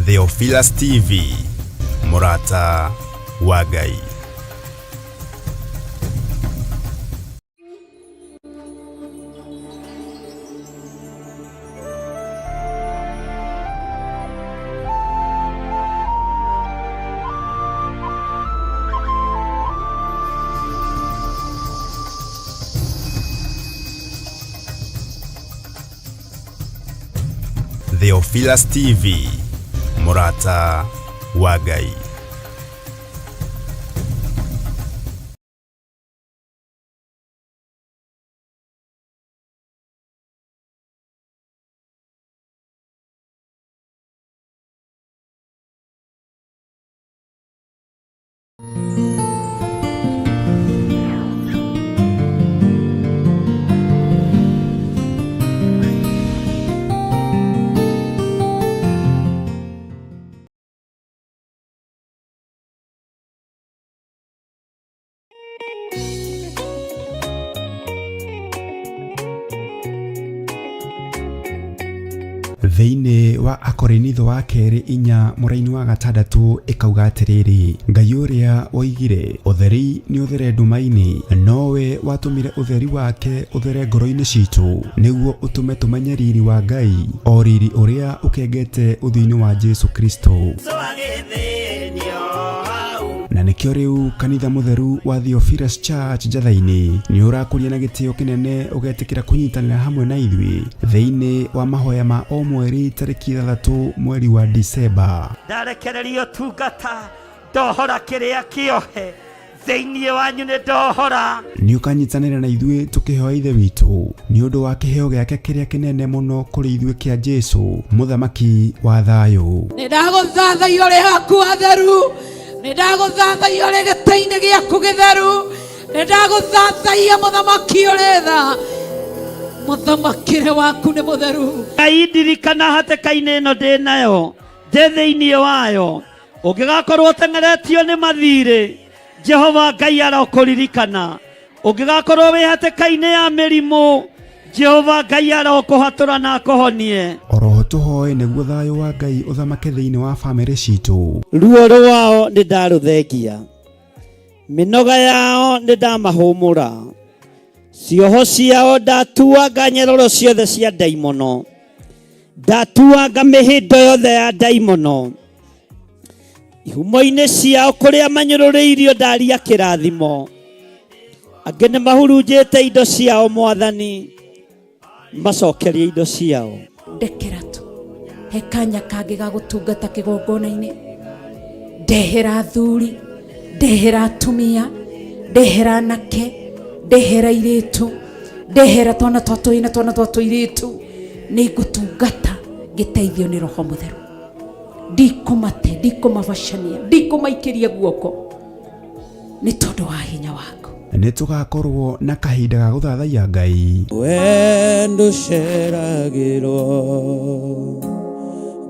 Theophilus TV, mũrata wa Ngai. Theophilus TV, mũrata wa Ngai. Thĩinĩ wa Akorinitho wa kerĩ inya mũraini wa gatandatũ ĩkauga atĩrĩrĩ, Ngai ũrĩa woigire ũtheri nĩ ũthere nduma-inĩ, nowe watũmire ũtheri wake ũthere ngoro-inĩ citũ, nĩguo ũtũme tũmenye riri wa Ngai, o riri ũrĩa ũkengete ũthiũ-inĩ wa Jesu Kristo. Na nĩkĩo rĩu kanitha mũtheru wa Theophilus Church Njatha-inĩ nĩ ũrakũria na gĩtĩo kĩnene ũgetĩkĩra kũnyitanĩra hamwe na ithuĩ thĩinĩ wa mahoya ma o mweri tarĩki 6 mweri wa Disemba. Ndarekereria ũtungata, ndohora kĩrĩa kĩohe thĩinĩ wanyu, nĩ ndohora. Nĩ ũkanyitanĩra na ithuĩ tũkĩhoya Ithe witũ nĩ ũndũ wa kĩheo gĩake kĩrĩa kĩnene mũno kũrĩ ithuĩ kĩa Jesu, mũthamaki wa thayũ. Nĩ ndagũthathaiya ũrĩ haku hatheru, nĩ ndagũthathaiya ũrĩ gĩtĩ-inĩ gĩaku gĩtheru, nĩ ndagũthathaiya mũthamaki ũrĩ tha, mũthamakĩre waku nĩ mũtheru. Ngai ndirikana hatĩka-inĩ ĩno ndĩ nayo, ndĩ thĩinĩ wayo, ũngĩgakorwo ũteng'eretio nĩ mathirĩ, Jehova Ngai arokũririkana. Ũngĩgakorwo wĩ hatĩka-inĩ ya mĩrimũ, Jehova Ngai arokũhatũra na akũhonie. Oroho tũhoe nĩguo thayũ wa Ngai ũthamake thĩinĩ wa famĩlĩ citũ. Ruo rwao nĩ ndarũthengia, mĩnoga yao nĩ ndamahũmũra, cioho ciao ndatuanga nyororo ciothe cia ndaimono, ndatuanga mĩhĩndo yothe ya ndaimono, ihumo-inĩ ciao kũrĩa manyũrũrĩirio ndaria kĩrathimo, angĩ nĩ mahurunjĩte indo ciao, Mwathani macokerie indo ciao. Ndekera tu he kanya kangĩ ga gũtungata kĩgongona-inĩ, ndehera athuri, ndehera atumia, ndehera anake, ndehera airĩtu, ndehera twana twa tũhĩĩ na twana twa tũirĩtu, nĩ ngũtungata ngĩteithio nĩ Roho Mũtheru. Ndikũmate, ndikũmabacania, ndikũmaikĩria guoko nĩ tondũ wa hinya waku. Nĩ tũgakorwo na kahinda ga gũthathaiya Ngai. We ndũceragĩrwo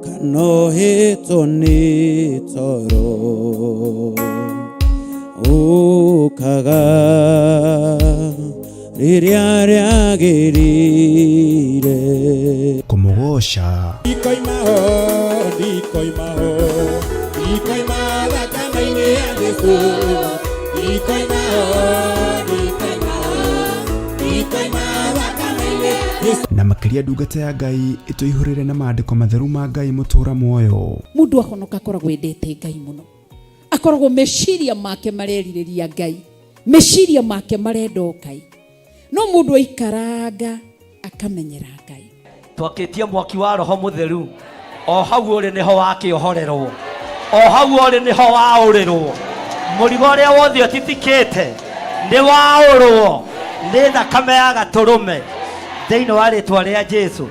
kana ũhĩtwo nĩ toro, ũkaga rĩrĩa rĩagĩrĩire. Kũmũgoca. Ndikoima ho, ndikoima ho, ndikoima thakame-inĩ ya Jesũ. Ndikoima ho, ndikoima ho, ndikoima thakame-inĩ ya Jesũ. Na makĩria ndungata ya Ngai ĩtũihũrĩre na maandĩko matheru ma Ngai mũtũra muoyo. Mũndũ ahonoka akoragwo endete Ngai mũno, akoragwo meciria make marerirĩria Ngai, meciria make marenda o Ngai. No mũndũ aikaranga akamenyera Ngai. Twakĩtie mwaki wa Roho Mũtheru, o hau ũrĩ nĩho wakĩohorerwo, o hau ũrĩ nĩho waũrĩrwo. Mũrigo ũrĩa wothe ũtitikĩte nĩ waũrwo nĩ thakame ya Gatũrũme thĩinĩ wa rĩtwa rĩa Jesu.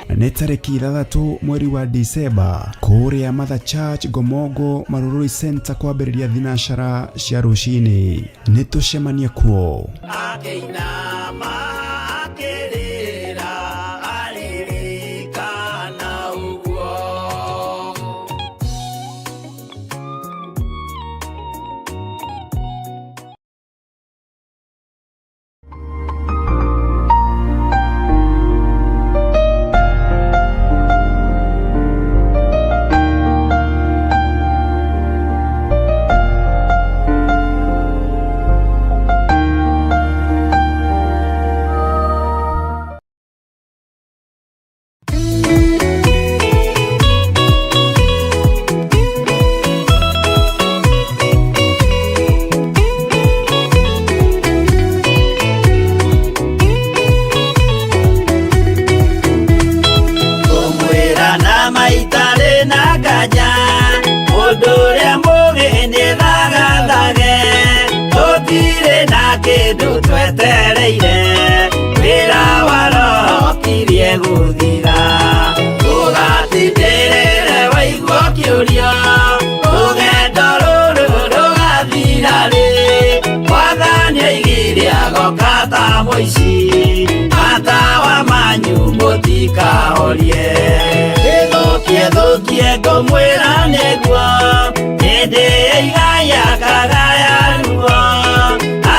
Nĩ tarĩki 6 mweri wa Disemba kũrĩa Mother Church Ngomongo Marurui Center kwambĩrĩria thinacara cia rũcinĩ. Nĩ tũcemanie kuo. Akĩinama akĩrĩra aririkana ũguo. Wetereire wĩra wa roho kirie gũthira ũgatindĩrĩre waigua kĩũria rũgendo rũrũ rũgathira rĩ mwathani aigire agoka ta mũici matawa manyu mũtikahorie ĩthũkie thũkie ngũmwĩra nĩguo hĩndĩ ĩigaya kagaya ruo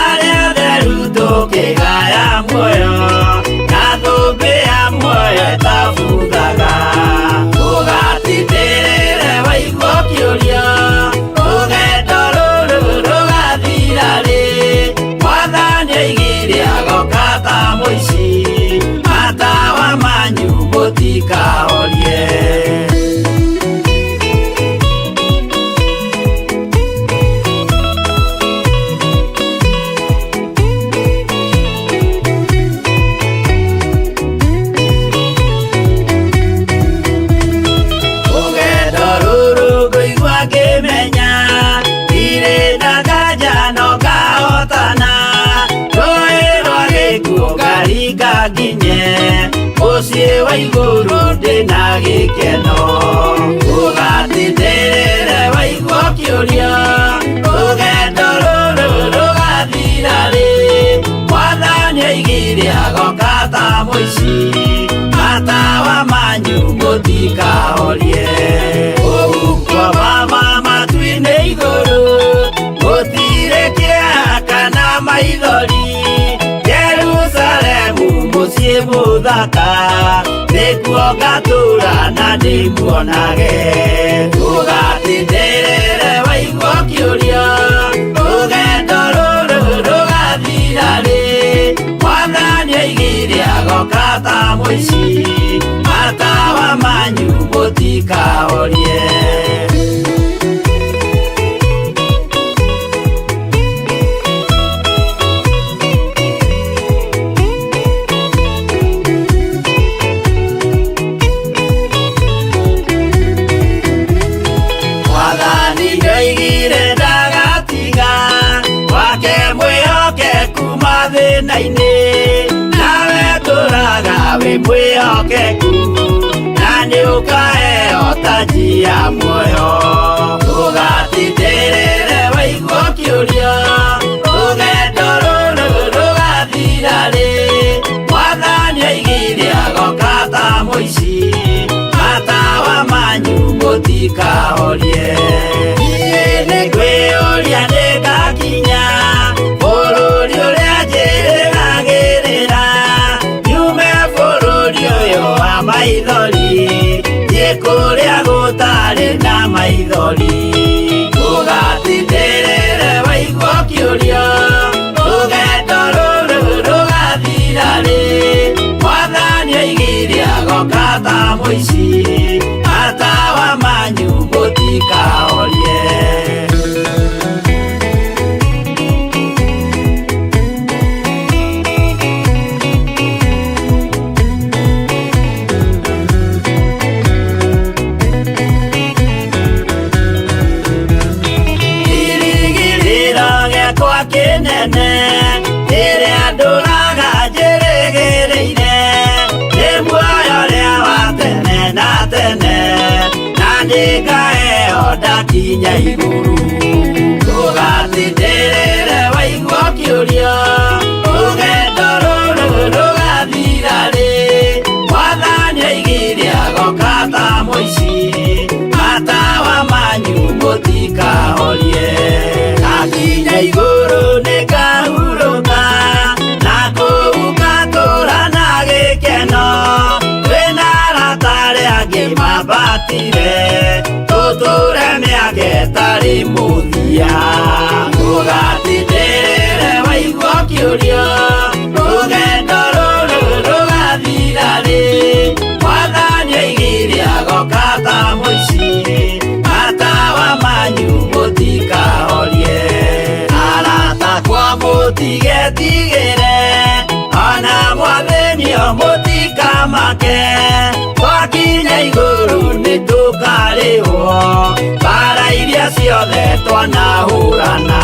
arĩa atheru tũkĩgaya muoyo na thũmbĩ ya muoyo ĩtabuthaga ũgatindĩrĩre waigua kĩũria rũgendo rũrũ rũgathira rĩ mwathani aigire agoka ta mũici matawa manyu mũtikahorie. Rũgendo rũrũ ngũigua ngĩmenya ndirĩ na nganja no ngahotana rũĩ rwa gĩkuũ ngaringa nginye mũciĩ wa igũrũ ndĩna gĩkeno ũgatindĩrĩre waigua kĩũria rũgendo rũrũ rũgathira rĩ mwathani aigire agoka ta mũici matawa manyu mũtikahorie ũhuko mama matu-inĩ igũrũ gũtirĩ kĩeha kana maithori Jerusalemu mũciĩ mũthaka nĩkuo ngatũũra na ndĩmuonage ũgatindĩrĩre waigua kĩũria rũgendo rũrũ rũgathira rĩ mwathani aigire agoka ta mũici matawa manyu mũtikahorie. Mwathani nĩoigire ndagatiga wake mwĩhokeku mathĩna-inĩ nawe tũraga wĩ mwĩhokeku na nĩũkaheo taji ya muoyo ũgatindĩrĩre waigua kĩũria rũgendo rũrũ rũgathira rĩ mwathani aigire agoka ta mũici matawa manyu mũtikahorie niĩ nĩngwĩyũria nĩngakinya bũrũri ũrĩa njĩrĩgagĩrĩra nyume bũrũri ũyũ wa maithori thiĩ kũrĩa gũtarĩ na maithori ũgatindĩrĩre waigua kĩũria rũgendo rũrũ rũgathira rĩ mwathani aigire agoka ta mũici matawa manyu mũtikahorie. Kĩrĩgĩrĩro gĩakwa kĩnene rĩrĩa ndũraga njĩrĩgĩrĩire nĩ muoyo ũrĩa wa tene na tene na nĩngaheo ndakinya igũrũ ũgatindĩrĩre waigua kĩũria rũgendo rũrũ rũgathira rĩ mwathani aigire agoka ta mũici matawa manyu mũtikahorie ndakinya igũrũ nĩngahurũka na kũu ngatũũra na gĩkeno twĩna arata arĩa angĩ mambatire tũtũũre mĩaka ĩtarĩ mũthia ũgatindĩrĩre waigua kĩũria rũgendo rũrũ rũgathira rĩ mwathani aigire agoka ta mũici matawa manyu mũtikahorie arata kwa mũtigetigĩre ona mwathĩnio mũtikamake twakinya igũrũ nĩtũkarĩhwo mbara iria ciothe twanahũrana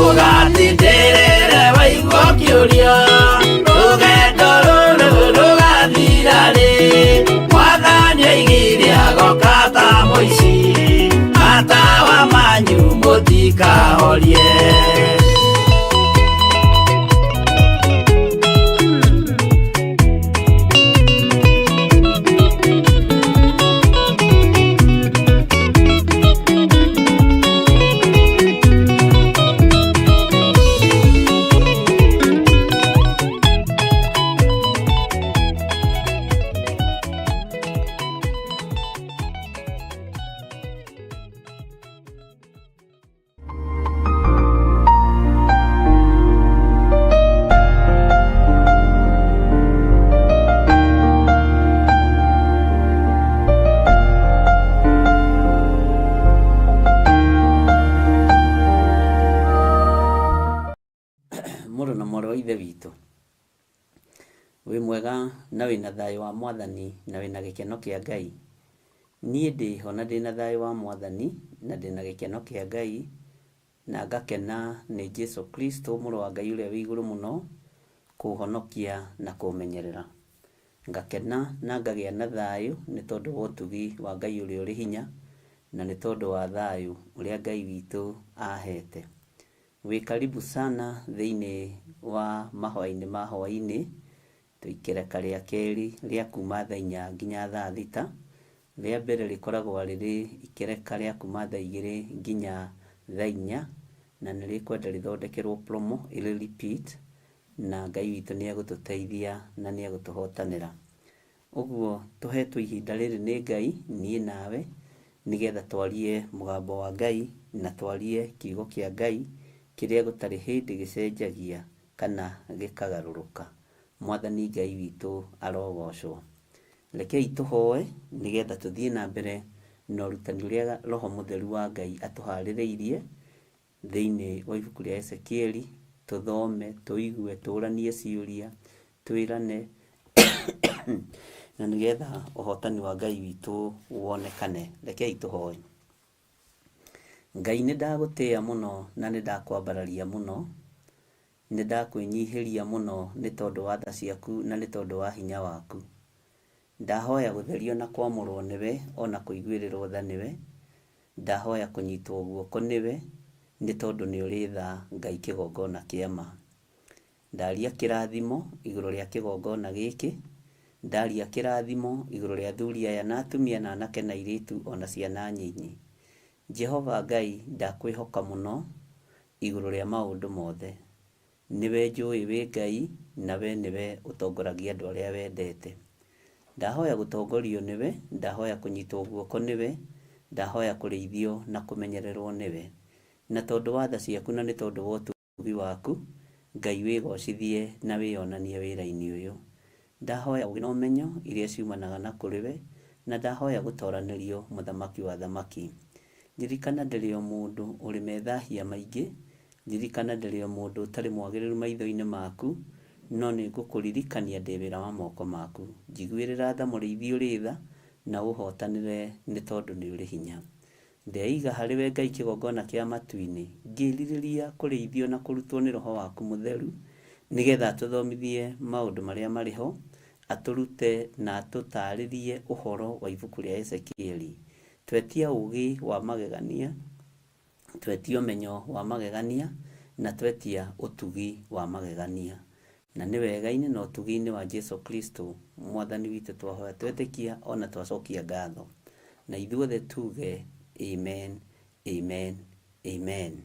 ũgatindĩrĩre waigua Mũtikahorie. Mũrũ na mwarĩ wa Ithe witũ, wĩ mwega na wĩna thayũ wa Mwathani na wĩna gĩkeno kĩa Ngai. Niĩ ndĩho na ndĩna thayũ wa Mwathani na ndĩna gĩkeno kĩa Ngai na ngakena nĩ Jesu Kristo mũrũ wa Ngai ũrĩa wĩ igũrũ mũno kũhonokia na kũmenyerera. Ngakena na ngagĩa na thayũ nĩ tondũ wa ũtugi wa Ngai ũrĩa ũrĩ hinya na nĩ tondũ wa thayũ ũrĩa Ngai witũ ahete. Wĩ karibu sana thĩinĩ wa mahoya-inĩ ma hwaĩ-inĩ, tũikereka rĩa kerĩ rĩa kuma thaa 4 nginya thaa 6. Rĩa mbere rĩkoragwo rĩrĩ ikereka rĩa kuma thaa 2 nginya thaa 4, na nĩ rĩkwenda rĩthondekerwo promo ĩrĩ repeat, na Ngai witũ nĩ egũtũteithia na nĩ egũtũhotanĩra. Ũguo tũhetwo ihinda rĩrĩ nĩ Ngai, niĩ nawe, nĩgetha twarie mũgambo wa Ngai na twarie kiugo kĩa Ngai kĩrĩa gũtarĩ hĩndĩ gĩcenjagia kana gĩkagarũrũka. Mwathani Ngai witũ arogocwo. Rekei tũhoe nĩgetha tũthiĩ na mbere na ũrutani ũrĩa Roho Mũtheru wa Ngai atũharĩrĩirie thĩinĩ wa ibuku rĩa Ezekieli, tũthome, tũigue, tũũranie ciũria, twĩrane na nĩgetha ũhotani wa Ngai witũ wonekane. Rekei tũhoe. Ngai nĩ ndagũtĩĩa mũno na nĩ ndakwambararia mũno, nĩ ndakwĩnyihĩria mũno nĩ tondũ wa tha ciaku na nĩ tondũ wa hinya waku. Ndahoya gũtherio na kwamũrwo nĩwe ona kũiguĩrĩrwo tha nĩwe. Ndahoya kũnyitwo guoko nĩwe nĩ tondũ nĩ ũrĩ tha Ngai kĩgongona kĩa ma. Ndaria kĩrathimo igũrũ rĩa kĩgongona gĩkĩ, ndaria kĩrathimo igũrũ rĩa athuri aya na atumia na anake na airĩtu ona ciana nyinyi. Jehova Ngai ndakwĩhoka mũno igũrũ rĩa maũndũ mothe. Nĩwe njũĩ wĩ Ngai na we nĩwe ũtongoragia andũ arĩa wendete. Ndahoya gũtongorio nĩwe, ndahoya kũnyitwo guoko nĩwe, ndahoya kũrĩithio na kũmenyererwo nĩwe. Na tondũ wa tha ciaku na nĩ tondũ wa ũtugi waku, Ngai wĩgocithie na wĩyonanie wĩra-inĩ ũyũ. Ndahoya ũũgĩ na ũmenyo iria ciumanaga na kũrĩ we, na ndahoya gũtoranĩrio mũthamaki wa athamaki. Ririkana ndĩrĩ o mũndũ ũrĩ methahia maingĩ, ririkana ndĩrĩ o mũndũ ũtarĩ mwagĩrĩru maitho-inĩ maku, no nĩ ngũkũririkania ndĩ wĩra wa moko maku. Njiguĩrĩra tha mũrĩithi ũrĩ tha, na ũhootanĩre nĩ tondũ nĩ ũrĩ hinya. Ndeiga harĩ we Ngai kĩgongona kĩa matu-inĩ, ngĩĩrirĩria kũrĩithio na kũrutwo nĩ Roho waku Mũtheru, nĩgetha atũthomithie maũndũ marĩa marĩ ho, atũrute na atũtaarĩrie ũhoro wa ibuku rĩa Ezekieli. Twetia ũũgĩ wa magegania, twetia ũmenyo wa magegania, na twetia ũtugi wa magegania. Na nĩ wega-inĩ na ũtugi-inĩ wa Jesu Kristo Mwathani witũ twahoya twetĩkia ona twacokia ngatho. Na ithuothe tuge amen, amen, amen.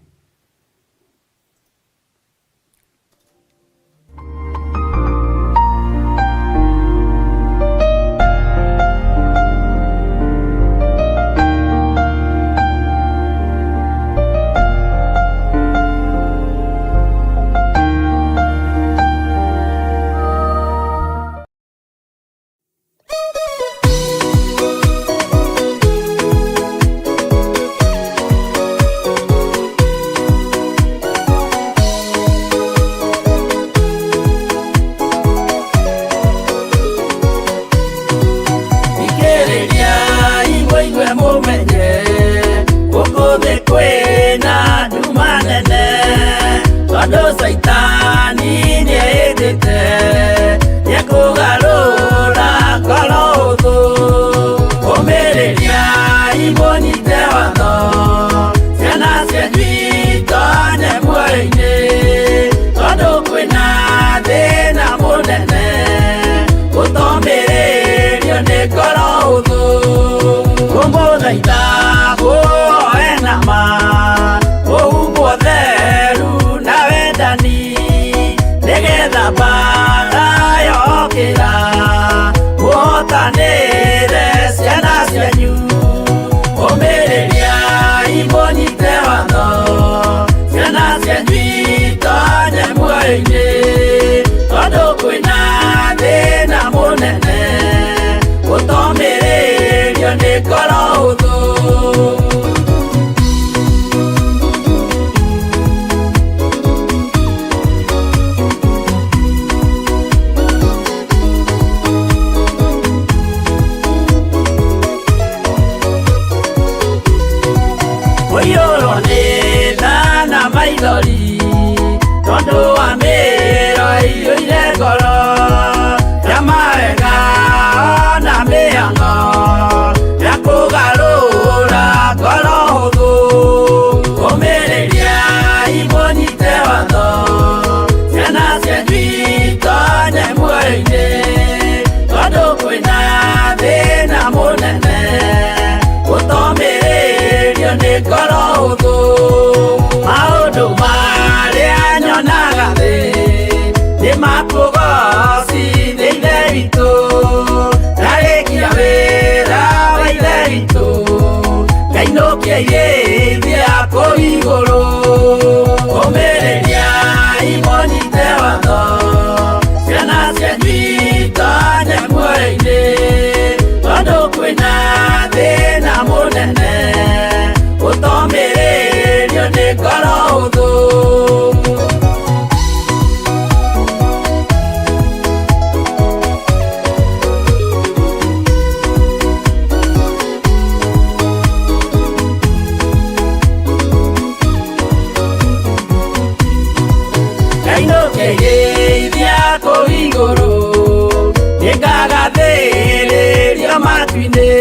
matu-inĩ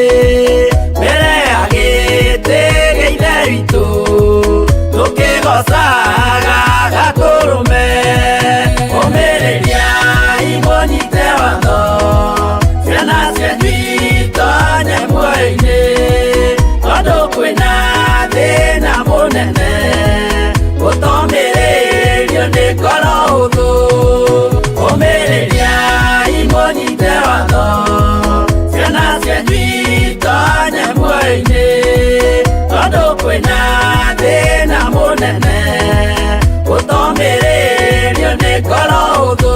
mbere ya gĩtĩ gĩa Ithe witũ tũkĩgocaga Gatũrũme. Ũmĩrĩriai mũnyite watho, ciana cianyu itonye muoyo-inĩ, tondũ kwĩna thĩna mũnene ũtomĩrĩrio nĩ ngoro hũthũ. Ũmĩrĩriai mũnyite watho, ciana cianyu itonye muoyo-inĩ, tondũ kwĩna thĩna mũnene ũtomĩrĩrio nĩ ngoro hũthũ.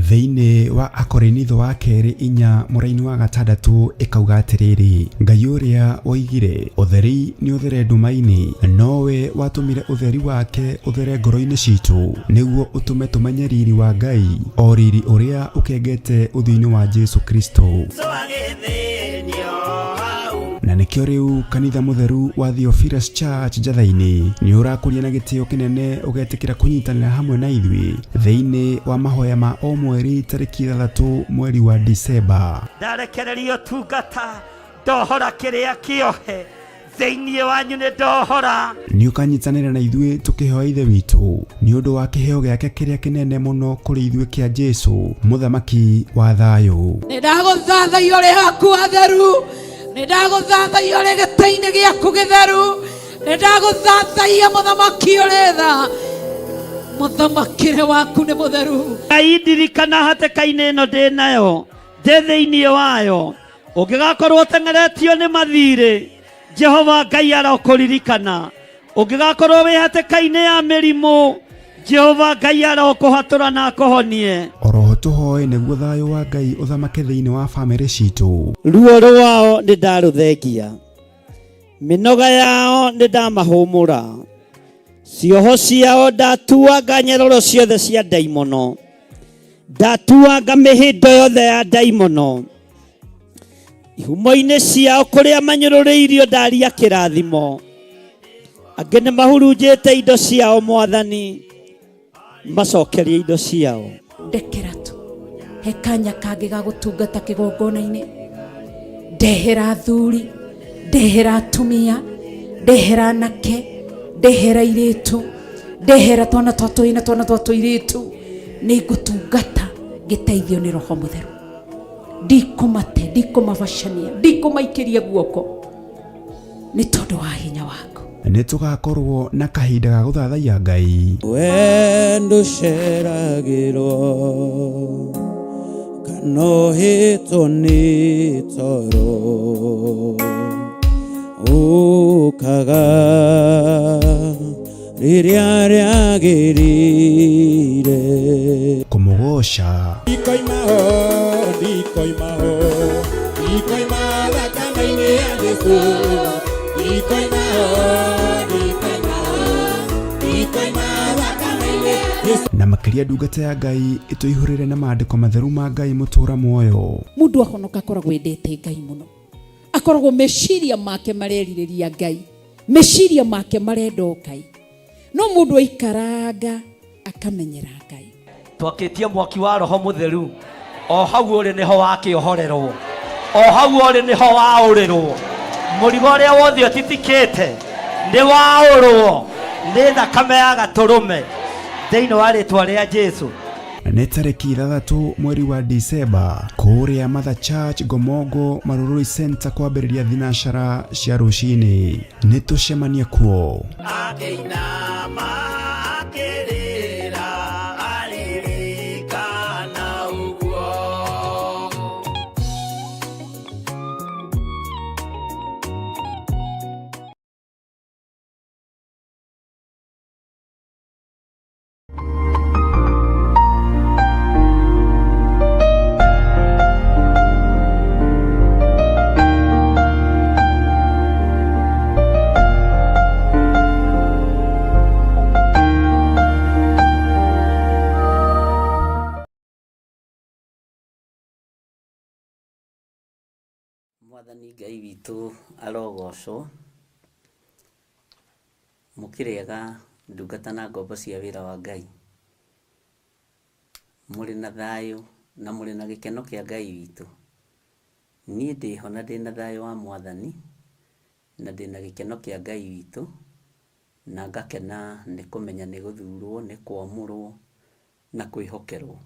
Thĩinĩ wa Akorinitho wa kerĩ inya mũraini wa gatandatũ ĩkauga atĩrĩrĩ, Ngai ũrĩa woigire ũtheri nĩ ũthere nduma-inĩ, nowe watũmire ũtheri wake ũthere ngoro-inĩ citũ, nĩguo ũtũme tũmenye riri wa Ngai, o riri ũrĩa ũkengete ũthiũ-inĩ wa Jesu Kristo. Na nĩkĩo rĩu kanitha mũtheru wa Theophilus Church Njatha-inĩ nĩ ũrakũria na gĩtĩo kĩnene ũgetĩkĩra kũnyitanĩra hamwe na ithuĩ thĩinĩ wa mahoya ma o mweri tarĩki 6 mweri wa Disemba. Ndarekereria ũtungata, ndohora kĩrĩa kĩohe thĩinĩ wanyu, nĩ ndohora. Nĩ ũkanyitanĩra na ithuĩ tũkĩhoya Ithe witũ nĩ ũndũ wa kĩheo gĩake kĩrĩa kĩnene mũno kũrĩ ithuĩ kĩa Jesu, mũthamaki wa thayũ. Nĩ ndagũthathaiya ũrĩ haku hatheru, nĩ ndagũthathaiya ũrĩ gĩtĩ-inĩ gĩaku gĩtheru, nĩ ndagũthathaiya mũthamaki ũrĩ tha, mũthamakĩre waku nĩ mũtheru. Ngai ndirikana hatĩka-inĩ ĩno ndĩ nayo, ndĩ thĩinĩ wayo, ũngĩgakorwo ũteng'eretio nĩ mathirĩ, Jehova Ngai arokũririkana. Ũngĩgakorwo wĩ hatĩka-inĩ ya mĩrimũ, Jehova Ngai arokũhatũra na akũhonie. Oroho tũhoe nĩguo thayũ wa Ngai ũthamake thĩinĩ wa bamĩrĩ citũ. Ruo rwao nĩ ndarũthengia, mĩnoga yao nĩ ndamahũmũra, cioho ciao ndatuanga nyeroro ciothe cia ndaimono, ndatuanga mĩhĩndo yothe ya ndaimono, ihumo-inĩ ciao kũrĩa manyũrũrĩirio ndaria kĩrathimo, angĩ nĩ mahurunjĩte indo ciao, Mwathani macokerie indo ciao. Ndekera tu he kanya kangĩ ga gũtungata kĩgongona-inĩ, ndehera athuri, ndehera atumia, ndehera anake, ndehera airĩtu, ndehera twana twa tũhĩĩ na twana twa tũirĩtu, nĩ ngũtungata ngĩteithio nĩ Roho Mũtheru. Ndikũmate, ndikũmabacania, ndikũmaikĩria guoko nĩ tondũ wa hinya waku. Nĩ tũgakorwo na kahinda ga gũthathaiya Ngai. We ndũceragĩrwo kana ũhĩtwo nĩ toro, ũkaga rĩrĩa rĩagĩrĩire. Kũmũgoca. Ndikoima ho, ndikoima ho, ndikoima thakame-inĩ ya Jesũ. Ndikoima ho, ndikoima ho, ndikoima thakame-inĩ ya Jesũ. Na makĩria ndungata ya Ngai ĩtũihũrĩre na maandĩko matheru ma Ngai mũtũra muoyo. Mũndũ ahonoka akoragwo endete Ngai mũno, akoragwo meciria make marerirĩria Ngai, meciria make marenda o Ngai, no mũndũ aikaranga akamenyera Ngai. Twakĩtie mwaki wa Roho Mũtheru, o hau ũrĩ nĩho wakĩohorerwo, o hau ũrĩ nĩho waũrĩrwo, mũrigo ũrĩa wothe ũtitikĩte nĩ waũrwo nĩ thakame ya Gatũrũme thĩinĩ wa rĩtwa rĩa Jesu. Nĩ tarĩki 6 mweri wa Disemba kũrĩa Mother Church Ngomongo Marurui Center kwambĩrĩria thinacara cia rũcinĩ. Nĩ tũcemanie kuo. Akĩinama akĩrĩra aririkana ũguo. Mwathani Ngai witũ arogocwo. Mũkĩrĩ ega ndungata na ngombo cia wĩra wa Ngai? Mũrĩ na thayũ na mũrĩ na gĩkeno kĩa Ngai witũ? Niĩ ndĩho na ndĩna thayũ wa Mwathani, na ndĩna gĩkeno kĩa Ngai witũ, na ngakena nĩ kũmenya nĩ gũthurwo, nĩ kwamũrwo na kwĩhokerwo.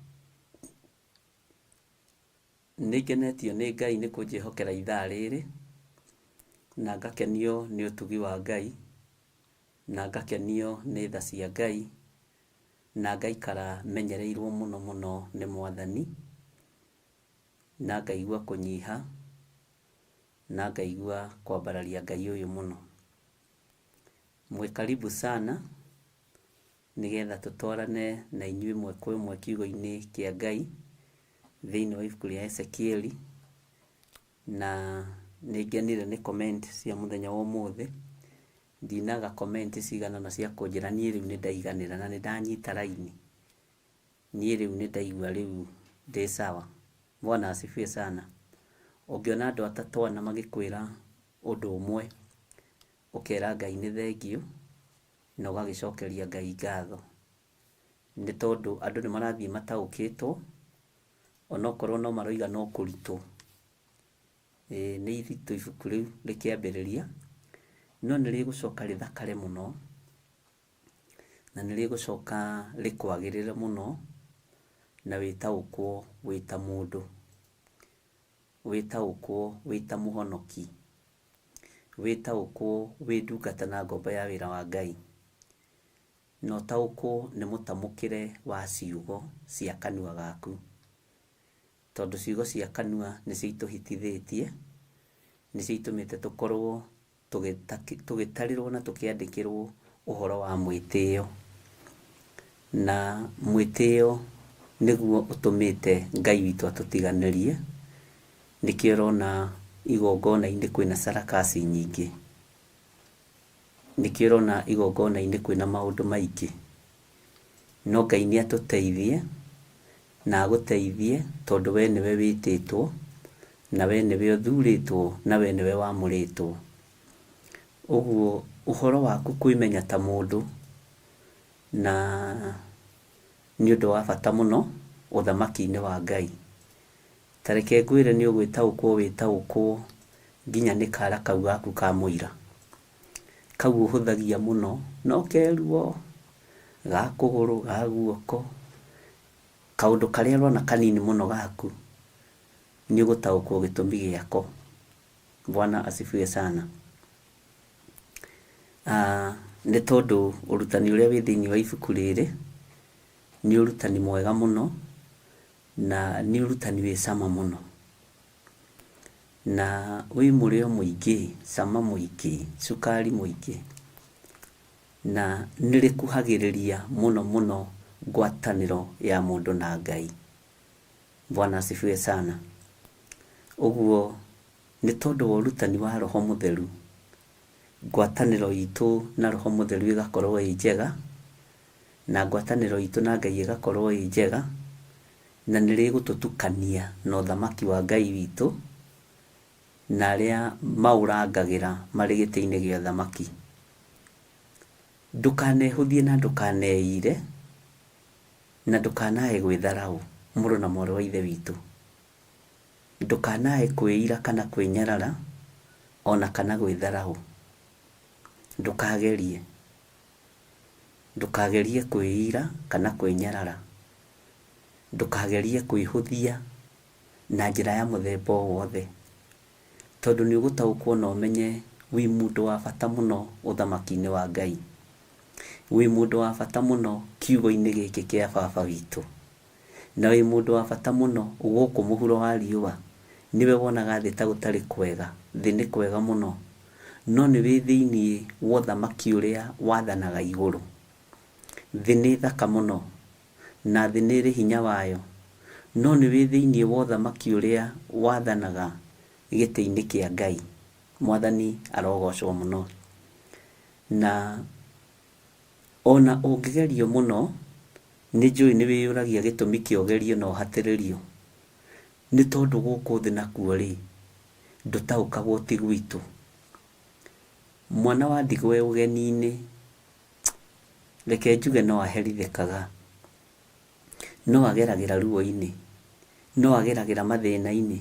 Nĩ ngenetio nĩ Ngai nĩ kũnjĩhokera ithaa rĩrĩ, na ngakenio nĩ ũtugi wa Ngai, na ngakenio nĩ tha cia Ngai, na ngaikara menyereirwo mũno mũno nĩ Mwathani, na ngaigua kũnyiha, na ngaigua kwambararia Ngai ũyũ mũno. Mwĩ karibu sana nĩgetha tũtwarane na inyuĩ ĩmwe kwa ĩmwe kiugo-inĩ kĩa Ngai thĩinĩ wa ibuku rĩa Ezekieli, na nĩ ngenire nĩ comment cia mũthenya wa ũmũthĩ. Ndinaga comment cigana ũna cia kũnjĩra niĩ rĩu nĩ ndaiganĩra na nĩ ndanyita raini. Niĩ rĩu nĩ ndaigua rĩu ndĩ sawa. Bwana asifiwe sana. Ũngĩona andũ atatũ ana magĩkwĩra ũndũ ũmwe, ũkera Ngai nĩ thengiũ na ũgagĩcokeria Ngai ngatho. Nĩ tondũ andũ nĩ marathiĩ mataũkĩtwo, onokorwo no maroiga no kũritũ. Ĩĩ nĩ iritũ ibuku rĩu rĩkĩambĩrĩria, no nĩ rĩgũcoka rĩthakare mũno, na nĩ rĩgũcoka rĩkwagĩrĩre mũno, na wĩtaũkwo wĩ ta mũndũ, wĩtaũkwo wĩ ta mũhonoki, wĩtaũkwo wĩ ndungata na ngombo ya wĩra wa Ngai, na ũtaũkwo nĩ mũtamũkĩre wa ciugo cia kanua gaku. Tondũ ciugo cia kanua nĩcio itũhĩtithĩtie, nĩcio itũmĩte tũkorwo tũgĩtarĩrwo na tũkĩandĩkĩrwo ũhoro wa mwĩtĩo. Na mwĩtĩo nĩguo ũtũmĩte Ngai witũ atũtiganĩrie. Nĩkĩo ũrona igongona-inĩ kwĩna sarakasi nyingĩ. Nĩkĩo ũrona igongona-inĩ kwĩna maũndũ maingĩ. No Ngai nĩ atũteithie na agũteithie tondũ we nĩwe wĩtĩtwo, na we nĩwe ũthurĩtwo, na we nĩwe wamũrĩtwo. Ũguo ũhoro waku kwĩmenya ta mũndũ na nĩ ũndũ wa bata mũno ũthamaki-inĩ wa Ngai. Ta reke ngwĩre nĩ ũgwĩtaũkwo wĩtaũkwo nginya nĩ kara kau gaku ka mũira. Kau ũhũthagia mũno no ke ruo, ga kũgũrũ, ga guoko, kaũndũ karĩa ũrona kanini mũno gaku, nĩ ũgũtaũkwo gĩtũmi gĩako. Bwana asifiwe sana. Nĩ tondũ ũrutani ũrĩa wĩ thĩinĩ wa ibuku rĩrĩ nĩ ũrutani mwega mũno na nĩ ũrutani wĩ cama mũno. Na wĩ mũrĩo mũingĩ, cama mũingĩ, cukari mũingĩ. Na nĩ rĩkuhagĩrĩria mũno mũno ngwatanĩro ya mũndũ na Ngai. Bwana asifiwe sana. Ũguo nĩ tondũ wa ũrutani wa Roho Mũtheru, ngwatanĩro itũ na Roho Mũtheru ĩgakorwo ĩ njega, na ngwatanĩro itũ na Ngai ĩgakorwo ĩ njega, na nĩ rĩgũtũtukania na ũthamaki wa Ngai witũ, na arĩa maũrangagĩra marĩ gĩtĩ-inĩ gĩa ũthamaki. Ndũkanehũthie na ndũkaneire, na ndũkanae gwĩtharaũ, mũrũ na mwarĩ wa Ithe witũ. Ndũkanae kwĩira kana kwĩnyarara, ona kana gwĩtharaũ. Ndũkagerie. Ndũkagerie kwĩira kana kwĩnyarara. Ndũkagerie kwĩhũthia na njĩra ya mũthemba o wothe. Tondũ nĩ ũgũtaũkwo na ũmenye wĩ mũndũ wa bata mũno ũthamaki-inĩ wa Ngai. Wĩ mũndũ wa bata mũno kiugo-inĩ gĩkĩ kĩa baba witũ. Na wĩ mũndũ wa bata mũno gũkũ mũhuro wa riũa. Nĩwe wonaga thĩ ta gũtarĩ kwega. Thĩ nĩ kwega mũno. No nĩ wĩ thĩinĩ wa ũthamaki ũrĩa wathanaga igũrũ. Thĩ nĩ thaka mũno, na thĩ nĩ ĩrĩ hinya wayo. No nĩ wĩ thĩinĩ wa ũthamaki ũrĩa wathanaga gĩtĩ-inĩ kĩa Ngai. Mwathani arogocwo mũno. Na ona ũngĩgerio mũno, nĩ njũĩ nĩ wĩyũragia gĩtũmi kĩa ũgerio na ũhatĩrĩrio. Nĩ tondũ gũkũ thĩ nakuo rĩ, Ndũtaũkagwo ti gwitũ. Mwana wa ndigwa e ũgeni-inĩ, reke njuge no aherithĩkaga, no ageragĩra ruo-inĩ, no ageragĩra mathĩna-inĩ,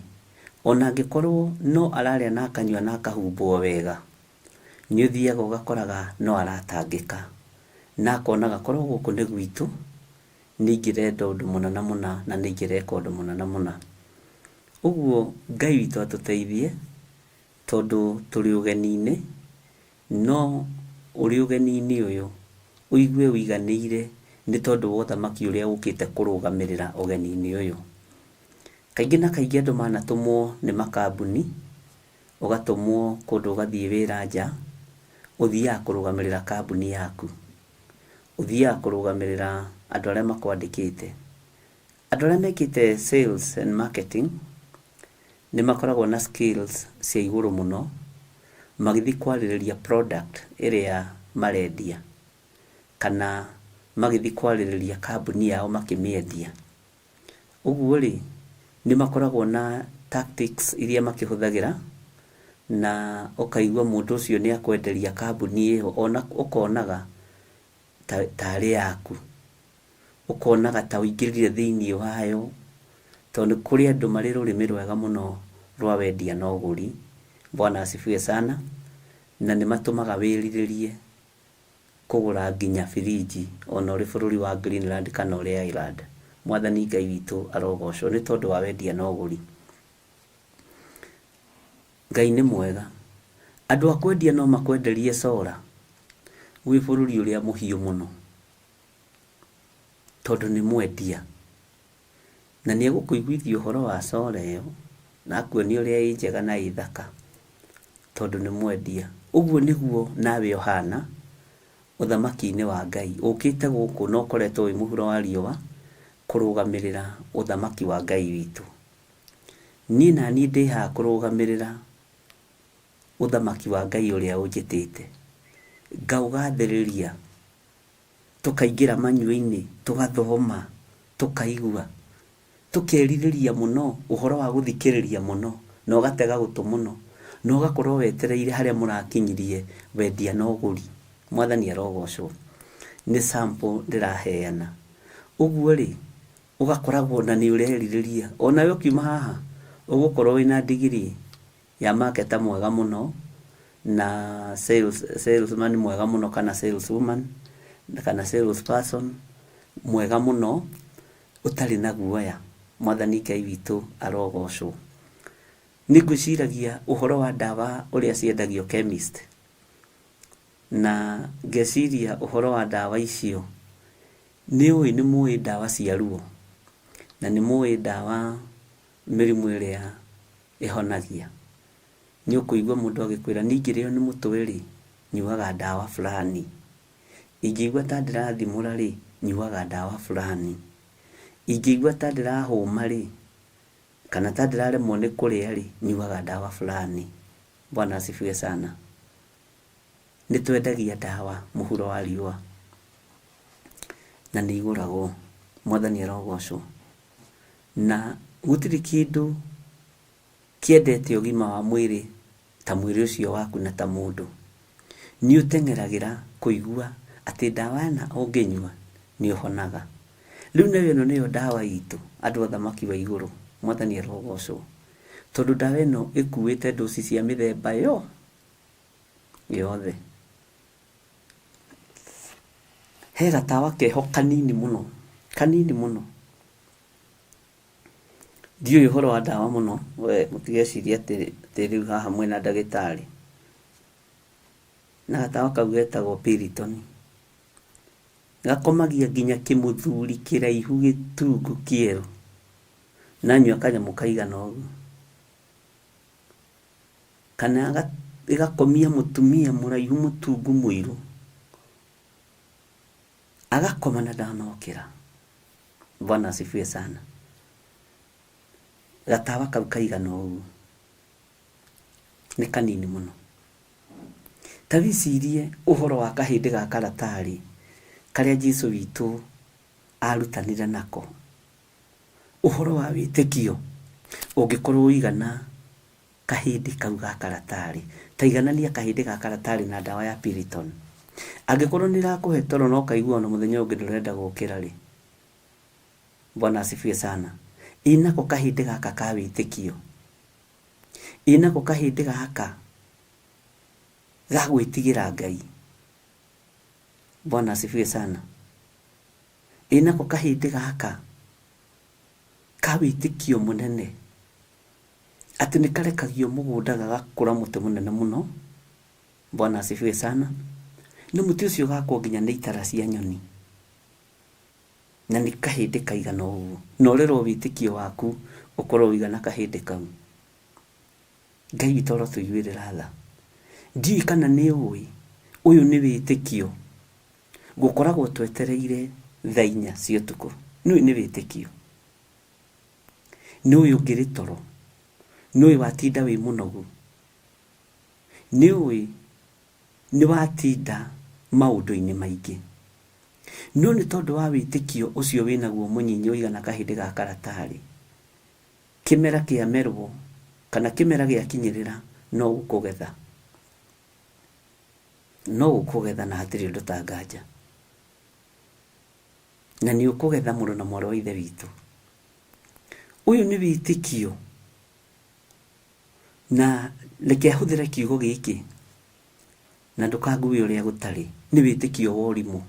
ona angĩkorwo no ararĩa na akanyua na akahumbwo wega, nĩ ũthiaga ũgakoraga no aratangĩka, na akonaga korwo gũkũ nĩ gwitũ, nĩ ingĩrenda ũndũ mũna na mũna na nĩ ingĩreka ũndũ mũna na mũna. Ũguo Ngai witũ atũteithie, tondũ tũrĩ ũgeni-inĩ, no ũrĩ ũgeni-inĩ ũyũ, ũigue ũiganĩire nĩ tondũ wa ũthamaki ũrĩa ũkĩte kũrũgamĩrĩra ũgeni-inĩ ũyũ. Kaingĩ na kaingĩ andũ manatũmwo nĩ makambuni, ũgatũmwo kũndũ ũgathiĩ wĩra nja, ũthiaga kũrũgamĩrĩra kambuni yaku. Ũthiaga kũrũgamĩrĩra andũ arĩa makwandĩkĩte. Andũ arĩa mekĩte sales and marketing, nĩ makoragwo na skills cia igũrũ mũno, magĩthiĩ kwarĩrĩria product ĩrĩa marendia, kana magĩthiĩ kwarĩrĩria kambuni yao makĩmĩendia. Ũguo rĩ, nĩ makoragwo na tactics iria makĩhũthagĩra, na ũkaigua mũndũ ũcio nĩ akwenderia kambuni ĩyo ona ũkonaga tarĩ yaku. Ũkonaga ta ũingĩrire thĩiniĩ wayo, tondũ nĩ kũrĩ andũ marĩ rũrĩmĩ rwega mũno rwa wendia na ũgũri, Bwana asifiwe sana, na nĩ matũmaga wĩrirĩrie kũgũra nginya birinji ona ũrĩ bũrũri wa Greenland kana ũrĩ Ireland. Mwathani Ngai witũ arogocwo nĩ tondũ wa wendia na ũgũri. Ngai nĩ mwega. Andũ a kwendia no makwenderie cora wĩ bũrũri ũrĩa mũhiũ mũno, tondũ nĩ mwendia. Na nĩ egũkũiguithia ũhoro wa cora ĩyo, na akuonie ũrĩa ĩ njega na ĩ thaka, tondũ nĩ mwendia. Ũguo nĩguo nawe ũhana ũthamaki-inĩ wa Ngai. Ũkĩte gũkũ na ũkoretwo wĩ mũhuro wa riũa kũrũgamĩrĩra ũthamaki wa Ngai witũ. Niĩ naniĩ ndĩ haha kũrũgamĩrĩra ũthamaki wa Ngai ũrĩa ũnjĩtĩte. Ngaũgathĩrĩria, tũkaingĩra manyua-inĩ, tũgathoma, tũkaigua, tũkerirĩria mũno ũhoro wa gũthikĩrĩria mũno, na ũgatega gũtũ mũno, na ũgakorwo wetereire harĩa mũrakinyirie wendia na ũgũri. Mwathani arogocwo. Nĩ sample ndĩraheana. Ũguo rĩ, ũgakoragwo na nĩ ũrerirĩria. Onawe ũkiuma haha, ũgũkorwo wĩna degree ya marketer mwega mũno, na sales, salesman mwega mũno kana sales woman, kana sales person mwega mũno, ũtarĩ na guoya. Mwathani Ngai witũ arogocwo. Nĩ ngwĩciragia ũhoro wa ndawa ũrĩa ciendagio chemist, na ngeciria ũhoro wa ndawa icio. Nĩ ũĩ nĩ mũĩ ndawa cia ruo, na nĩ mũĩ ndawa mĩrimũ ĩrĩa ĩhonagia. Nĩ ũkũigua mũndũ agĩkwĩra niĩ ingĩrĩo nĩ mũtwe rĩ, nyuaga ndawa fulani. Ingĩigua ta ndĩrathimũra rĩ, nyuaga ndawa fulani. Ingĩigua ta ndĩrahũma rĩ, kana ta ndĩraremwo nĩ kũrĩa rĩ, nyuaga ndawa fulani. Bwana asifiwe sana. Nĩ twendagia ndawa mũhuro wa riũa, na nĩ igũragwo. Mwathani arogocwo. Na gũtirĩ kĩndũ kĩendete ũgima wa mwĩrĩ ta mwĩrĩ ũcio waku na ta mũndũ. Nĩ ũteng'eragĩra kũigua atĩ ndawa ĩna ũngĩnyua nĩ ũhonaga. Rĩu nayo ĩno nĩyo ndawa itũ andũ a ũthamaki wa igũrũ. Mwathani arogocwo. Tondũ ndawa ĩno ĩkuĩte ndoci cia mĩthemba yothe. He gatawa keho kanini mũno, kanini mũno. Ndiũĩ ũhoro wa ndawa mũno, we mũtigecirie atĩ rĩu haha mwĩna ndagĩtarĩ. Na gatawa kau getagwo Piriton. Gakomagia nginya kĩmũthuri kĩraihu gĩtungu kĩerũ. Nanyua kanyamũ kaigana ũguo. Kana ĩgakomia mũtumia mũraihu mũtungu mũirũ. Agakoma na ndanokĩra. Bwana asifiwe sana. Gatawa kau kaigana ũguo. Nĩ kanini mũno. Ta wĩcirie ũhoro wa kahĩndĩ ga karatarĩ karĩa Jesu witũ arutanire nako. Ũhoro wa wĩtĩkio ũngĩkorwo ũigana Kahĩndĩ kau ga karatarĩ. Ta iganania kahĩndĩ ga karatarĩ na ndawa ya Piriton. Angĩkorwo nĩ ĩrakũhe toro na ũkaigua ona mũthenya ũyũ ũngĩ ndũrenda gũkĩra rĩ, Bwana asifiwe sana. Ĩ nako kahĩndĩ gaka ka wĩtĩkio? Ĩ nako kahĩndĩ gaka ga gwĩtigĩra Ngai? Bwana asifiwe sana. Ĩ nako kahĩndĩ gaka ka wĩtĩkio mũnene atĩ nĩ karekagio mũgũnda gagakũra mũtĩ mũnene mũno. Bwana asifiwe sana. Na mũtĩ ũcio ũgakwo nginya nĩ itara cia nyoni. Na nĩ kahĩndĩ kaigana ũguo. Na ũrerwo wĩtĩkio waku ũkorwo ũigana kahĩndĩ kau. Ngai witũ arotũiguĩrĩra tha. Ndiũĩ kana nĩ ũĩ, ũyũ nĩ wĩtĩkio. Gũkoragwo twetereire thaa inya cia ũtukũ. Nĩũĩ nĩ wĩtĩkio. Nĩũĩ ũngĩrĩ toro. Nĩũĩ watinda wĩ mũnogu. Nĩũĩ nĩ watinda maũndũ-inĩ maingĩ. No nĩ tondũ wa wĩtĩkio ũcio wĩnaguo mũnyinyi ũigana kahĩndĩ ga karatarĩ, kĩmera kĩamerwo kana kĩmera gĩakinyĩrĩra no ũkũgetha. No ũkũgetha na hatirĩ ũndũ ta nganja. Na nĩ ũkũgetha mũrũ na mwarĩ wa Ithe witũ. Ũyũ nĩ wĩtĩkio na reke hũthĩre kiugo gĩkĩ na ndũkangue ũrĩa gũtarĩ, nĩ wĩtĩkio wa ũrimũ.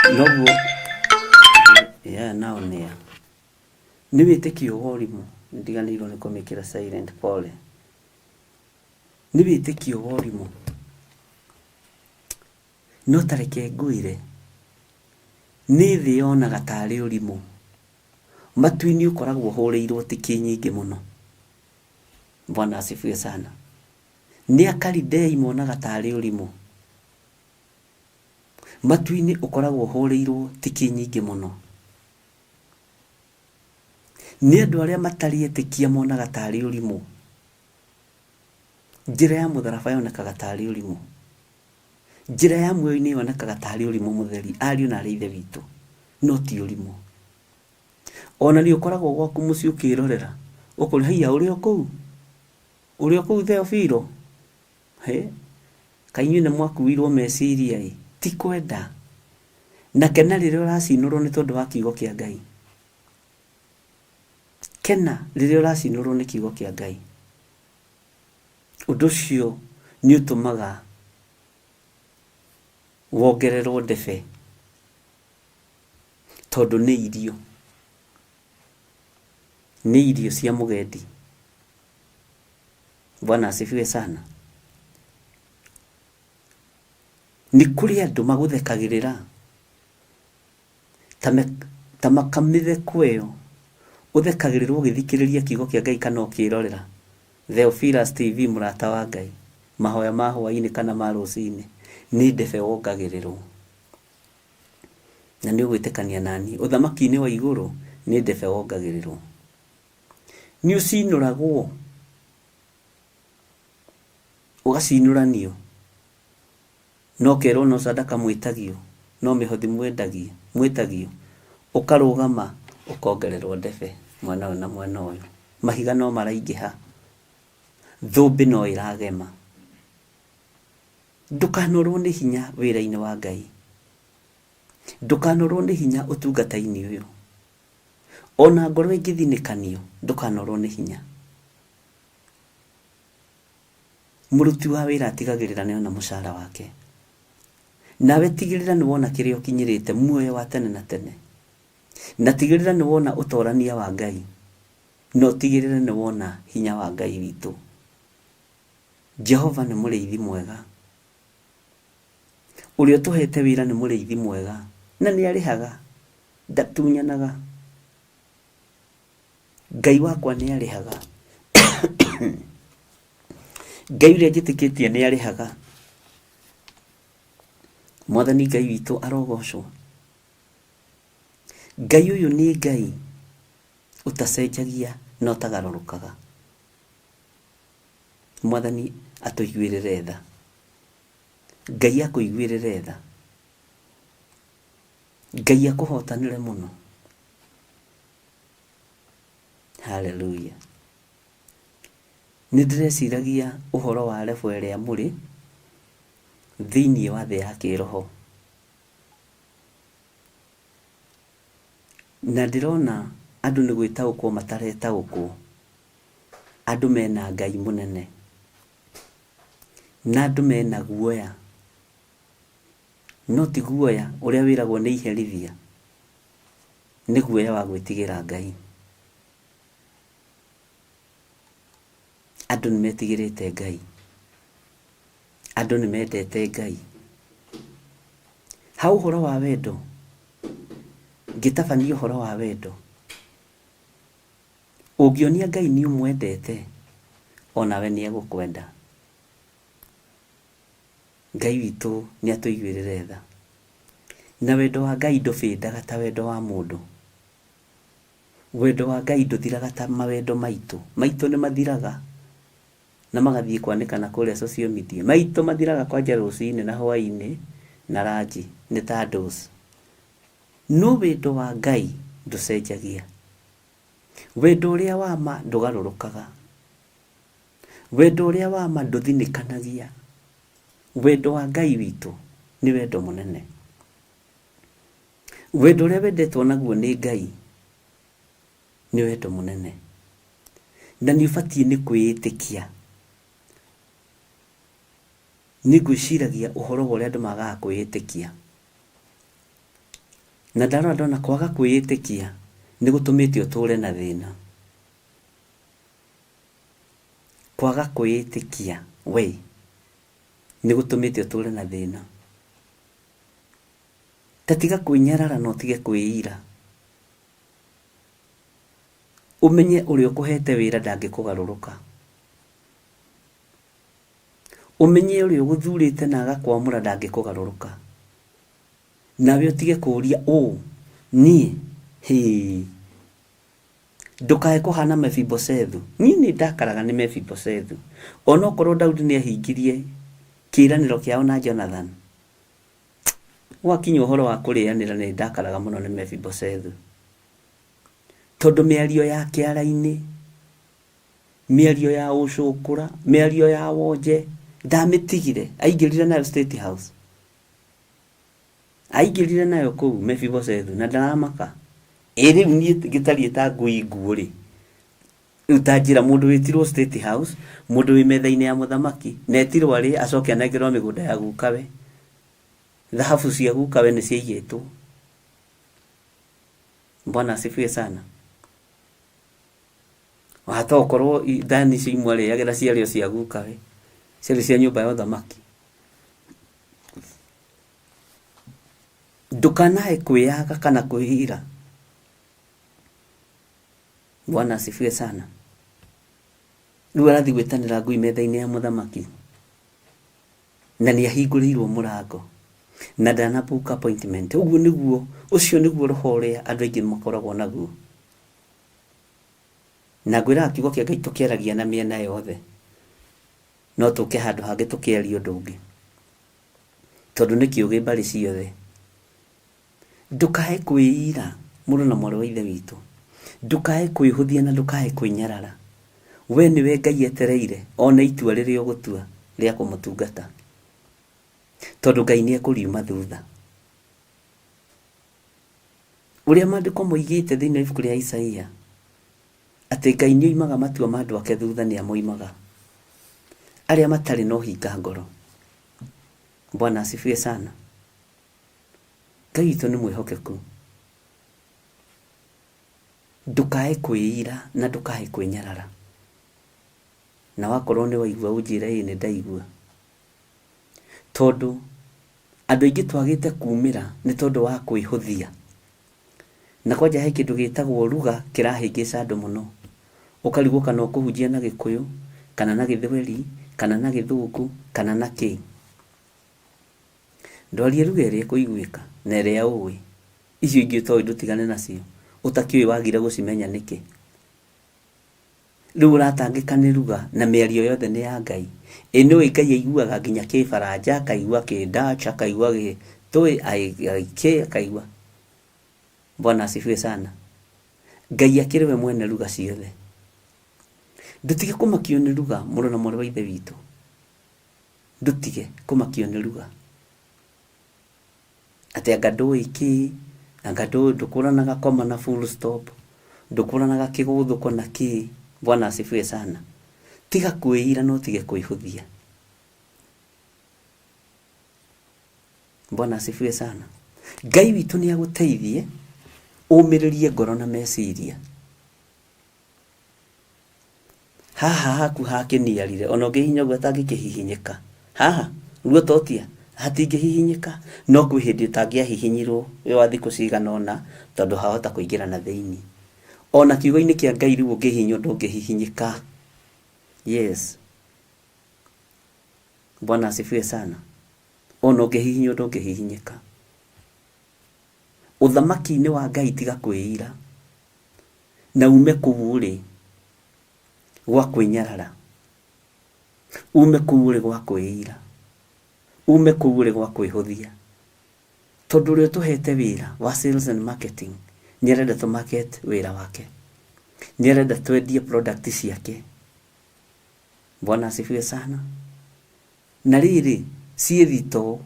Noguo yeah, nao nĩa nĩ wĩtĩkio wa ũrimũ, ndiganĩirwo nĩ kũmĩkĩra silent, pole. Nĩ wĩtĩkio wa ũrimũ. No ta reke ngwĩre, nĩ thĩ yonaga tarĩ ũrimũ. Matu-inĩ ũkoragwo ũhũrĩirwo tiki nyingĩ mũno. Bwana asifiwe sana. Nĩ Akalidei monaga tarĩ ũrimũ. Matu-inĩ ũkoragwo ũhũrĩirwo tiki nyingĩ mũno. Nĩ andũ arĩa matarĩ etĩkia monaga tarĩ ũrimũ. Njĩra ya mũtharaba yonekaga tarĩ ũrimũ. Njĩra ya muoyo-inĩ yonekaga tarĩ ũrimũ mũtheri, ariũ na arĩ ithe witũ, no ti ũrimũ. Ona nĩ ũkoragwo gwaku mũciĩ ũkĩrorera, ũkoria haiya ũrĩ o kũu? Ũrĩ o kũu Theofilo? Hĩ, kaĩ inyuĩ nĩ mwakuirwo meciria ĩ? Ti kwenda. Na kena rĩrĩa ũracinũrwo nĩ tondũ wa kiugo kĩa Ngai. Kena rĩrĩa ũracinũrwo nĩ kiugo kĩa Ngai. Ũndũ ũcio nĩ ũtũmaga wongererwo ndebe tondũ nĩ irio, nĩ irio cia mũgendi. Bwana asifiwe sana. Nĩ kũrĩ andũ magũthekagĩrĩra ta makamĩtheko ĩyo ũthekagĩrĩrwo ũgĩthikĩrĩria kiugo kĩa Ngai kana ũkĩrorera Theophilus TV mũrata wa Ngai, mahoya ma hwainĩ kana ma rũcinĩ, nĩ ndebe wongagĩrĩrwo. Na nĩ ũgwĩtĩkania naniĩ, ũthamaki-inĩ wa igũrũ nĩ ndebe wongagĩrĩrwo. Nĩ ũcinũragwo, ũgacinũranio. Na ũkerwo no sadaka mwĩtagio, no mĩhothi mwendagia, mwĩtagio, ũkarũgama ũkongererwo ndebe mwena ũyũ na mwena ũyũ. Mahiga no maraingĩha, thũmbĩ no ĩragema. Ndũkanorwo nĩ hinya wĩra-inĩ wa Ngai. Ndũkanorwo nĩ hinya ũtungata-inĩ ũyũ. Ona ngoro ĩngĩthinĩkanio, ndũkanorwo nĩ hinya. Mũruti wa wĩra atigagĩrĩra nĩ ona mũcara wake. Nawe tigĩrĩra nĩ wona kĩrĩa ũkinyĩrĩte, muoyo wa tene na tene. Na tigĩrĩra nĩ wona ũtorania wa Ngai. Na ũtigĩrĩre nĩ wona hinya wa Ngai witũ. Jehova nĩ mũrĩithi mwega. Ũrĩa ũtũhete wĩra nĩ mũrĩithi mwega. Na nĩ arĩhaga. Ndatunyanaga. Ngai wakwa nĩ arĩhaga. Ngai ũrĩa njĩtĩkĩtie nĩ arĩhaga. Mwathani Ngai witũ arogocwo. Ngai ũyũ nĩ Ngai ũtacenjagia na ũtagarũrũkaga. Mwathani atũiguĩrĩre tha. Ngai akũiguĩrĩre tha. Ngai akũhotanĩre mũno. Hallelujah. Nĩ ndĩreciragia ũhoro wa level ĩrĩa mũrĩ thĩinĩ wa thĩ ya kĩroho. Na ndĩrona andũ nĩ gwĩtaũkwo mataretaũkwo. Andũ mena Ngai mũnene. Na andũ mena guoya. No ti guoya ũrĩa wĩragwo nĩ iherithia. Nĩ guoya wa gwĩtigĩra Ngai. Andũ nĩ metigĩrĩte Ngai. Andũ nĩ mendete Ngai. Ha ũhoro wa wendo, ngĩtabania ũhoro wa wendo, ũngĩonia Ngai nĩ ũmwendete, onawe nĩ egũkwenda. Ngai witũ nĩ atũiguĩrĩre tha. Na wendo wa Ngai ndũbĩndaga ta wendo wa mũndũ. Wendo wa Ngai ndũthiraga ta mawendo maitũ. Maitũ nĩ mathiraga na magathiĩ kwanĩkana kũrĩa social media. Maitũ mathiraga kwanja rũcinĩ na hwaĩ-inĩ na ranji nĩ ta dose. No wendo wa Ngai ndũcenjagia. Wendo ũrĩa wa ma ndũgarũrũkaga. Wendo ũrĩa wa ma ndũthinĩkanagia. Wendo wa Ngai witũ nĩ wendo mũnene. Wendo ũrĩa wendetwo naguo nĩ Ngai nĩ wendo mũnene. Na nĩ ũbatiĩ nĩ kwĩĩtĩkia. Nĩ ngwĩciragia ũhoro wa ũrĩa andũ magaga kwĩĩtĩkia. Na ndarora ndona kwaga kwĩĩtĩkia nĩ gũtũmĩte ũtũre na thĩna. Kwaga kwĩĩtĩkia we nĩ gũtũmĩte ũtũre na thĩna. Ta tiga kwĩnyarara na ũtige kwĩira. Ũmenye ũrĩa ũkũhete wĩra ndangĩkũgarũrũka. Ũmenye ũrĩa ũgũthurĩte na agakwamũra ndangĩkũgarũrũka. Nawe ũtige kũũria ũũ, niĩ, hĩĩ. Ndũkae kũhana Mefiboshethu. Niĩ nĩ ndakaraga nĩ Mefiboshethu. Onokorwo Daudi nĩ ahingirie kĩĩranĩro kĩao na Jonathan. Gwakinya ũhoro wa kũrĩanĩra nĩ ndakaraga mũno nĩ Mefiboshethu. Tondũ mĩario ya kĩara-inĩ, mĩario ya ũcũkũra, mĩario ya wonje, ndamĩtigire. Aingĩrire nayo State House. Aingĩrire nayo kũu Mefiboshethu na ndaramaka. Ĩ rĩu niĩ ngĩtariĩ ta ngui nguũ rĩ, rĩu ta njĩra mũndũ wĩtirwo State House, mũndũ wĩ metha-inĩ ya mũthamaki, na etirwo arĩe acoke anengerwo mĩgũnda ya gukawe. Thahabu cia gukawe nĩ ciaiyĩtwo. Bwana asifiwe sana. Wahota gũkorwo thani icio imwe arĩagĩra ciarĩ o cia gukawe, ciarĩ cia nyũmba ya ũthamaki. Ndũkanae kwĩyaga kana kwĩira. Bwana asifiwe sana. Rĩu arathiĩ gwĩtanĩra ngui metha-inĩ ya mũthamaki na nĩ ahingũrĩirwo mũrango na ndana book appointment. Ũguo nĩguo, ũcio nĩguo roho ũrĩa andũ aingĩ makoragwo naguo. Na ngwĩraga kiugo kĩa Ngai tũkĩaragia na mĩena yothe, no tũke handũ hangĩ tũkĩaria ũndũ ũngĩ, tondũ nĩ kĩũgĩ mbarĩ ciothe. Ndũkae kwĩira mũrũ na mwarĩ wa Ithe witũ, ndũkae kwĩhũthia na ndũkae kwĩnyarara. We nĩwe Ngai etereire one itua rĩrĩa ũgũtua rĩa kũmũtungata, tondũ Ngai nĩ ekũriuma thutha. Ũrĩa maandĩko moigĩte thĩinĩ wa ibuku rĩa Isaia, atĩ Ngai nĩ oimaga matua ma andũ ake thutha, nĩ amoimaga. Arĩa matarĩ na ũhinga ngoro. Bwana asifiwe sana. Ngai witũ nĩ mwĩhokeku. Ndũkae kwĩira na ndũkae kwĩnyarara. Na wakorwo nĩ waigua ũnjĩre ĩĩ nĩ ndaigua. Tondũ andũ aingĩ twagĩte kumĩra nĩ tondũ wa kwĩhũthia. Na kwanja he kĩndũ gĩtagwo ruga kĩrahĩngĩca andũ mũno. Ũkarigwo kana ũkũhunjia na Gĩkũyũ, kana na Gĩthweri, kana na Gĩthũngũ, kana na kĩ. Ndwarie ruga ĩrĩa ĩkũiguĩka na ĩrĩa ũĩ. Icio ingĩ ũtoĩ ndũtigane nacio. Ũtakĩũĩ wagire gũcimenya nĩkĩ. Rĩu ũratangĩka nĩ ruga na mĩario yothe nĩ ya Ngai. Ĩ nĩũĩ Ngai aiguaga nginya kĩbaranja, akaigua kĩ Dutch, akaigua gĩtũĩ, kĩ akaigua. Bwana asifiwe sana. Ngai akĩrĩ we mwene ruga ciothe. Ndũtige kũmakio nĩ ruga mũrũ na mwarĩ wa ithe witũ. Ndũtige kũmakio nĩ ruga. Atĩ anga ndũĩ kĩ, anga ndũkũranaga koma na full stop, ndũkũranaga kĩgũthũko na kĩ. Bwana asifiwe sana. Tiga kwĩira na ũtige kwĩhũthia. Bwana asifiwe sana. Ngai witũ nĩ agũteithie ũmĩrĩrie ngoro na meciria. Haha haku hakĩniarire ona ũngĩhihinya ũguo hatangĩkĩhihinyĩka. Haha ruototia hatingĩhihinyĩka, no kwĩ hĩndĩ ũtangĩahihinyirwo wĩ wa thikũ cigana ũna tondũ hahota kũingĩra na thĩinĩ. Ona kiugo-inĩ kĩa Ngai rĩu ũngĩhihinywo ndũngĩhihinyĩka. Yes. Bwana asifiwe sana. Ona ũngĩhihinywo ndũngĩhihinyĩka. Ũthamaki-inĩ wa Ngai tiga kwĩira na ume kũu ũrĩ gwa kwĩnyarara, ume kũu ũrĩ gwa kwĩira, ume kũu ũrĩ gwa kwĩhũthia. Tondũ ũrĩa ũtũhete wĩra wa sales and marketing nĩ arenda tũ market wĩra wake, nĩ arenda twendie product ciake. Bwana asifiwe sana. Na rĩrĩ, ciĩ thitoo,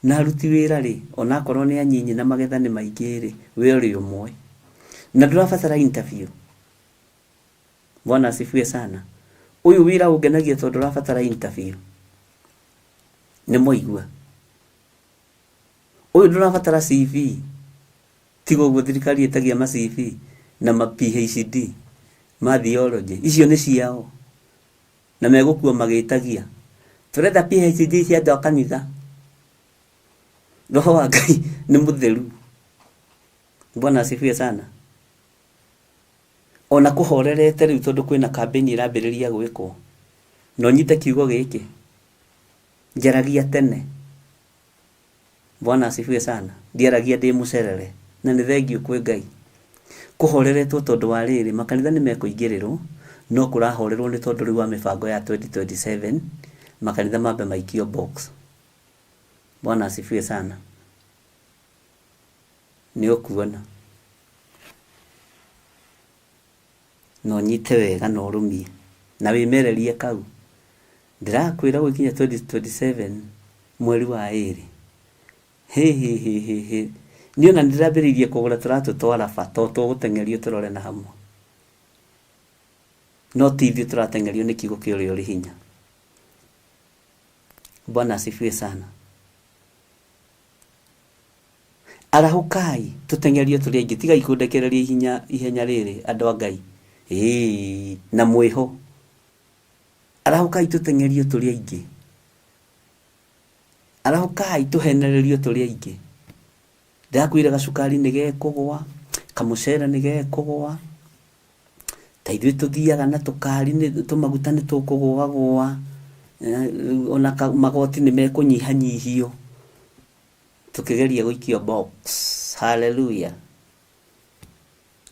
na aruti wĩra rĩ, onakorwo nĩ anyinyi na magetha nĩ maingĩ rĩ, we ũrĩ ũmwe. Na ndũrabatara interview. Bwana asifiwe sana. Ũyũ wĩra ũngenagia tondũ ndũrabatara interview. Nĩ mwaigua? Ũyũ ndũrabatara CV. Tiga ũguo thirikari ĩtagia ma CV na ma PhD ma theology. Icio nĩ ciao. Na megũkua magĩtagia. Tũrenda PhD cia andũ a kanitha. Roho wa Ngai nĩ mũtheru. Bwana asifiwe sana. Ona kũhorerete rĩu tondũ kwĩna kambĩini ĩrambĩrĩria gwĩkwo. Na ũnyite kiugo gĩkĩ. Njaragia tene. Bwana asifiwe sana. Ndiaragia ndĩ mũcerere. Na nĩ thengiũ kwĩ Ngai. Kũhoreretwo tondũ wa rĩrĩ, makanitha nĩ mekũingĩrĩrwo, no kũrahorerwo nĩ tondũ rĩu wa mĩbango ya 2027, makanitha mambe maikio box. Bwana asifiwe sana. Nĩ ũkuona. Na ũnyite wega na ũrũmie. Na wĩmererie kau. Ndĩrakwĩra gũgĩkinya 2027 mweri wa ĩrĩ. Hĩ hĩ hĩ hĩ hĩ. Niĩ ona nĩndĩrambĩrĩirie kũgũra tũratũ twa raba to tũgũteng'erio tũrore na hamwe. No ti ithuĩ tũrateng'erio nĩ kiugo kĩa ũrĩa ũrĩ hinya. Bwana asifiwe sana. Arahũkai tũteng'erio tũrĩ aingĩ tigai kũndekereria ihinya ihenya rĩrĩ andũ a Ngai. Ĩĩ na mwĩho. Arahũkai tũteng'erio tũrĩ aingĩ. Arahũkai tũhenererio tũrĩ aingĩ. Ndĩrakwĩra gacukari nĩ gekũgwa, kamũcere nĩ gekũgwa, ta ithuĩ tũthiaga na tũkari tũmaguta nĩ tũkũgũagũa, ona magoti nĩ mekũnyihanyihio, tũkĩgeria gũikio box. Hallelujah.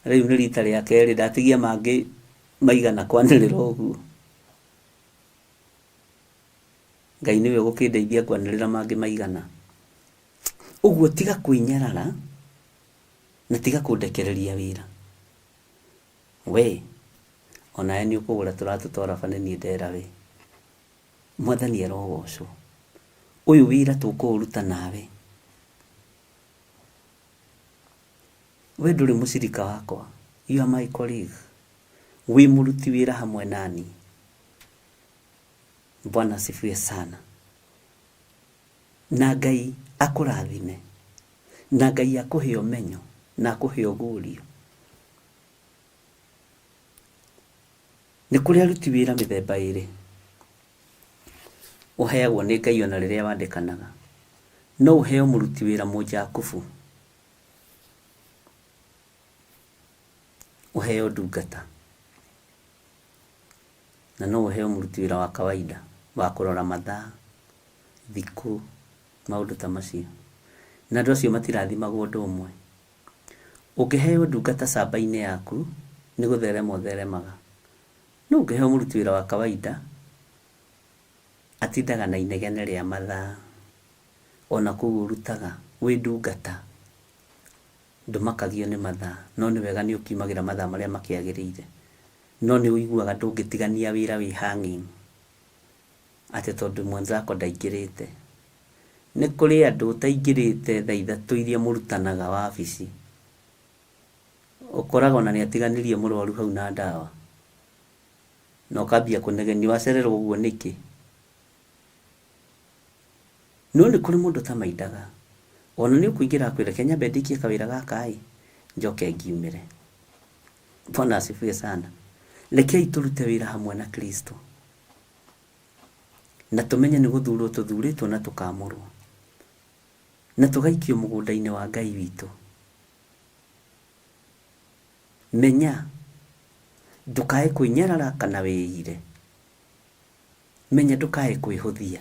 Rĩu nĩ rita rĩa kerĩ ndatigia mangĩ maigana kwanĩrĩra ũguo. Ngai nĩwe ũgũkĩndeithia ngwanĩrĩra mangĩ maigana. Ũguo tiga kwĩnyarara na tiga kũndekereria wĩra. We, onawe nĩ ũkũgũra tũratũ twa raba nĩ niĩ ndera we. Mwathani arogocwo. Ũyũ wĩra tũkũũruta nawe. We ndũrĩ mũcirika wakwa. You are my colleague. Wĩ mũruti wĩra hamwe nani. Bwana asifiwe sana. Na Ngai akũrathime. Na Ngai akũhe ũmenyo na akũhe ũguũrio. Nĩ kũrĩ aruti wĩra mĩthemba ĩrĩ. Ũheagwo nĩ Ngai ona rĩrĩa wandĩkanaga. No ũheo mũruti wĩra mũnjakubu. Ũheo ndungata. Na no ũheo mũruti wĩra wa kawaida wa kũrora mathaa, thikũ, maũndũ ta macio. Na andũ acio matirathimagwo ũndũ ũmwe. Ũngĩheo ndungata camba-inĩ yaku, nĩ gũtherema ũtheremaga. No ũngĩheo mũruti wĩra wa kawaida, atindaga na inegene rĩa mathaa, ona kũu ũrutaga wĩ ndungata, ndũmakagio nĩ mathaa, no nĩ wega nĩ ũkiumagĩra mathaa marĩa makĩagĩrĩire. No nĩ ũiguaga ndũngĩtigania wĩra wĩ hanging atĩ tondũ mwenzako ndaingĩrĩte. Nĩ kũrĩ andũ ũtaingĩrĩte thaa 3 iria mũrutanaga wabici, ũkoraga ona nĩ atiganĩrie mũrwaru hau na ndawa, na ũkambia kũnegenia wacererwo ũguo nĩkĩ. No nĩ kũrĩ mũndũ ũtamaindaga, ona nĩ ũkũingĩra akwĩre reke nyambe ndĩkie kawĩra gaka ĩ, njoke ngiumĩre. Bwana asifiwe sana. Rekei tũrute wĩra hamwe na Kristo, na tũmenye nĩ gũthurwo tũthurĩtwo na tũkamũrwo, na tũgaikio mũgũnda-inĩ wa Ngai witũ. Menya ndũkae kwĩnyarara kana wĩire. Menya ndũkae kwĩhũthia.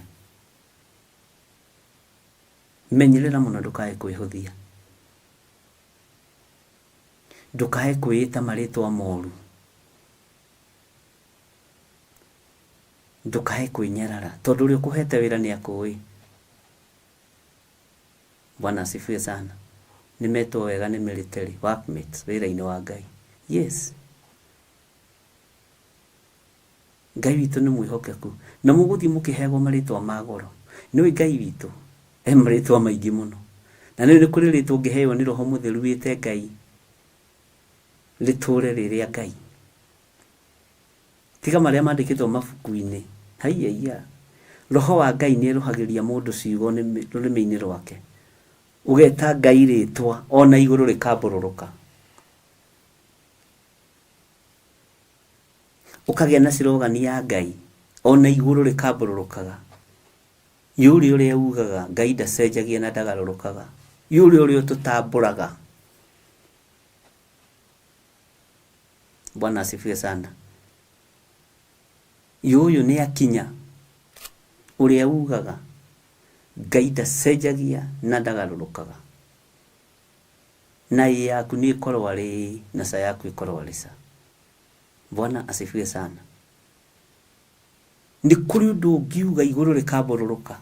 Menyerera mũno ndũkae kwĩhũthia. Ndũkae kwĩĩta marĩtwa moru. Ndũkae kwĩnyarara tondũ ũrĩa ũkũhete wĩra nĩ akũĩ. Bwana asifiwe sana. Nĩ metwo wega nĩ military workmates wĩra-inĩ wa Ngai. Yes. Ngai witũ nĩ mwĩhokeku. Na mũgũthiĩ mũkĩheagwo marĩtwa ma goro. Nĩũĩ Ngai witũ e marĩtwa maingĩ mũno. Na nĩũĩ nĩ kũrĩ rĩtwa ũngĩheo nĩ Roho Mũtheru wĩte Ngai, rĩtũre rĩ rĩa Ngai. Tiga marĩa mandĩkĩtwo mabuku-inĩ. Haiya. Roho wa Ngai nĩ erũhagĩria mũndũ ciugo rũrĩmĩ-inĩ rwake. Ũgeta Ngai rĩtwa ona igũrũ rĩkambũrũrũka. Ũkagĩa na slogan ya Ngai ona igũrũ rĩkambũrũrũkaga. Yũrĩa ũrĩa ugaga Ngai ndacenjagia na ndagarũrũkaga. Yũrĩa ũrĩa ũtũtambũraga. Bwana asifiwe sana. Yũyũ nĩ akinya ũrĩa ugaga Ngai ndacenjagia na ndagarũrũkaga. Na ĩ yaku nĩ ĩkorwo arĩ ĩ na ca yaku ĩkorwo arĩ ca. Bwana asifiwe sana. Nĩ kũrĩ ũndũ ũngiuga igũrũ rĩkambũrũrũka.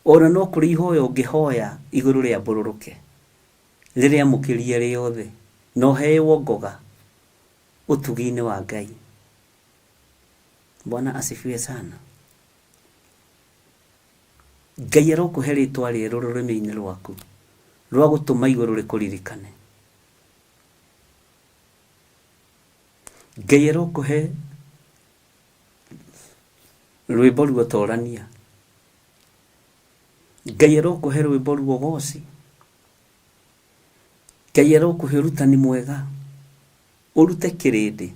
Ona no kũrĩ ihoya ũngĩhoya igũrũ rĩambũrũrũke, rĩrĩamũkĩrie rĩothe, na ũheeo ngoga ũtugi-inĩ wa Ngai. Bwana asifiwe sana. Ngai arokũhe rĩtwa rĩerũ rũrĩmĩ-inĩ rwaku rwa gũtũma igũrũ rĩkũririkane. Ngai arokũhe rwĩmbo ruotorania. Ngai arokũhe rwĩmbo ruogoci. Ngai arokũhe ũrutani mwega, ũrute kĩrĩndĩ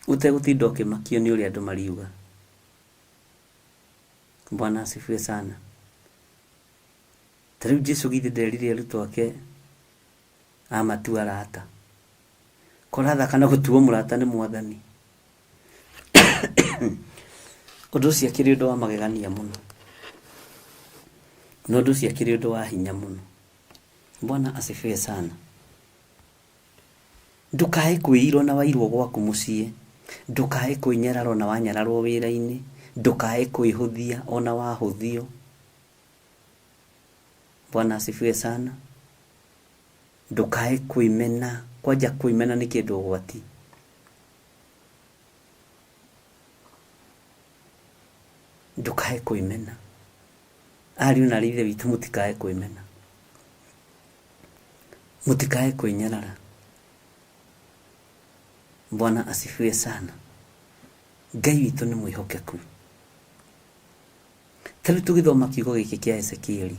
ũtegũtinda ũkĩmakio nĩ ũrĩa andũ mariuga. Bwana asifiwe sana. Ta rĩu Jesu githĩ nderire arutwo ake amatua arata. Kũrathaka na gũtuo mũrata nĩ Mwathani. Ũndũ ũcio akĩrĩ ũndũ wa magegania mũno. Na ũndũ ũcio akĩrĩ ũndũ wa hinya mũno. Bwana asifiwe sana. Ndũkae kwĩira ona wairwo gwaku mũciĩ. Ndũkae kwĩnyarara ona wanyararwo wĩra-inĩ. Ndũkae kwĩhũthia ona wahũthio. Bwana asifiwe sana. Ndũkae kwĩmena. Kwanja kwĩmena nĩ kĩndũ ũgwati. Ndũkae kwĩmena. Ariũ na aarĩ a Ithe witũ mũtikae kwĩmena. Mũtikae kwĩnyarara. Bwana asifiwe sana. Ngai witũ nĩ mwĩhokeku. Ta rĩu tũgĩthoma kiugo gĩkĩ kĩa Ezekieli,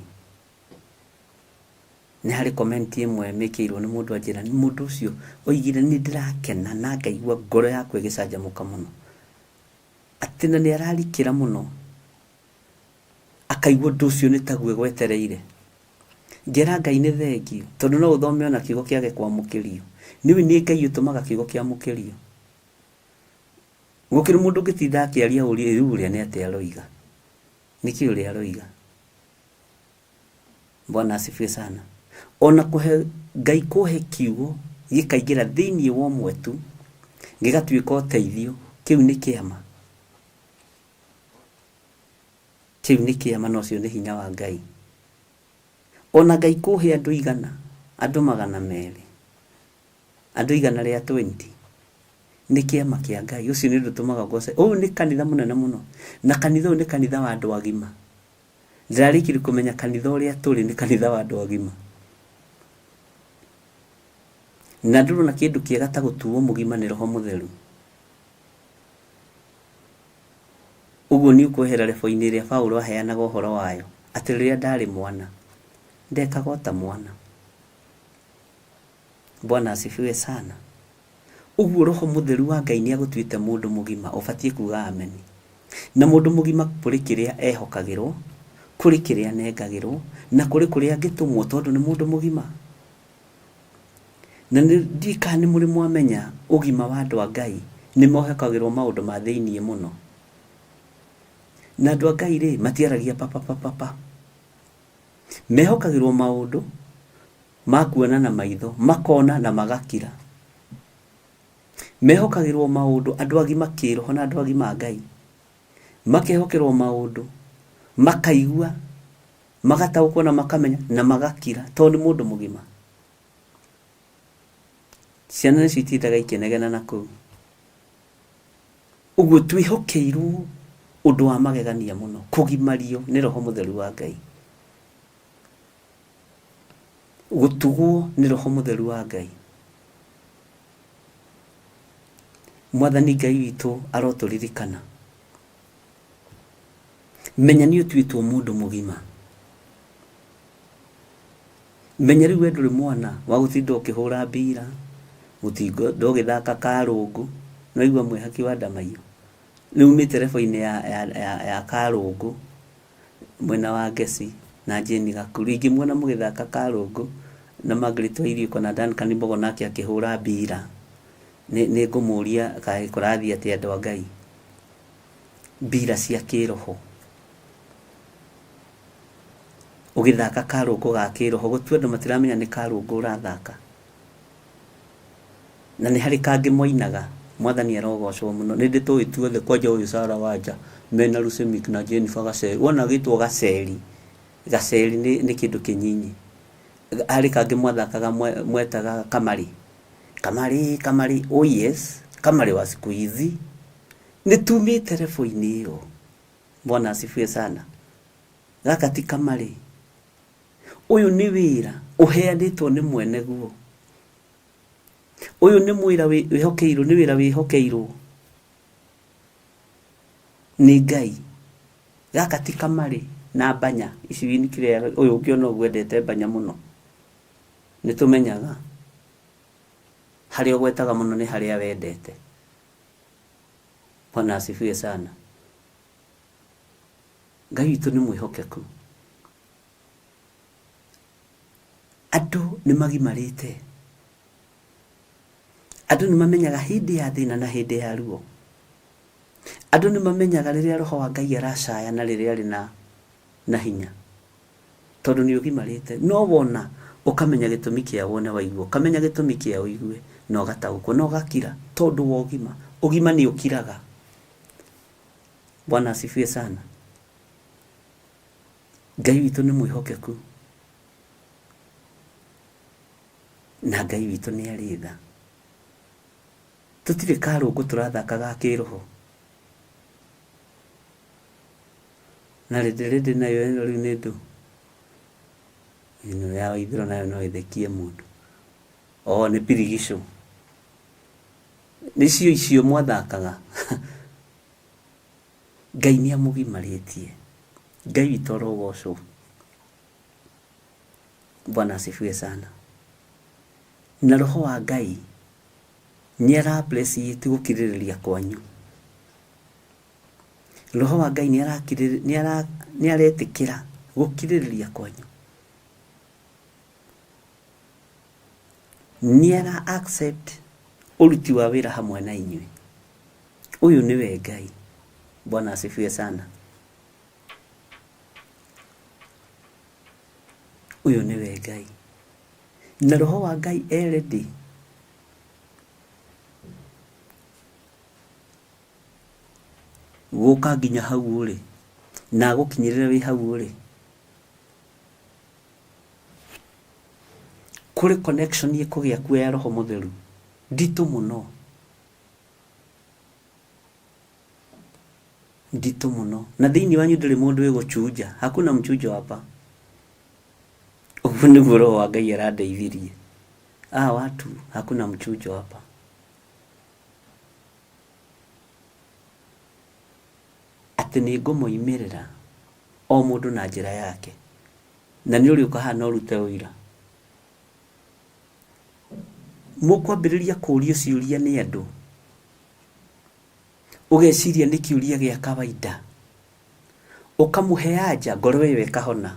nĩ harĩ comment ĩmwe mĩkĩirwo nĩ mũndũ anjĩra mũndũ ũcio oigire nĩ ndĩrakena na ngaigua ngoro yakwa ĩgĩcanjamũka mũno. Atĩ na nĩ ararikĩra mũno, akaigua ũndũ ũcio nĩ taguo egwetereire. Ngera Ngai nĩ thengiũ, tondũ no ũthome ona kiugo kĩage kwamũkĩrio. Nĩũĩ nĩ Ngai ũtũmaga kiugo kĩamũkĩrio. Gũkĩrĩ mũndũ ũngĩtinda akĩaria ũrie rĩu ũrĩa nĩ atĩa aroiga. Nĩkĩ ũrĩa aroiga. Bwana asifiwe sana. Ona kũhe Ngai kũhe kiugo gĩkaingĩra thĩinĩ wa ũmwe tu, gĩgatuĩka ũteithio, kĩu nĩ kĩama. Kĩu nĩ kĩama na ũcio nĩ hinya wa Ngai. Ona Ngai kũhe andũ 100, andũ 200, andũ 120. Nĩ kĩama kĩa Ngai. Ũcio nĩ ũndũ ũtũmaga ngoce. Ũyũ nĩ kanitha mũnene mũno. Na kanitha ũyũ nĩ kanitha wa andũ agima. Ndĩrarĩkirie kũmenya kanitha ũrĩa tũrĩ nĩ kanitha wa andũ agima. Na ndũrona kĩndũ kĩega ta gũtuo mũgima nĩ Roho Mũtheru. Ũguo nĩ ũkwehera rebo-inĩ ĩrĩa Paulo aheanaga ũhoro wayo, atĩ rĩrĩa ndarĩ mwana, ndekaga o ta mwana. Bwana asifiwe sana. Ũguo Roho Mũtheru wa Ngai nĩ agũtuĩte mũndũ mũgima, ũbatiĩ kuga ameni. Na mũndũ mũgima kũrĩ kĩrĩa ehokagĩrwo, kũrĩ kĩrĩa anengagĩrwo, na kũrĩ kũrĩa angĩtũmwo tondũ nĩ mũndũ mũgima. Na ndiũĩ kana nĩ mũrĩ mwamenya ũgima wa andũ a Ngai nĩ mohokagĩrwo maũndũ ma thĩiniĩ mũno. Na andũ a Ngai rĩ, matiaragia papapapapa. Mehokagĩrwo maũndũ ma kuona na maitho, makona na magakira. Mehokagĩrwo maũndũ, andũ agima kĩroho na andũ agima a Ngai, makehokerwo maũndũ, makaigua, magataũkwo na makamenya na magakira tondũ nĩ mũndũ mũgima. Ciana nĩcio itindaga ikĩnegena na kũu. Ũguo twĩhokeirwo ũndũ wa magegania mũno, kũgimario nĩ Roho Mũtheru wa Ngai. Gũtugwo nĩ Roho Mũtheru wa Ngai. Mwathani Ngai witũ arotũririkana. Menya nĩ ũtuĩtwo mũndũ mũgima. Menya rĩu we ndũrĩ mwana wa gũtinda ũkĩhũra mbira, gũtinda ũgĩthaka karũngũ. Nĩ waigua mwĩhaki wa ndamaiyũ? Rĩu umĩte level-inĩ ya, ya, ya, ya karũngũ mwena wa Ngeci na Jane Gakuru. Ingĩmuona mũgĩthaka karũngũ na Margaret Wairiũko na Duncan Mbogo nake akĩhũra mbira, nĩ ngũmũria kaĩ kũrathiĩ atĩa andũ a Ngai? Mbira cia kĩroho. Ũgĩthaka karũngũ ga kĩroho, gũtua andũ matiramenya nĩ karũngũ ũrathaka. Na nĩ harĩ kangĩ mwainaga, Mwathani arogocwo mũno. Nĩ ndĩtũĩ tuothe kwanja ũyũ Sarah Wanja mena Lucy Meek na Jennifer Gaceri. Wona agĩtwo Gaceri, Gaceri nĩ, nĩ kĩndũ kĩnyinyi. Harĩ kangĩ mwathakaga mwetaga kamarĩ. Kamarĩ, kamarĩ, oh yes, kamarĩ wa siku hizi. Nĩ tumĩte level-inĩ ĩyo. Bwana asifiwe sana. Gaka ti kamarĩ. Ũyũ nĩ wĩra ũheanĩtwo nĩ mwene guo. Ũyũ nĩ mwĩra wĩhokeirwo, nĩ wĩra wĩhokeirwo nĩ Ngai. Gaka ti kamarĩ na mbanya ici kĩrĩa ũyũ ũngĩona ũguo endete mbanya mũno. Nĩ tũmenyaga harĩa ũgwetaga mũno nĩ harĩa wendete. Bwana asifiwe sana. Ngai witũ nĩ mwĩhokeku. Andũ nĩ magimarĩte. Andũ nĩ mamenyaga hĩndĩ ya thĩna na hĩndĩ ya ruo. Andũ nĩ mamenyaga rĩrĩa roho wa Ngai aracaya na rĩrĩa arĩ na, na hinya. Tondũ nĩ ũgimarĩte. No wona ũkamenya gĩtũmi kĩa wone waigua, ũkamenya gĩtũmi kĩa ũigue na ũgataũkwo na ũgakira tondũ wa ũgima. Ũgima nĩ ũkiraga. Bwana asifiwe sana. Ngai witũ nĩ mwĩhokeku na Ngai witũ nĩ arĩ tha. Tũtirĩ karũngũ tũrathaka ga kĩroho. Na rĩndĩ rĩndĩ nayo ĩno rĩu nĩ ndũ? Ĩno ya Waithĩra nayo no ĩthekie mũndũ. Oh, nĩ pirigicũ. Nĩcio icio mwathakaga. Ngai nĩ amũgimarĩtie. Ngai witũ arogocwo. Bwana asifiwe sana. Na roho wa Ngai nĩ ara appreciate gũkirĩrĩria kwanyu. Roho wa Ngai nĩ aretĩkĩra gũkirĩrĩria kwanyu. Nĩ ara accept ũruti wa wĩra hamwe na inyuĩ. Ũyũ nĩwe Ngai. Bwana asifiwe sana. Ũyũ nĩwe Ngai. Na roho wa Ngai e ready gũka nginya hau ũrĩ na agũkinyĩrĩre wĩ hau ũrĩ. Kũrĩ connection ĩkũgĩa kuo ya roho mũtheru nditũ mũno. Nditũ mũno. Na thĩinĩ wanyu ndũrĩ mũndũ wĩgũchunja. Hakuna mchujo hapa. Ũguo nĩguo Roho wa Ngai arandeithirie. Hawa watu hakuna mchujo hapa. Atĩ nĩ ngũmoimĩrĩra o mũndũ na njĩra yake. Na nĩ ũrĩũka haha na ũrute ũira. Mũkwambĩrĩria kũũrio ciũria nĩ andũ. Ũgeciria nĩ kĩũria gĩa kawaida. Ũkamũhe anja ngoro ĩyo ĩkahona.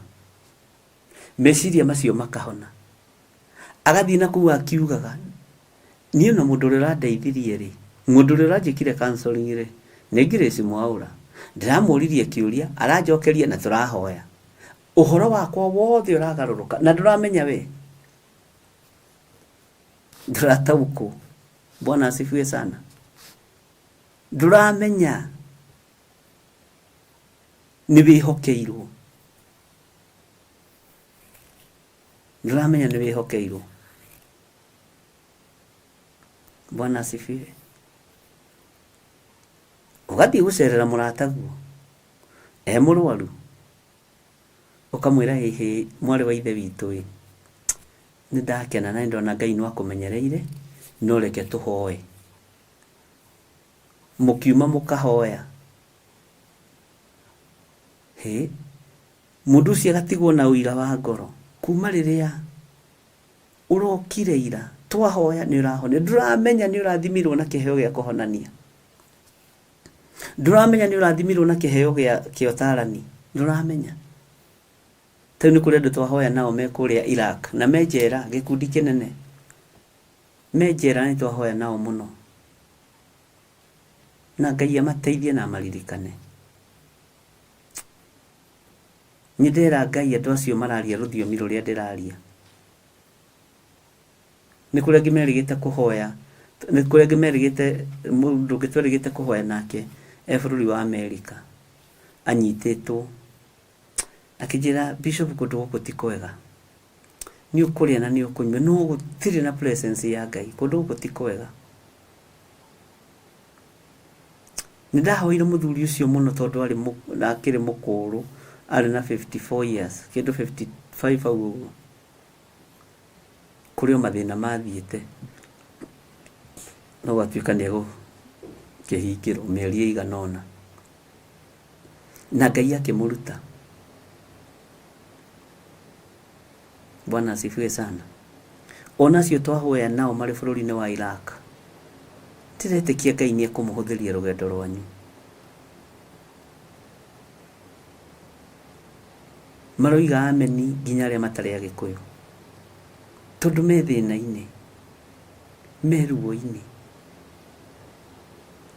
Meciria macio makahona. Agathiĩ na kũu akiugaga, niĩ ona mũndũ ũrĩa ũrandeithirie rĩ, mũndũ ũrĩa ũranjĩkire counseling rĩ, nĩ Grace Mwaũra. Ndĩramũririe kĩũria, aranjokeria na tũrahoya. Ũhoro wakwa wothe ũragarũrũka na ndũramenya we. Ndũrataũkwo. Bwana asifiwe sana. Ndũramenya nĩ wĩhokeirwo. Ndũramenya nĩ wĩhokeirwo. Bwana asifiwe. Ũgathiĩ gũcerera mũrataguo e mũrwaru, ũkamwĩra ĩhĩ mwarĩ wa ithe witũ ĩ, nĩ ndakena na nĩ ndona Ngai no akũmenyereire, no reke tũhoe. Mũkiuma mũkahoya. Hĩ, mũndũ ũcio agatigwo na ũira wa ngoro kuma rĩrĩa ũrokire ira twahoya nĩ ũrahonio. Ndũramenya nĩ ũrathimirwo na kĩheo gĩa kũhonania. Ndũramenya nĩ ũrathimirwo na kĩheo gĩa ũtarani. Ndũramenya. Ta rĩu nĩ kũrĩ andũ twahoya nao me kũrĩa Iraq na me njera, gĩkundi kĩnene. Me njera nĩ twahoya nao mũno. Na Ngai amateithie na amaririkane. Nĩ ndera Ngai andũ acio mararia rũthiomi rũrĩa ndĩraria. Nĩ kũrĩ angĩ merĩgĩte kũhoya, nĩ kũrĩ angĩ merĩgĩte, mũndũ ũngĩ twerĩgĩte kũhoya nake e bũrũri wa Amerika, anyitĩtwo. Akĩnjĩra, Bishop kũndũ gũkũ ti kwega. Nĩ ũkũrĩa na nĩ ũkũnyua, no gũtirĩ na presence ya Ngai. Kũndũ gũkũ ti kwega. Nĩ ndahoire mũthuri ũcio mũno tondũ arĩ akĩrĩ mũkũrũ, arĩ na 54 years, kĩndũ 55 hau ũguo. Kũrĩ o mathĩna mathiĩte, no gũgatuĩka nĩ egũkĩhingĩrwo mĩeri ĩigana ũna. Na Ngai akĩmũruta. Bwana asifiwe sana. Ona acio twahoya nao marĩ bũrũri-inĩ wa Iraq, ndĩretĩkia Ngai nĩ ekũmũhũthĩria rũgendo rwanyu. Maroiga ameni nginya arĩa matarĩ Agĩkũyũ, tondũ me thĩna-inĩ, me ruo-inĩ.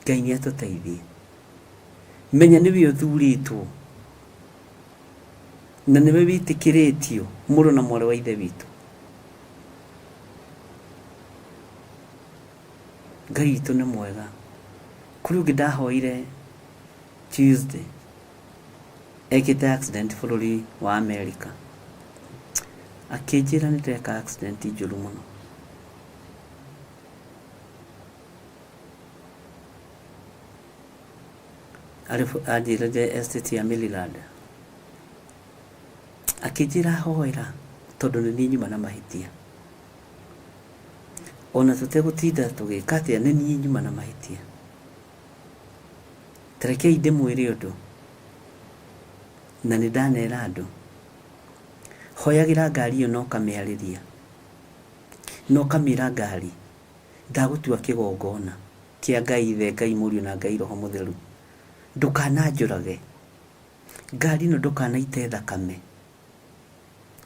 Ngai nĩ atũteithie. Menya nĩwe ũthurĩtwo na nĩwe wĩtĩkĩrĩtio mũrũ na mwarĩ wa Ithe witũ. Ngai witũ nĩ mwega. Kũrĩ ũngĩ ndahoire Tuesday ekĩte accident bũrũri wa America. Akĩnjĩra nĩ ndeka accident njũru mũno. Anjĩrire estate ya Maryland. Akĩnjĩra hoera tondũ nĩ niĩ nyuma na mahĩtia. Ona tũtegũtinda tũgĩka atĩa nĩ niĩ nyuma na mahĩtia. Ta rekei ndĩmwĩre ũndũ, na nĩ ndanera andũ, hoyagĩra ngari ĩyo na ũkamĩarĩria, na ũkamĩra ngari, ndagũtua kĩgongona kĩa Ngai Ithe, Ngai Mũriũ na Ngai Roho Mũtheru, ndũkananjũrage, ngari ĩno ndũkanaite thakame,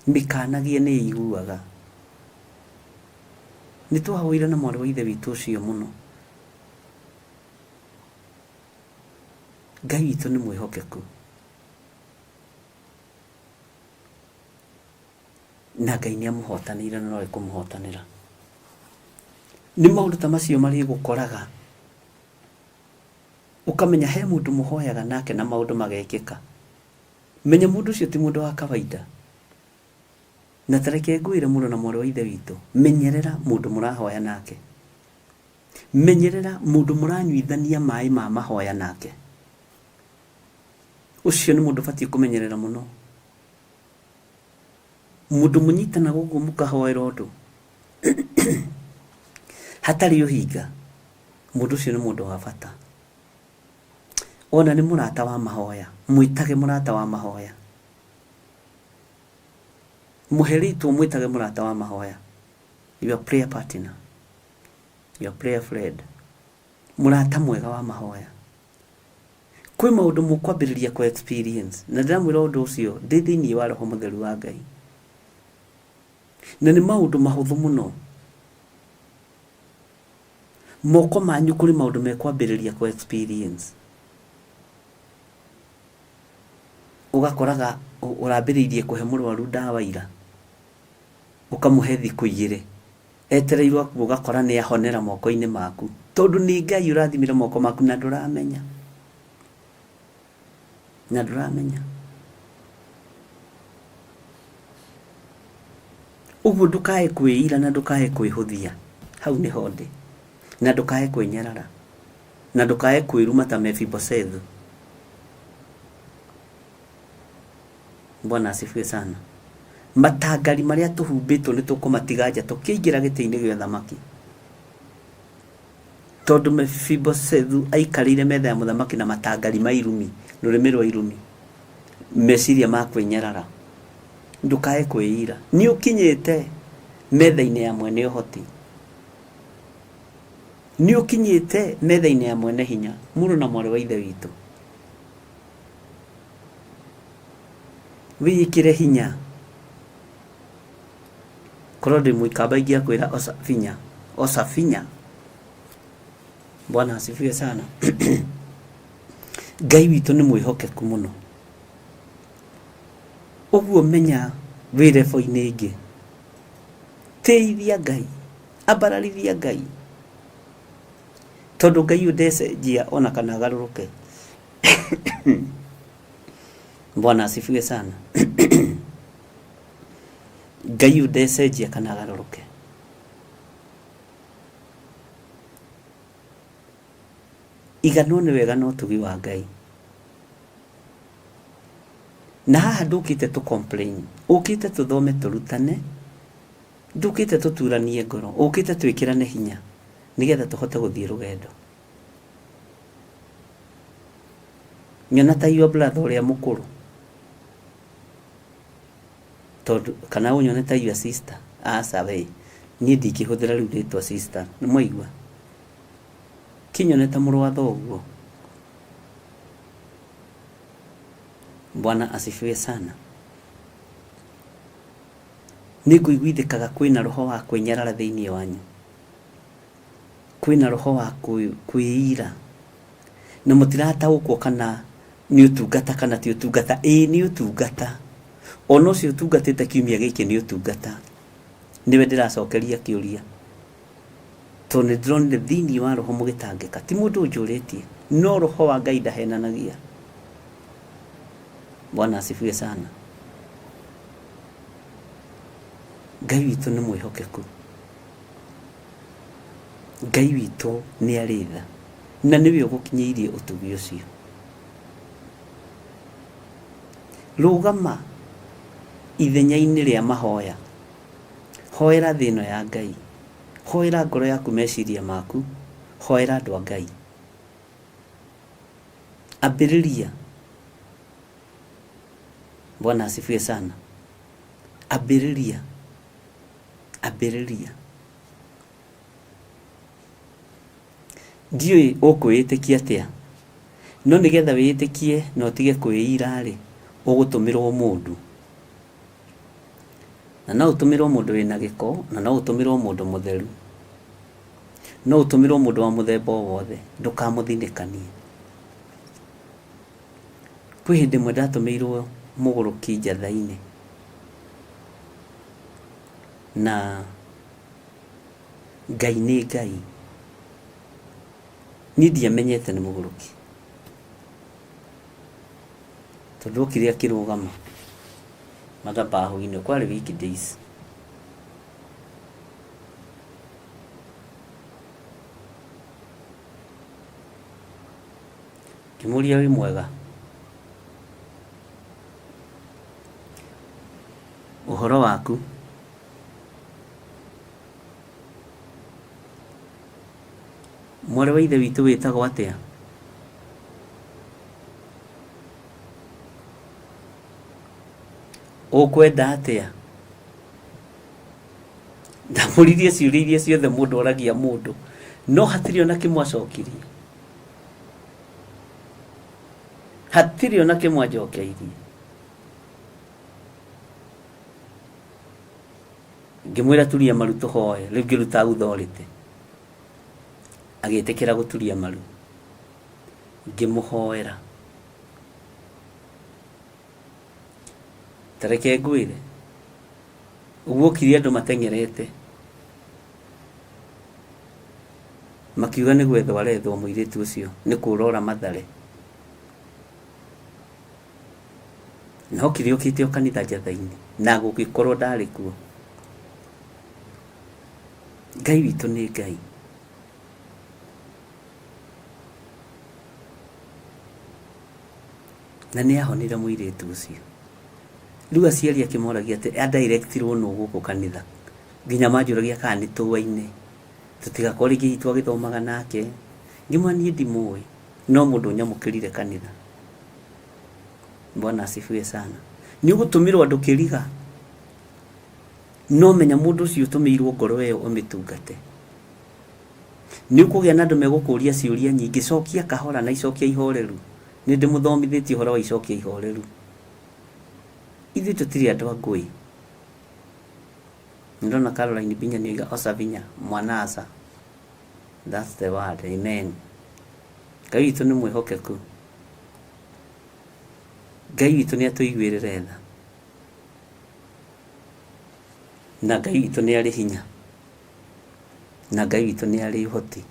mĩkanagie nĩ ĩiguaga. Nĩ twahoire na mwarĩ wa ithe witũ ũcio mũno. Ngai witũ nĩ mwĩhokeku. Na Ngai nĩ amũhotanĩire na no ekũmũhotanĩra. Nĩ maũndũ ta macio marĩgũkoraga, ũkamenya he mũndũ mũhoyaga nake na maũndũ magekĩka. Menya mũndũ ũcio ti mũndũ wa kawaida. Na ta reke ngwĩre mũrũ na mwarĩ wa ithe witũ, menyerera mũndũ mũrahoya nake. Menyerera mũndũ mũranyuithania maĩ ma mahoya nake. Ũcio nĩ mũndũ ũbatiĩ kũmenyerera mũno. Mũndũ mũnyitanaga ũguo mũkahoera ũndũ hatarĩ ũhinga, mũndũ ũcio nĩ mũndũ wa bata. Ona nĩ mũrata wa mahoya, mwĩtage mũrata wa mahoya. Mũhe rĩtwa mwĩtage mũrata wa mahoya. Your prayer partner, your prayer friend. Mũrata mwega wa mahoya. Kwĩ maũndũ mũkwambĩrĩria kũ experience na ndĩramwĩra ũndũ ũcio ndĩ thĩinĩ wa roho mũtheru wa Ngai. Na nĩ maũndũ mahũthũ mũno. Moko manyu kũrĩ maũndũ mekwambĩrĩria kũ experience. Ũgakoraga ũrambĩrĩirie kũhe mũrwaru ndawa ira, ũkamũhe thikũ igĩrĩ, etereirwo akue ũgakora nĩ ahonera moko-inĩ maku. Tondũ nĩ Ngai ũrathimire moko maku na ndũramenya. Na ndũramenya. Ũguo ndũkae kwĩira na ndũkae kwĩhũthia. Hau nĩho ndĩ. Na ndũkae kwĩnyarara. Na ndũkae kwĩruma ta Mefiboshethu. Bwana asifiwe sana. Matangari marĩa tũhumbĩtwo nĩ tũkũmatiga nja tũkĩingĩra gĩtĩ-inĩ gĩa ũthamaki. Tondũ Mefiboshethu aikarĩire metha ya mũthamaki na matangari ma irumi, rũrĩmĩ rwa irumi, meciria ma kwĩnyarara. Ndũkae kwĩira. Nĩ ũkinyĩte metha-inĩ ya mwene ũhoti. Nĩ ũkinyĩte metha-inĩ ya mwene hinya, mũrũ na mwarĩ wa Ithe witũ. Wĩĩkĩre hinya. Korwo ndĩ mũikamba ingĩakwĩra oca binya, oca binya. Bwana asifiwe sana. Ngai witũ nĩ mwĩhokeku mũno. Ũguo menya wĩ level-inĩ ĩngĩ. Tĩithia Ngai, ambararithia Ngai. Tondũ Ngai ũyũ ndecenjia ona kana agarũrũke. Bwana asifiwe sana. Ngai ũyũ ndecenjia kana agarũrũke. Iganwo nĩ wega na ũtugi wa Ngai. Na haha ndũkĩte tũ complain, ũkĩte tũthome tũrutane, ndũkĩte tũturanie ngoro, ũkĩte twĩkĩrane hinya nĩgetha tũhote gũthiĩ rũgendo. Nyona ta your brother ũrĩa mũkũrũ tondũ kana ũnyone ta your sister aca we niĩ ndingĩhũthĩra rĩu rĩtwa sister nĩ mwaigua kĩnyone ta mũrũ wa thoguo Bwana asifiwe sana. Nĩ ngũiguithĩkaga kwĩna roho wa kwĩnyarara thĩinĩ wanyu. Kwĩna roho wa kwĩira. Na mũtirataũkwo kana nĩ ũtungata kana ti ũtungata. Ĩĩ nĩ ũtungata. Ona ũcio ũtungatĩte kiumia gĩkĩ nĩ ũtungata. Nĩwe ndĩracokeria kĩũria. Tondũ nĩ ndĩronire thĩinĩ wa roho mũgĩtangĩka. Ti mũndũ ũnjũrĩtie, no roho wa Ngai ndahenanagia. Bwana asifiwe sana. Ngai witũ nĩ mwĩhokeku. Ngai witũ nĩ arĩ tha na nĩwe ũgũkinyĩirie ũtugi ũcio. Rũgama ithenya-inĩ rĩa mahoya. Hoera thĩ ĩno ya Ngai. Hoera ngoro yaku meciria maku. Hoera andũ a Ngai. Ambĩrĩria. Bwana asifiwe sana. Ambĩrĩria. Ambĩrĩria. Ndiũĩ ũkwĩĩtĩkia atĩa, no nĩgetha wĩĩtĩkie na ũtige kwĩira-rĩ, ũgũtũmĩrwo mũndũ. Na no ũtũmĩrwo mũndũ wĩna gĩko, na no ũtũmĩrwo mũndũ mũtheru. No ũtũmĩrwo mũndũ wa mũthemba o wothe, ndũkamũthinĩkanie. Kwĩ hĩndĩ ĩmwe ndatũmĩirwo mũgũrũki njatha-inĩ, na Ngai nĩ Ngai. Niĩ ndiamenyete nĩ mũgũrũki. Tondũ okire akĩrũgama mathabahu-inĩ, kwarĩ weekdays. Ngĩmũria wĩ mwega? Ũhoro waku? Mwarĩ wa ithe witũ wĩtagwo atĩa? Ũkwenda atĩa? Ndamũririe ciũria iria ciothe mũndũ oragia mũndũ, no hatirĩ ona kĩmwe acokirie. Hatirĩ ona kĩmwe anjokeirie. Ngĩmwĩra turia maru tũhoe, rĩu ngĩruta authority. Agĩtĩkĩra gũturia maru. Ngĩmũhoera. Ta reke ngwĩre, ũguo okire andũ mateng'erete, makiuga nĩ gwethwo arethwo mũirĩtu ũcio, nĩ kũra ora Mathare. Na okire okĩte o kanitha njatha-inĩ, na gũgĩkorwo ndarĩ kuo. Ngai witũ nĩ Ngai. Na nĩ ahonire mũirĩtu ũcio. Rĩu aciari ake moragia atĩ adirectirwo nũ gũkũ kanitha. Nginya manjũragia kana nĩ tũaine. Tũtigakorwo rĩngĩ hihi twagĩthomaga nake. Ngĩmwĩra niĩ ndimũĩ, no mũndũ ũnyamũkĩrire kanitha. Bwana asifiwe sana. Nĩ ũgũtũmĩrwo andũ kĩriga. No menya mũndũ ũcio ũtũmĩirwo ngoro ĩyo ũmĩtungate. Nĩ ũkũgĩa na andũ megũkũria ciũria nyingĩ, cokia kahora na icokia ihoreru. Nĩ ndĩmũthomithĩtie ũhoro wa icokia ihoreru. Ithuĩ tũtirĩ andũ a ngũĩ. Nĩndona Caroline Binya nĩoiga oca binya, mwana aca. That's the word, amen. Ngai witũ nĩ mwĩhokeku. Ngai witũ nĩ atũiguĩrĩre tha. Na Ngai witũ nĩ arĩ hinya. Na Ngai witũ nĩ arĩ ũhoti.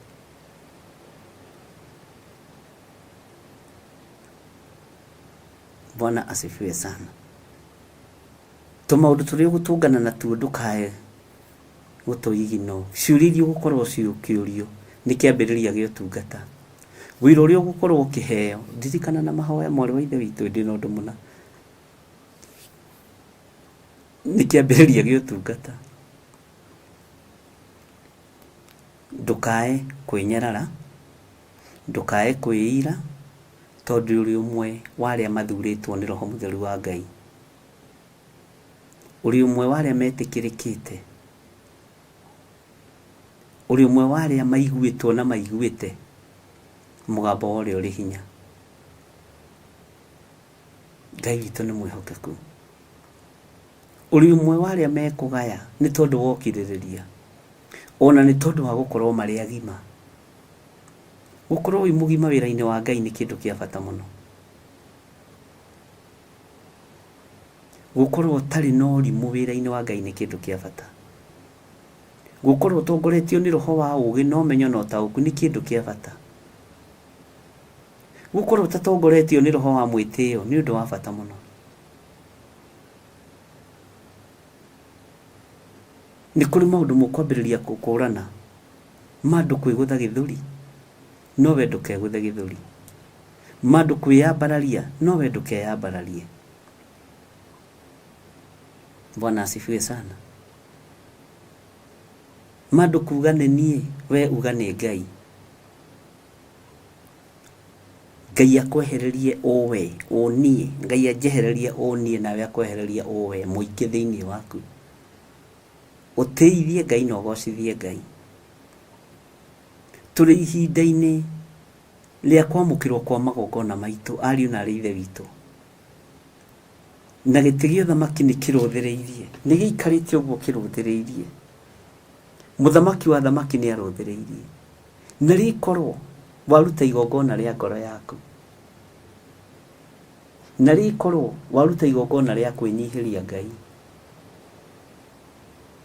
Bwana asifiwe sana. Tũmaũndũ tũrĩa ũgũtũngana natuo ndũkae gũtũigino. Ciũria iria ũgũkorwo ũkĩũrio nĩ kĩambĩrĩria gĩa ũtungata. Wĩra ũrĩa ũgũkorwo ũkĩheo, ririkana na mahoya mwarĩ wa ithe witũ ndĩna ũndũ mũna. Nĩ kĩambĩrĩria gĩa ũtungata. Ndũkae kwĩnyarara, ndũkae kwĩira, tondũ ũrĩ ũmwe wa arĩa mathurĩtwo nĩ Roho Mũtheru wa Ngai. Ũrĩ ũmwe wa arĩa metĩkĩrĩkĩte. Ũrĩ ũmwe wa arĩa maiguĩtwo na maiguĩte mũgambo wa ũrĩa ũrĩ hinya. Ngai witũ nĩ mwĩhokeku. Ũrĩ ũmwe wa arĩa mekũgaya nĩ tondũ wa ũkirĩrĩria, ona nĩ tondũ wa gũkorwo marĩ agima. Gũkorwo wĩ mũgima wĩra-inĩ wa Ngai nĩ kĩndũ kĩa bata mũno. Gũkorwo ũtarĩ na ũrimũ wĩra-inĩ wa Ngai nĩ kĩndũ kĩa bata. Gũkorwo ũtongoretio nĩ roho wa ũgĩ na ũmenyo na ũtaũku nĩ kĩndũ kĩa bata. Gũkorwo ũtatongoretio nĩ roho wa mwĩtĩo nĩ ũndũ wa bata mũno. Nĩ kũrĩ maũndũ mũkwambĩrĩria gũkũrana ma andũ kwĩgũtha gĩthũri, no we ndũkegũthe gĩthũri. Ma andũ kwĩyambararia, no we ndũkeyambararie. Bwana asifiwe sana. Ma andũ kuga nĩ niĩ, we uga nĩ Ngai. Ngai akwehererie ũwe, ũniĩ, Ngai anjehererie ũniĩ nawe akwehererie ũwe, mũingĩ thĩinĩ waku. Ũtĩithie Ngai na ũgocithie Ngai. Tũrĩ ihinda-inĩ rĩa kwamũkĩrwo kwa magongona maitũ, ariũ na arĩ ithe witũ. Na gĩtĩ gĩa ũthamaki nĩ kĩrũthĩrĩirie, nĩ gĩikarĩte ũguo kĩrũthĩrĩirie. Mũthamaki wa athamaki nĩ arũthĩrĩirie. Na rĩkorwo waruta igongona rĩa ngoro yaku, na rĩkorwo waruta igongona rĩa kwĩnyihĩria Ngai,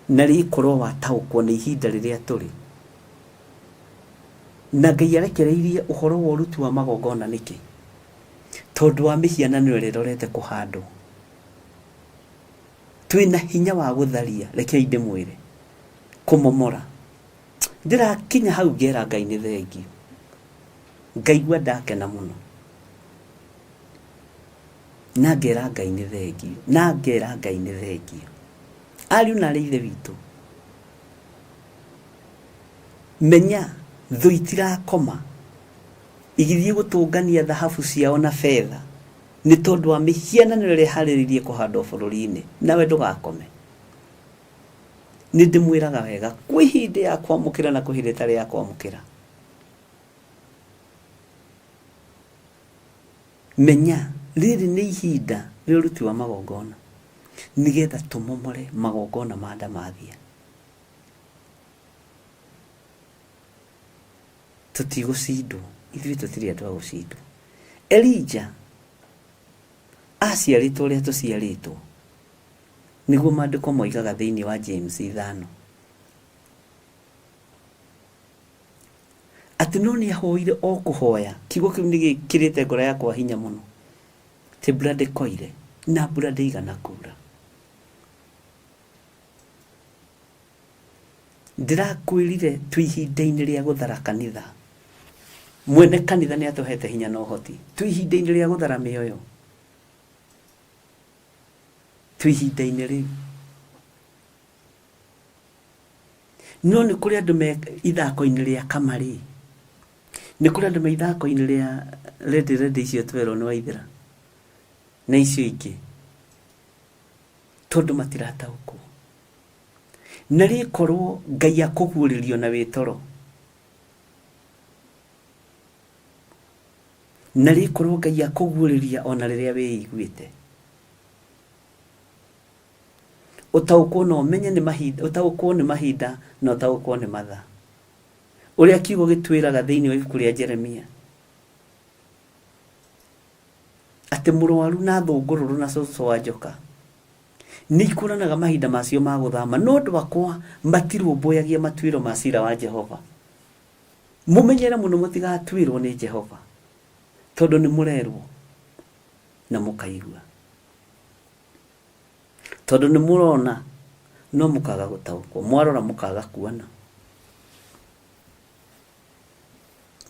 na rĩkorwo wataũkwo nĩ ihinda rĩrĩa tũrĩ, na Ngai arekereirie ũhoro wa ũruti wa magongona nĩkĩ? Tondũ wa mĩhianano ĩrĩa ĩrorete kũhandwo. Twĩna hinya wa gũtharia, rekei ndĩmwĩre, kũmomora. Ndĩrakinya hau ngera Ngai nĩ thengiũ. Ngaigua ndakena mũno. Na ngera Ngai nĩ thengiũ. Na ngera Ngai nĩ thengiũ. Ariũ na arĩ ithe witũ, menya thũ itirakoma igĩthiĩ gũtũngania thahabu ciao na betha nĩ tondũ wa mĩhianano ĩrĩa ĩharĩrĩirie kũhandwo bũrũri-inĩ, nawe ndũgakome. Nĩ ndĩmwĩraga wega, kwĩ hĩndĩ ya kwamũkĩra na kwĩ hĩndĩ ĩtarĩ ya kwamũkĩra. Menya, rĩrĩ nĩ ihinda rĩa ũruti wa magongona, nĩgetha tũmomore magongona ma ndamathia. Tũtigũcindwo, ithuĩ tũtirĩ andũ a gũcindwo. Elija aciarĩtwo ũrĩa tũciarĩtwo, nĩguo maandĩko moigaga thĩinĩ wa James ithano. Atĩ no nĩ ahoire o kũhoya, kiugo kĩu nĩ gĩkĩrĩte ngoro yakwa hinya mũno, atĩ mbura ndĩkoire na mbura ndĩigana kuura. Ndĩrakwĩrire twĩ ihinda-inĩ rĩa gũthara kanitha. Mwene kanitha nĩ atũhete hinya na ũhoti. Twĩ ihinda-inĩ rĩa gũthara mĩoyo. Twĩ ihinda-inĩ rĩu. No nĩ kũrĩ andũ me ithako-inĩ rĩa kamarĩ. Nĩ kũrĩ andũ me ithako-inĩ rĩa ready ready icio twerwo nĩ Waithera na icio ingĩ tondũ matirataũkwo. Na rĩkorwo Ngai akũguũrĩrio na wĩ toro. Na rĩkorwo Ngai akũguũrĩria ona rĩrĩa wĩiguĩte. Ũtaũkwo na ũmenye nĩ mahinda, ũtaũkwo nĩ mahinda na ũtaũkwo nĩ mathaa. Ũrĩa kiugo gĩtwĩraga thĩinĩ wa ibuku rĩa Jeremia atĩ mũrwaru na thũngũrũrũ na cũcũ wa njoka nĩ ikũranaga mahinda macio ma gũthama, no andũ akwa matirũmbũyagia matuĩro ma cira wa Jehova. Mũmenyere mũno mũtigatuĩrwo nĩ Jehova, tondũ nĩ mũrerwo na mũkaigua. Tondũ nĩ mũrona no mũkaga gũtaũkwo, mwarora mũkaga kuona.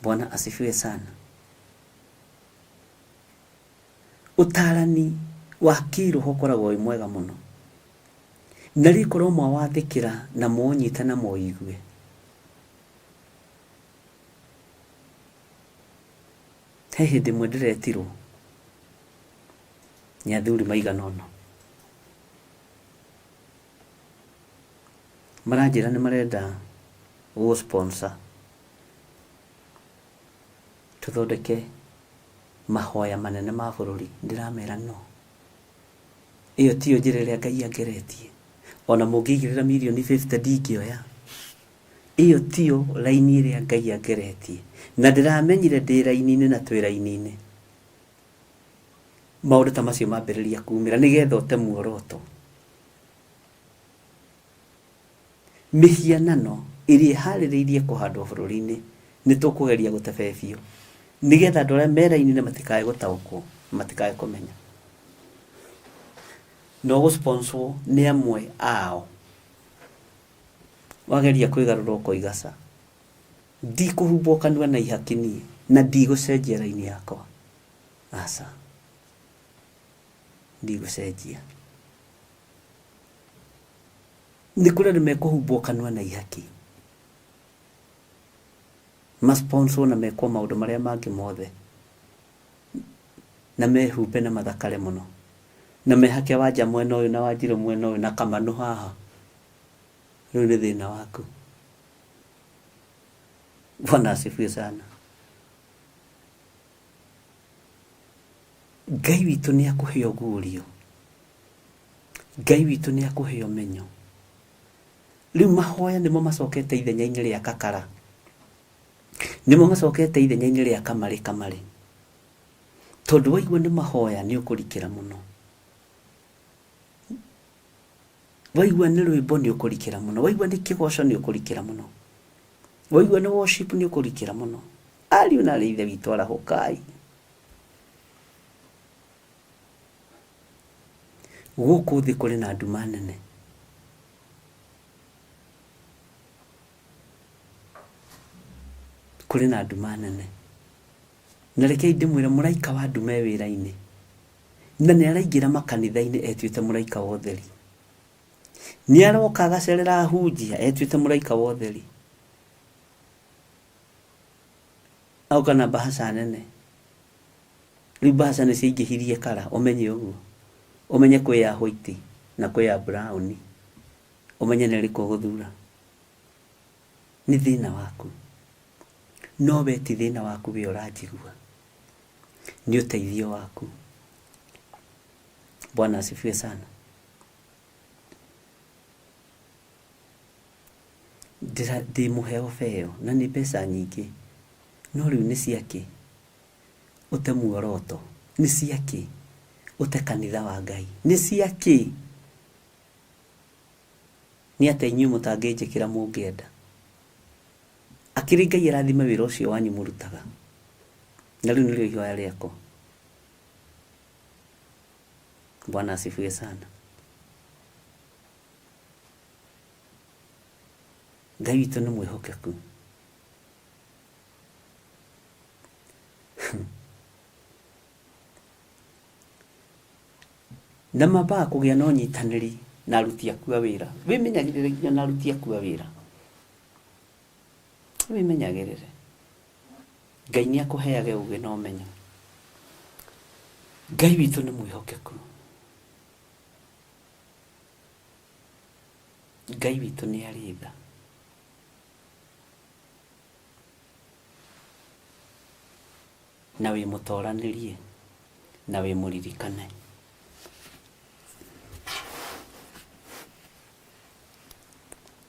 Bwana asifiwe sana. Ũtaarani wa kĩĩroho ũkoragwo wĩ mwega mũno, na rĩkorwo mwawathĩkĩra na mwaũnyita na mwaũigue. He hĩndĩ ĩmwe ndĩretirwo nĩ athuri maigana ũna, maranjĩra nĩ marenda gũ sponsor tũthondeke mahoya manene ma bũrũri. Ndĩramera no, ĩyo tiyo njĩra ĩrĩa Ngai angeretie. Ona mũngĩigĩrĩra mirioni 50 ndingĩoya. Ĩyo tiyo raini ĩrĩa Ngai angeretie. Na ndĩramenyire ndĩ raini-inĩ na twĩ raini-inĩ. Maũndũ ta macio mambĩrĩria kumĩra nĩgetha ũte muoroto. Mĩhianano ĩrĩa ĩharĩrĩirie kũhandwo bũrũri-inĩ nĩ tũkũgeria gũtebebio nĩgetha andũ arĩa me raini-inĩ matikae gũtaũkwo, matikae kũmenya. Na ũgũ sponsor nĩ amwe ao. Wageria kwĩgarũra ũkoiga ca. Ndikũhumbwo kanua na ihaki niĩ, na ndigũcenjia raini yakwa. Aca. Ndigũcenjia. Nĩ kũrĩ andũ mekũhumbwo kanua na ihaki. Ma sponsor na mekwo maũndũ marĩa mangĩ mothe. Na mehumbe na mathakare mũno. Na mehake wanja mwena ũyũ na wanjirũ mwena ũyũ na kamanũ haha. Rĩu nĩ thĩna waku. Bwana asifiwe sana. Ngai witũ nĩ akũhe ũguũrio. Ngai witũ nĩ akũhe ũmenyo. Rĩu mahoya nĩmo macokete ithenya-inĩ rĩa kakara. Nĩmo macokete ithenya-inĩ rĩa kamarĩ kamarĩ. Tondũ waigua nĩ mahoya nĩ ũkũrikĩra mũno. Waigua nĩ rwĩmbo nĩ ũkũrikĩra mũno. Waigua nĩ kĩgoco nĩ ũkũrikĩra mũno. Waigua nĩ worship nĩ ũkũrikĩra mũno. Ariũ na aarĩ a Ithe witũ arahũkai. Gũkũ thĩ kũrĩ na nduma nene. Kũrĩ na nduma nene. Na rekei ndĩmwĩre mũraika wa nduma e wĩra-inĩ. Na nĩ araingĩra makanitha-inĩ etuĩte mũraika wa ũtheri. Nĩ aroka agacerera ahunjia etuĩte mũraika wa ũtheri. Agoka na mbahaca nene. Rĩu mbahaca nĩ ciaingĩhirie kara, ũmenye ũguo. Ũmenye kwĩ ya white na kwĩ ya brown. Ũmenye nĩ ĩrĩkũ ũgũthura. Nĩ thĩna waku. No we ti thĩna waku we ũranjigua. Nĩ ũteithio waku. Bwana asifiwe sana. Ndĩ mũheo beo na nĩ mbeca nyingĩ, no rĩu nĩ ciakĩ? Ũte muoroto, nĩ ciakĩ? Ũte kanitha wa Ngai, nĩ ciakĩ? Nĩ atĩa inyuĩ mũtangĩnjĩkĩra mũngĩenda? Akĩrĩ Ngai arathime wĩra ũcio wanyu mũrutaga. Na rĩu nĩrĩo ihoya rĩakwa. Bwana asifiwe sana. Ngai witũ nĩ mwĩhokeku. Na mambaga kũgĩa na ũnyitanĩri na aruti aku a wĩra. Wĩmenyagĩrĩre nginya na aruti aku a wĩra. Wĩmenyagĩrĩre. Ngai nĩ akũheage ũgĩ na ũmenyo. Ngai witũ nĩ mwĩhokeku. Ngai witũ nĩ arĩ tha. Na wĩ mũtoranĩrie, na wĩ mũririkane.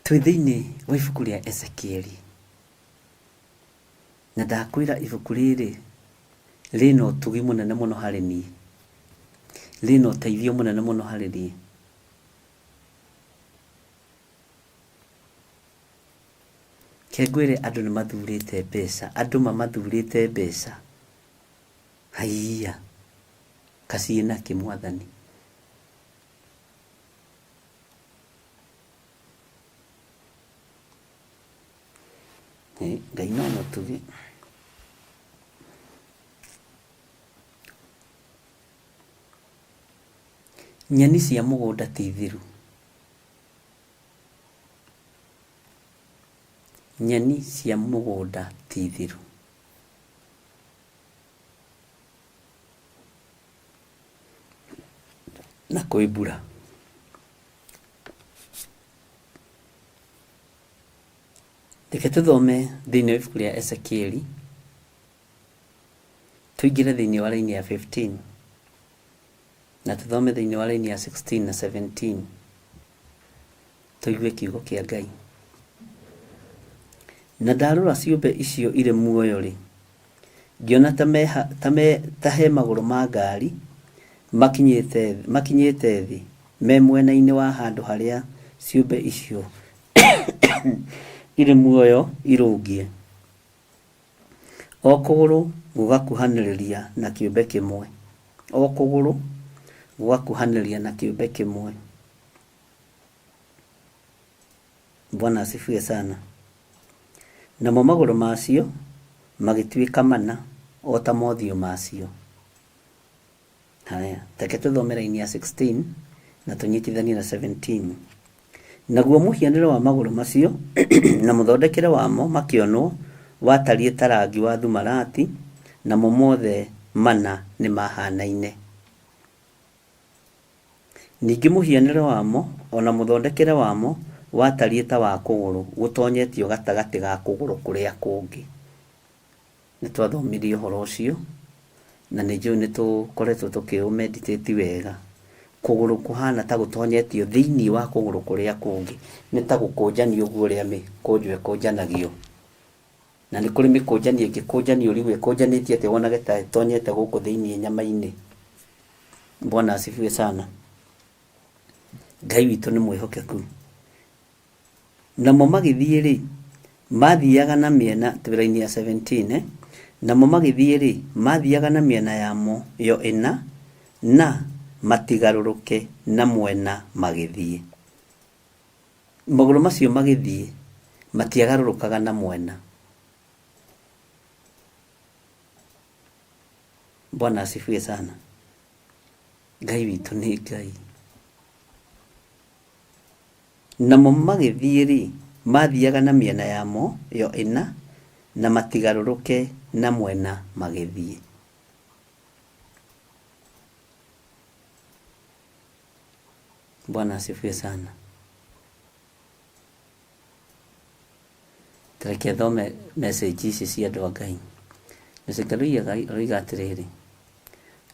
Twĩ thĩinĩ wa ibuku rĩa Ezekieli, na ndakwĩra ibuku rĩrĩ rĩna ũtugi mũnene mũno harĩ niĩ, rĩna ũteithio mũnene mũno harĩ niĩ. Reke ngwĩre andũ nĩ mathurĩte mbeca, andũ mamathurĩte mbeca. Haiya, kaciĩ nakĩ mwathani. Ngai no mũtugi. Nyeni cia mũgũnda ti thiru. Nyeni cia mũgũnda ti thiru. Na kwĩ mbura. Reke tũthome thĩinĩ wa ibuku rĩa Ezekieli, tũingĩre thĩinĩ wa raini ya 15 na tũthome thĩinĩ wa raini ya 16 na 17 tũigue kiugo kĩa Ngai. Na ndarora ciũmbe icio irĩ muoyo-rĩ, ngĩona ta me, ta me, ta he magũrũ ma ngari makinyĩte, makinyĩte thĩ me mwena-inĩ wa handũ harĩa ciũmbe icio irĩ muoyo irũngiĩ. O kũgũrũ gũgakuhanĩrĩria na kĩũmbe kĩmwe, o kũgũrũ gũgakuhanĩrĩria na kĩũmbe kĩmwe. Bwana asifiwe sana. Namo magũrũ macio magĩtuĩka mana o ta mothiũ macio. Haya, reke tũthome raini ya 16 na tũnyitithanie na 17. Naguo mũhianĩre wa magũrũ macio na mũthondekere wamo makĩonwo watariĩ ta rangi wa thumarati, namo mothe mana nĩ mahanaine. Ningĩ mũhianĩre wamo o na mũthondekere wamo watariĩ ta wa kũgũrũ gũtonyetio gatagatĩ ga kũgũrũ kũrĩa kũngĩ. Nĩ twathomirie ũhoro ũcio, na nĩ njũĩ nĩ tũkoretwo tũkĩ ũ meditate wega. Kũgũrũ kũhana ta gũtonyetio thĩinĩ wa kũgũrũ kũrĩa kũngĩ, nĩ ta gũkũnjanio ũguo ũrĩa mĩkũnjo ĩkũnjanagio. Na nĩ kũrĩ mĩkũnjanio ĩngĩkũnjanio ũrigwo ĩkũnjanĩtio atĩa wonage ta ĩtonyete gũkũ thĩinĩ nyama-inĩ. Bwana asifiwe sana. Ngai witũ nĩ mwĩhokeku. Namo magĩthiĩ-rĩ, maathiaga na mĩena, twĩ raini ya 17, eh? Namo magĩthiĩ-rĩ, maathiaga na mĩena yamo yo ĩna, na matigarũrũke na mwena magĩthiĩ. Magũrũ macio magĩthiĩ, matiagarũrũkaga na mwena. Bwana asifiwe sana. Ngai witũ nĩ Ngai. Namo magĩthiĩ-rĩ, maathiaga na mĩena yamo yo ĩna, na matigarũrũke na mwena magĩthiĩ. Bwana asifiwe sana. Ta reke thome message ici cia andũ a Ngai. Message aroiga atĩrĩrĩ,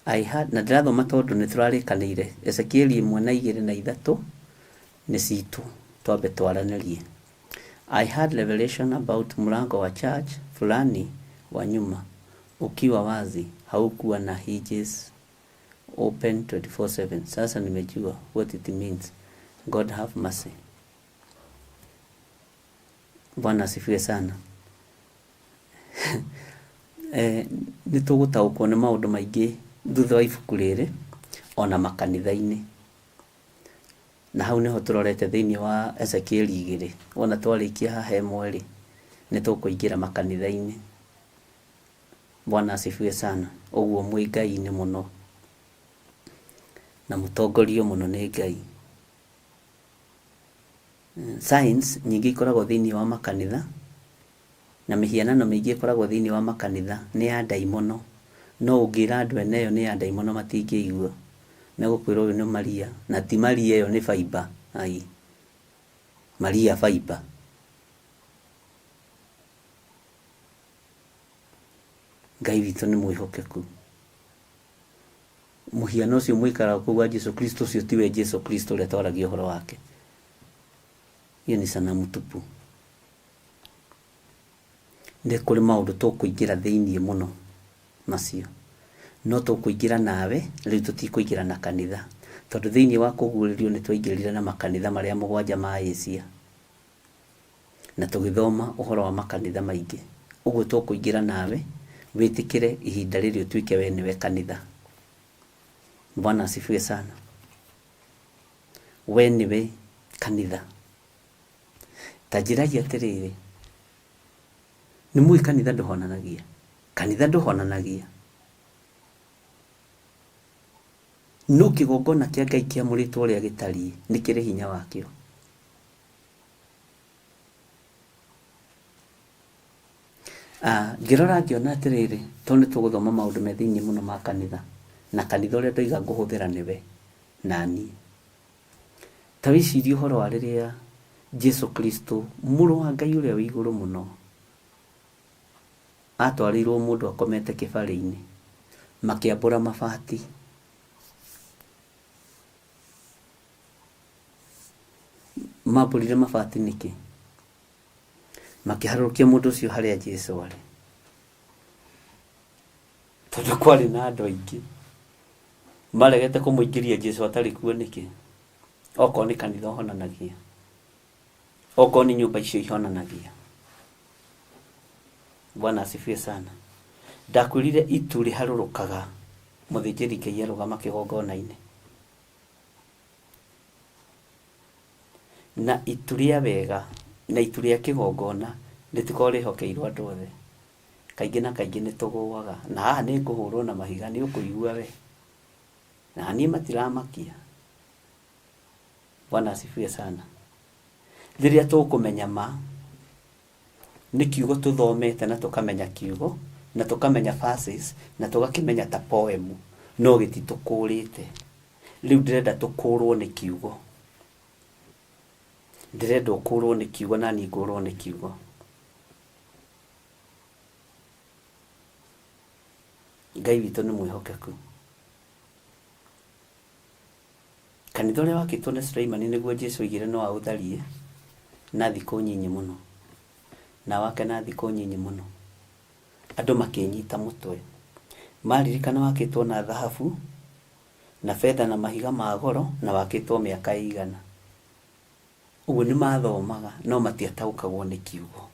I had, na ndĩrathoma tondũ nĩ tũrarĩkanĩire Ezekieli ĩmwe na igĩrĩ na ithatũ nĩ citũ twambe twaranĩrie. I had revelation about mlango wa church fulani wa nyuma ukiwa wazi haukuwa na hinges open 24/7 sasa nimejua what it means God have mercy Bwana asifiwe sana. Eh, nĩ tũgũtaũkwo nĩ maũndũ maingĩ thutha wa ibuku rĩrĩ ona makanitha-inĩ na hau nĩho tũrorete thĩinĩ wa Ezekieli igĩrĩ wona twarĩkia haha ĩmwe rĩ nĩ tũkũingĩra makanitha-inĩ Bwana asifiwe sana ũguo mwĩ Ngai-inĩ mũno na mũtongorio mũno nĩ Ngai Signs nyingĩ ikoragwo thĩinĩ wa makanitha, na mĩhianano mĩingĩ ĩkoragwo thĩinĩ wa makanitha nĩ ya ndaimono. No ũngĩra andũ ene ĩyo nĩ ya ndaimono matingĩigua. Megũkwĩra ũyũ nĩ Maria, na ti Maria ĩyo nĩ Faiba. Ai, Maria Faiba. Ngai witũ nĩ mwĩhokeku. Mũhiano ũcio mũikaraga kũu wa Jesu Kristo ũcio tiwe Jesu Kristo ũrĩa twaragia ũhoro wake. Hiyo ni sanamu tupu. Nĩ kũrĩ maũndũ tũkũingĩra thĩinĩ mũno macio. No tũkũingĩra nawe, rĩu tũtikũingĩra na kanitha. Tondũ thĩinĩ wa kũguũrĩrio nĩ twaingĩrire na makanitha marĩa mũgwanja ma Asia. Na tũgĩthoma ũhoro wa makanitha maingĩ. Ũguo tũkũingĩra nawe, wĩtĩkĩre ihinda rĩrĩ ũtuĩke we nĩwe kanitha. Bwana asifiwe sana. We nĩwe kanitha. Ta njĩrai atĩrĩrĩ, nĩ mũĩ kanitha ndũhonanagia? Kanitha ndũhonanagia. No kĩgongona kĩa Ngai kĩamũrĩtwo ũrĩa gĩtariĩ nĩ kĩrĩ hinya wakĩo. Ah, ngĩrora ngĩona atĩrĩrĩ, tondũ nĩ tũgũthoma maũndũ me thĩinĩ mũno ma kanitha, na kanitha ũrĩa ndoiga ngũhũthĩra nĩwe na niĩ. Ta wĩcirie ũhoro wa rĩrĩa Jesu Kristo, mũrũ wa Ngai ũrĩa wĩ igũrũ mũno, atwarĩirwo mũndũ akomete kĩbarĩ-inĩ, makĩambũra mabati. Mambũrire mabati nĩkĩ? Makĩharũrũkia mũndũ ũcio harĩa Jesu arĩ. Tondũ kwarĩ na andũ aingĩ. Maregete kũmũingĩria Jesu atarĩ kuo nĩkĩ? Okorwo nĩ kanitha ũhonanagia. Okorwo nĩ nyũmba icio ihonanagia. Bwana asifiwe sana. Ndakwĩrire itu rĩharũrũkaga mũthĩnjĩri Ngai arũgama kĩgongona-inĩ. Na itu rĩa wega na itu rĩa kĩgongona rĩtikoragwo rĩhokeirwo andũ othe. Kaingĩ na kaingĩ nĩ tũgũaga, na haha nĩ ngũhũrwo na mahiga nĩ ũkũigua we. Na niĩ matiramakia. Bwana asifiwe sana. Rĩrĩa tũkũmenya ma, nĩ kiugo tũthomete na tũkamenya kiugo, na tũkamenya verses, na tũgakĩmenya ta poem, no gĩtitũkũrĩte. Rĩu ndĩrenda tũkũrwo nĩ kiugo. Ndĩrenda ũkũrwo nĩ kiugo na niĩ ngũrwo nĩ kiugo. Ngai witũ nĩ mwĩhokeku. Kanitha ũrĩa wakĩtwo nĩ Suleimani nĩguo Jesu oigire no aũtharie na thikũ nyinyi mũno. Na wake na thikũ nyinyi mũno. Andũ makĩnyita mũtwe. Maririkana wakĩtwo na thahabu na betha na mahiga ma goro na wakĩtwo mĩaka ĩigana. Ũguo nĩ mathomaga no matiataũkagwo nĩ kiugo.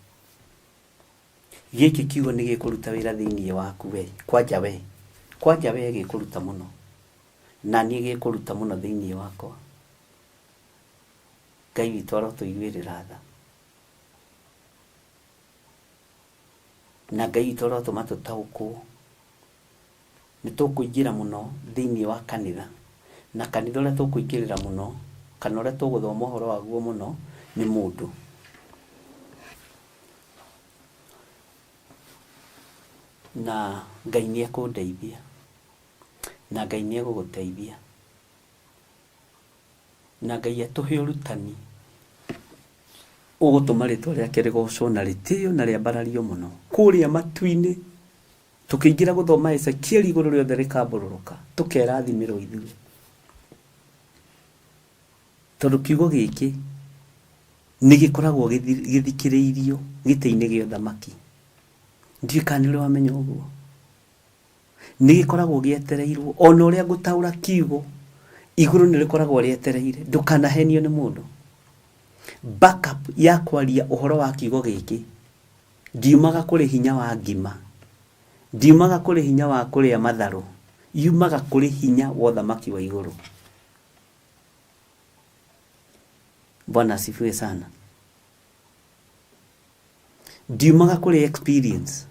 Gĩkĩ kiugo nĩ gĩkũruta wĩra thĩinĩ waku we, kwanja we, kwanja we gĩkũruta mũno. Na niĩ gĩkũruta mũno thĩinĩ wakwa. Ngai witũ arotũiguĩrĩra tha. Na Ngai witũ arotũma tũtaũkwo. Nĩ tũkũingĩra mũno thĩinĩ wa kanitha. Na kanitha ũrĩa tũkũingĩrĩra mũno kana ũrĩa tũgũthoma ũhoro waguo mũno nĩ mũndũ. Na Ngai nĩ ekũndeithia, na Ngai nĩ egũgũteithia, na Ngai atũhe ũrutani ũgũtũma rĩtwa rĩake rĩgocwo na rĩtĩo na rĩambarario mũno kũrĩa matu-inĩ. Tũkĩingĩra gũthoma Ezekieli igũrũ rĩothe rĩkambũrũrũka, tũkerathimĩrwo ithuĩ. Tondũ kiugo gĩkĩ nĩ gĩkoragwo gĩthikĩrĩirio gĩtĩ-inĩ gĩa ũthamaki. Ndiũĩ kana nĩ ũrĩ wamenya ũguo. Nĩ gĩkoragwo gĩetereirwo, ona ũrĩa ngũtaũra kiugo, igũrũ nĩ rĩkoragwo rĩetereire. Ndũkanahenio nĩ mũndũ. Backup ya kwaria ũhoro wa kiugo gĩkĩ ndiumaga kũrĩ hinya wa ngima, ndiumaga kũrĩ hinya wa kũrĩa matharũ, yumaga kũrĩ hinya wa ũthamaki wa igũrũ. Bwana asifiwe sana. Ndiumaga kũrĩ experience.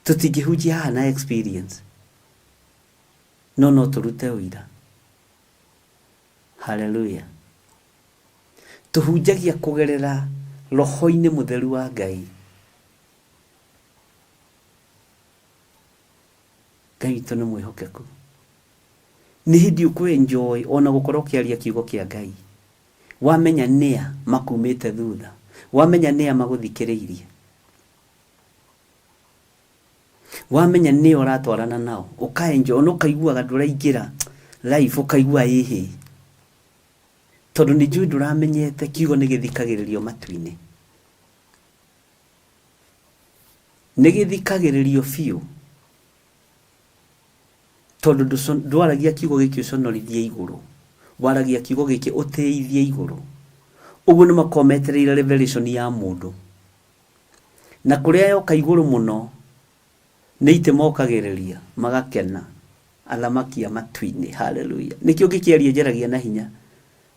Tũtingĩhunjia haha na experience, no no tũrute ũira. Haleluya. Tũhunjagia kũgerera roho-inĩ mũtheru wa Ngai. Ngai witũ nĩ mwĩhokeku. Nĩ hĩndĩ ũkũ enjoy ona gũkorwo ũkĩaria kiugo kĩa Ngai. Wamenya nĩa makumĩte thutha. Wamenya nĩa magũthikĩrĩirie. Wamenya nĩa ũratwarana nao. Ũka enjoy ona ũkaiguaga ndũraingĩra life ũkaigua ĩhĩ. Tondũ nĩ njũĩ ndũramenyete kiugo nĩ gĩthikagĩrĩrio matu-inĩ. Nĩ gĩthikagĩrĩrio biũ. Tondũ ndwaragia kiugo gĩkĩ ũconorithie igũrũ. Waragia kiugo gĩkĩ ũtĩithie igũrũ. Ũguo nĩ makoragwo metereire revelation ya mũndũ. Na kũrĩa yoka igũrũ mũno, nĩ itĩ mokagĩrĩria, magakena. Athamaki a matu-inĩ. Hallelujah. Nĩkĩo ngĩkĩaria njaragia na hinya.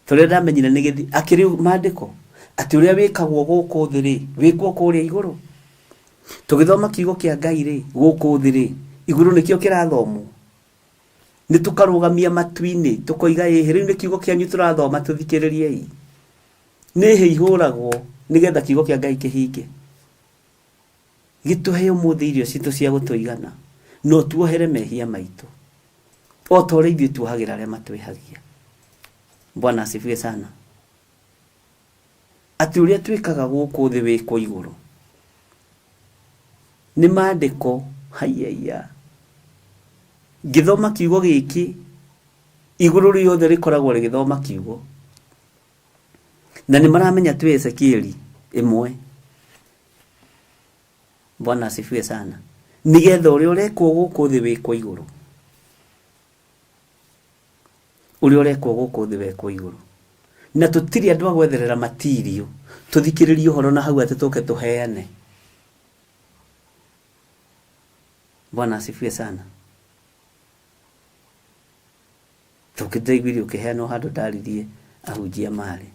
Tondũ ndamenyire nĩ gĩthi, akĩrĩ maandĩko, atĩ ũrĩa wĩkagwo gũkũ thĩ rĩ, wĩkwo kũrĩa igũrũ. Tũgĩthoma kiugo kĩa Ngai rĩ, gũkũ thĩ rĩ, igũrũ nĩkĩo kĩrathomwo. Nĩ tũkarũgamia matu-inĩ, tũkoiga ĩhĩ, rĩu nĩ kiugo kĩanyu tũrathoma, tũthikĩrĩriei. Nĩ hĩ ihũragwo nĩgetha kiugo kĩa Ngai kĩhinge. Gĩtũhe ũmũthĩ irio citũ cia gũtũigana, na ũtuohere mehia maitũ, o ta ũrĩa ithuĩ tuohagĩra arĩa matwĩhagia. Bwana asifiwe sana. Atĩ ũrĩa twĩkaga gũkũ thĩ wĩkwo igũrũ. Nĩ maandĩko, haiya. Ngĩthoma kiugo gĩkĩ, igũrũ rĩothe rĩkoragwo rĩgĩthoma kiugo. Na nĩ maramenya twĩ Ezekieli ĩmwe. Bwana asifiwe sana. Nĩgetha ũrĩa ũrekwo gũkũ thĩ wĩkwo igũrũ. Ũrĩa ũrekwo gũkũ thĩ wekwo igũrũ. Na tũtirĩ andũ a gwetherera matirio. Tũthikĩrĩrie ũhoro na hau atĩ tũke tũheane. Bwana asifiwe sana. Tũkĩndaiguire ũkĩheanwo handũ ndaririe ahunjia marĩ.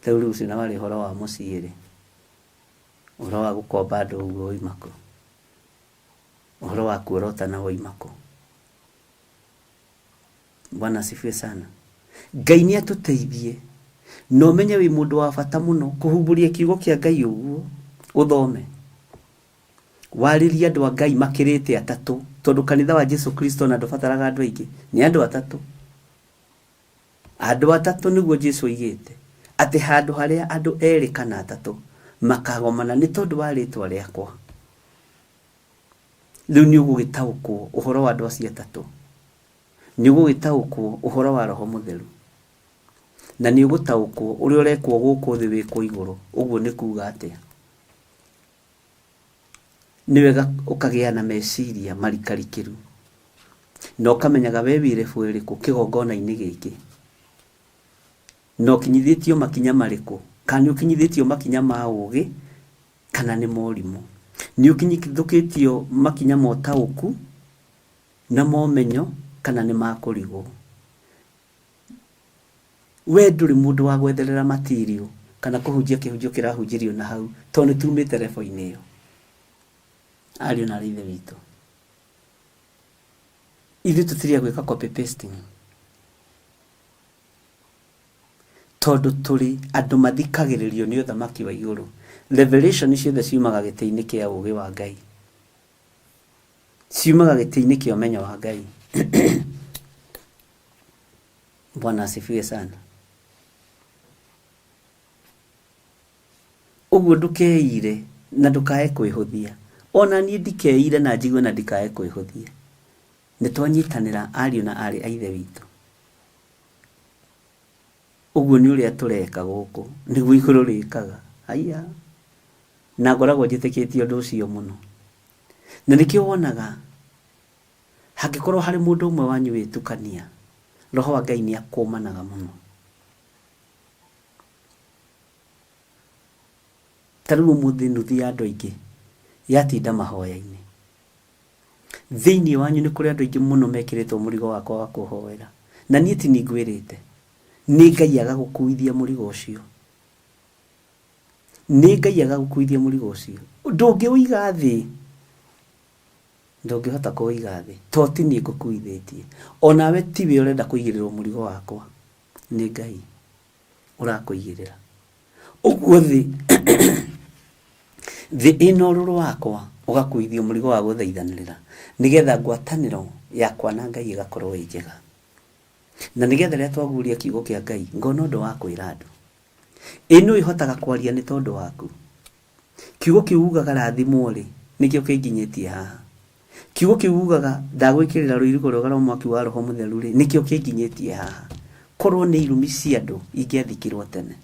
Rĩu rĩu ũcio na warĩ ũhoro wa mũciĩ rĩ. Ũhoro wa gũkomba andũ ũguo woima kũ? Ũhoro wa kuorotana woima kũ? Bwana asifiwe sana. Ngai nĩ atũteithie na ũmenye wĩ mũndũ wa bata mũno kũhumbũria kiugo kĩa Ngai ũguo ũthome. Warĩrie andũ a Ngai makĩrĩte atatũ tondũ kanitha wa Jesu Kristo ona ndũbataraga andũ aingĩ, nĩ andũ atatũ. Andũ atatũ nĩguo Jesu oigĩte atĩ handũ harĩa andũ erĩ kana atatũ makagomana nĩ tondũ wa rĩtwa rĩakwa. Rĩu nĩ ũgũgĩtaũkwo ũhoro wa andũ acio atatũ. Nĩ ũgũgĩtaũkwo ũhoro wa Roho Mũtheru. Na nĩ ũgũtaũkwo ũrĩa ũrekwo gũkũ thĩ wĩkwo igũrũ. Ũguo nĩ kuga atĩa? Nĩ wega ũkagĩa na meciria marikarikĩru. Na ũkamenyaga we wĩ level ĩrĩkũ kĩgongona-inĩ gĩkĩ. Na ũkinyithĩtio makinya marĩkũ. Kana nĩ ũkinyithĩtio makinya ma ũgĩ kana nĩ ma ũrimũ. Nĩ ũkinyithũkĩtio makinya ma ũtaũku na ma ũmenyo kana nĩ ma kũrigwo. We ndũrĩ mũndũ wa gwetherera material kana kũhunjia kĩhunjio kĩrahunjĩrio na hau tondũ nĩ tumĩte level-inĩ ĩyo. Ariũ na aarĩ a Ithe witũ, ithuĩ tũtirĩ a gwĩka copy pasting. Tondũ tũrĩ andũ mathikagĩrĩrio nĩ ũthamaki wa igũrũ. Revelation ciothe ciumaga gĩtĩ-inĩ kĩa ũũgĩ wa Ngai. Ciumaga gĩtĩ-inĩ kĩa ũmenyo wa Ngai. Bwana asifiwe sana. Ũguo ndũkeire na ndũkae kwĩhũthia. Ona niĩ ndikeire na njigue na ndikae kwĩhũthia. Nĩ twanyitanĩra ariũ na aarĩ a Ithe witũ. Ũguo nĩ ũrĩa tũreka gũkũ, nĩguo igũrũ rĩkaga. Haiya! Na ngoragwo njĩtĩkĩtie ũndũ ũcio mũno. Na nĩkĩo wonaga hangĩkorwo harĩ mũndũ ũmwe wanyu wĩtukania, Roho wa Ngai nĩ akũmanaga mũno. Ta rĩu ũmũthĩ nuthu ya andũ aingĩ yatinda mahoya-inĩ. Thĩinĩ wanyu nĩ kũrĩ andũ aingĩ mũno mekĩrĩtwo mũrigo wa kwaga kũhoera. Na niĩ ti niĩ ngwĩrĩte. Nĩ Ngai agagũkuithia mũrigo ũcio. Nĩ Ngai agagũkuithia mũrigo ũcio. Ndũngĩũiga thĩ. Ndũngĩhota kũũiga thĩ. To ti niĩ ngũkuithĩtie. O nawe tiwe ũrenda kũigĩrĩrwo mũrigo wakwa. Nĩ Ngai ũrakũigĩrĩra. Ũguo thĩ thĩ ĩna ũrũrũ wakwa ũgakuithio mũrigo wa gũthaithanĩrĩra nĩgetha ngwatanĩro yakwa na Ngai ĩgakorwo ĩ njega. Na nĩgetha rĩrĩa twaguũria kiugo kĩa Ngai ngona ũndũ wa kwĩra andũ. Ĩ nũ ĩhotaga kwaria nĩ tondũ waku? Kiugo kĩu ugaga rathimwo-rĩ, nĩkĩo kĩnginyĩtie haha. Kiugo kĩu ugaga ndagwĩkĩrĩra rũirigo rwega rwa mwaki wa Roho Mũtheru-rĩ, nĩkĩo kĩnginyĩtie haha. Korwo nĩ irumi cia andũ ingĩathikirwo tene.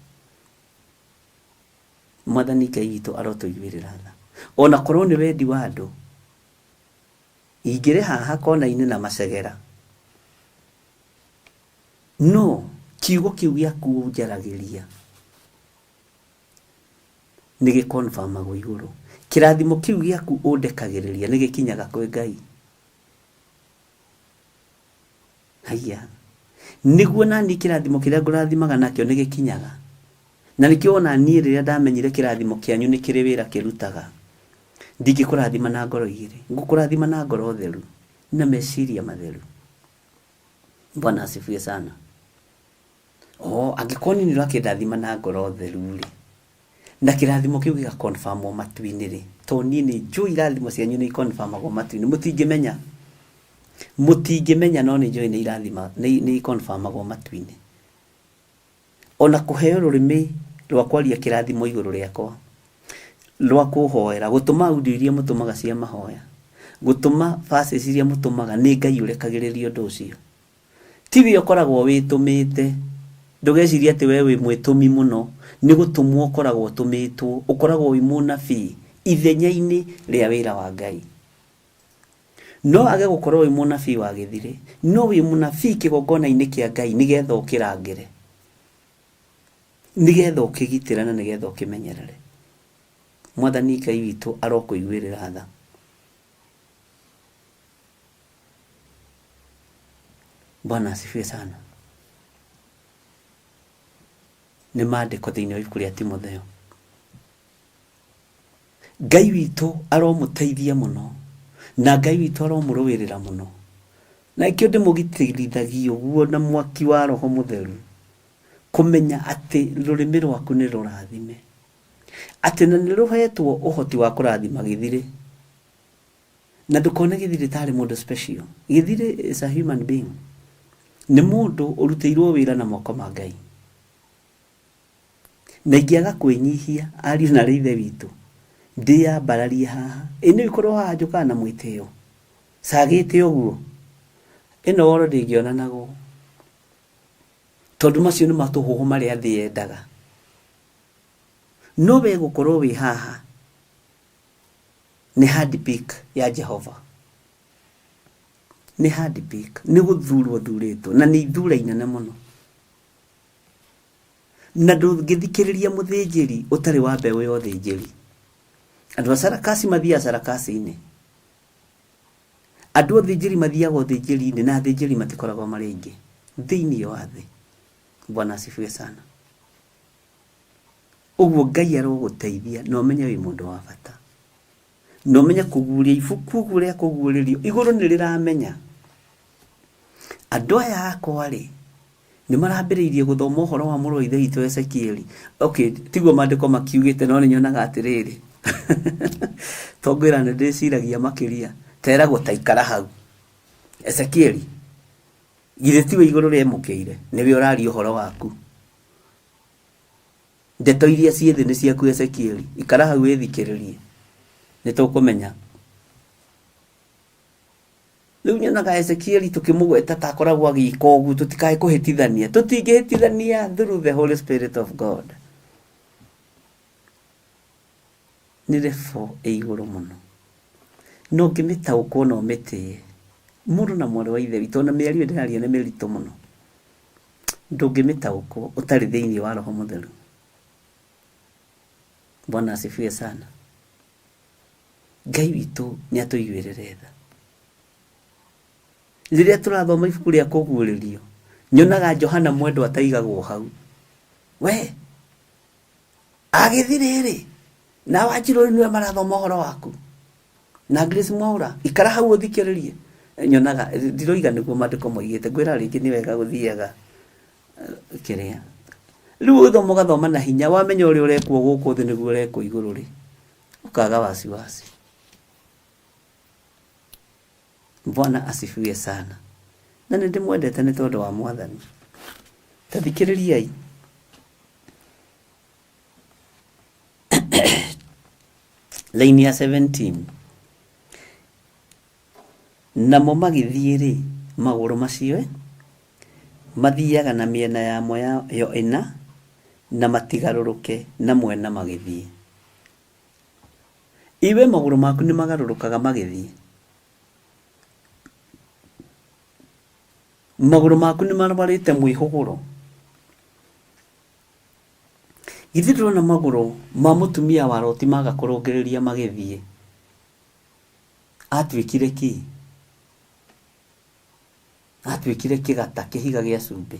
Mwathani Ngai witũ arotũiguĩrĩra tha. Ona korwo nĩ wendi wa andũ, ingĩrĩ haha kona-inĩ na macegera. No kiugo kĩu gĩaku ũnjaragĩria nĩ gĩkonfamagwo igũrũ. Kĩrathimo kĩu gĩaku ũndekagĩrĩria nĩ gĩkinyaga kwĩ Ngai. Haiya. Nĩguo naniĩ kĩrathimo kĩrĩa ngũrathimaga nakĩo nĩ gĩkinyaga. Na nĩkĩo ona niĩ rĩrĩa ndamenyire kĩrathimo kĩanyu nĩ kĩrĩ wĩra kĩrutaga, ndingĩkũrathima na ngoro igĩrĩ. Ngũkũrathima na ngoro theru na meciria matheru. Bwana asifiwe sana. Oh, angĩkorwo niĩ nĩ ũrakĩndathima na ngoro theru-rĩ, na kĩrathimo kĩu gĩga confirmwo matu-inĩ rĩ, to niĩ nĩ njũĩ irathimo cianyu nĩ iconfirmagwo matu-inĩ, mũtingĩmenya. Mũtingĩmenya no nĩ njũĩ nĩ irathima, nĩ nĩ iconfirmagwo matu-inĩ. Ona kũheo rũrĩmĩ rwa kwaria kĩrathimo igũrũ rĩakwa, rwa kũhoera, gũtũma audio iria mũtũmaga cia mahoya, gũtũma verses iria mũtũmaga, nĩ Ngai ũrekagĩrĩria ũndũ ũcio. Tiwe ũkoragwo wĩtũmĩte. Ndũgecirie atĩ we wĩ mwĩtũmi mũno. Nĩ gũtũmwo ũkoragwo ũtũmĩtwo. Ũkoragwo wĩ mũnabii ithenya-inĩ rĩa wĩra wa Ngai. No age gũkorwo wĩ mũnabii wa gĩthirĩ, no wĩ mũnabii kĩgongona-inĩ kĩa Ngai nĩgetha ũkĩrangĩre, nĩgetha ũkĩgitĩre na nĩgetha ũkĩmenyerere. Mwathani Ngai witũ arokũiguĩrĩra tha. Bwana asifiwe sana. Nĩ maandĩko thĩinĩ wa ibuku rĩa Timotheo. Ngai witũ aromũteithia mũno na Ngai witũ aromũrũĩrĩra mũno. Na nĩkĩo ndĩmũgitĩrithagia ũguo na mwaki wa Roho Mũtheru, kũmenya atĩ rũrĩmĩ rwaku nĩ rũrathime, atĩ na nĩ rũhetwo ũhoti wa kũrathima gĩthirĩ. Na ndũkone gĩthirĩ tarĩ mũndũ special. Gĩthirĩ is a human being. Nĩ mũndũ ũrutĩirwo wĩra na moko ma Ngai. Na ingĩaga kwĩnyihia, ariũ na aarĩ a Ithe witũ, ndĩyambararie haha, ĩ nĩũĩ korwo haha njũkaga na mwĩtĩo, cagĩte ũguo, ĩno woro ndĩngĩonanagwo, tondũ macio nĩ matũhũhũ marĩa thĩ yendaga. No we gũkorwo wĩ haha nĩ hand pick ya Jehova, nĩ hand pick, nĩ gũthurwo ũthurĩtwo, na nĩ ithura inene mũno. Na ndũngĩthikĩrĩria mũthĩnjĩri ũtarĩ wa mbeũ ya ũthĩnjĩri. Andũ a sarakasi mathiaga sarakasi-inĩ. Andũ a ũthĩnjĩri mathiaga ũthĩnjĩri-inĩ na athĩnjĩri matikoragwo marĩ aingĩ thĩinĩ wa thĩ. Bwana asifiwe sana. Ũguo Ngai arogũteithia na ũmenye wĩ mũndũ wa bata. Na ũmenye kũguũria ibuku ũguo rĩa kũguũrĩrio igũrũ nĩ rĩramenya andũ aya akwa rĩ. Nĩ marambĩrĩirie gũthoma ũhoro wa mũrũ wa Ithe witũ Ezekieli. Okay, tiguo maandĩko makiugĩte no nĩ nyonaga atĩrĩrĩ. To ngwĩra nĩ ndĩciragia makĩria. Teragwo ta ikara hau. Ezekieli, githĩ tiwe igũrũ rĩemũkĩire? Nĩwe ũraria ũhoro waku. Ndeto iria ciĩ thĩ nĩ ciaku Ezekieli. Ikara hau wĩthikĩrĩrie. Nĩ tũkũmenya. Rĩu nyonaga Ezekieli tũkĩmũgweta ta akoragwo agĩka ũguo tũtikae kũhĩtithania. Tũtingĩhĩtithania through the Holy Spirit of God. Nĩ level ĩ igũrũ mũno. Na ũngĩmĩtaũkwo na ũmĩtĩe, mũrũ na mwarĩ wa Ithe witũ, ona mĩario ĩyo ndĩraria nĩ mĩritũ mũno. Ndũngĩmĩtaũkwo ũtarĩ thĩinĩ wa Roho Mũtheru. Bwana asifiwe sana. Ngai witũ nĩ atũiguĩrĩre tha. Rĩrĩa tũrathoma ibuku rĩa kũguũrĩrio, nyonaga Johana mwendwa ataigagwo hau. We, agĩthi rĩrĩ, na Wanjirũ rĩu nĩwe marathoma ũhoro waku. Na Grace Mwaũra, ikara hau ũthikĩrĩrie. Nyonaga, ndiroiga nĩguo maandĩko moigĩte, ngwĩra rĩngĩ nĩ wega gũthiaga eh, kĩrĩa. Rĩu ũgĩthoma ũgathoma na hinya, wamenya ũrĩa ũrekwo gũkũ thĩ nĩguo ũrekwo igũrũ rĩ, ũkaga wasiwasi. Bwana asifiwe sana. Na nĩ ndĩmwendete nĩ tondũ wa Mwathani. Ta thikĩrĩriai. Laini ya 17. Namo magĩthiĩ-rĩ, magũrũ macio eh, mathiaga na mĩena yamo yo ĩna, na matigarũrũke na mwena magĩthiĩ. Iwe magũrũ maku nĩ magarũrũkaga magĩthiĩ? Magũrũ maku nĩ marwarĩte mwĩhũgũro? Githĩ ndũrona magũrũ ma mũtumia wa Loti maga kũrũngĩrĩria magĩthiĩ? Atuĩkire kĩ? Atuĩkire kĩgata, kĩhiga gĩa cumbĩ.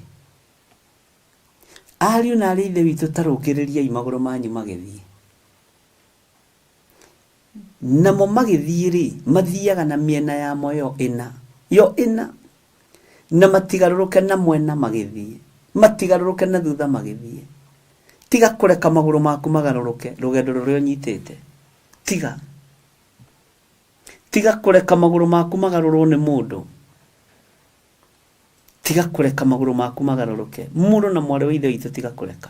Ariũ na aarĩ a Ithe witũ ta rũngĩrĩriai magũrũ manyu magĩthiĩ. Namo magĩthiĩ-rĩ, mathiaga na mĩena yamo yo ĩna, yo ĩna, na matigarũrũke na mwena magĩthiĩ, matigarũrũke na thutha magĩthiĩ. Tiga kũreka magũrũ maku magarũrũke rũgendo rũrĩa ũnyitĩte. Tiga. Tiga kũreka magũrũ maku magarũrwo nĩ mũndũ. Tiga kũreka magũrũ maku magarũrũke. Mũrũ na mwarĩ wa Ithe witũ tiga kũreka.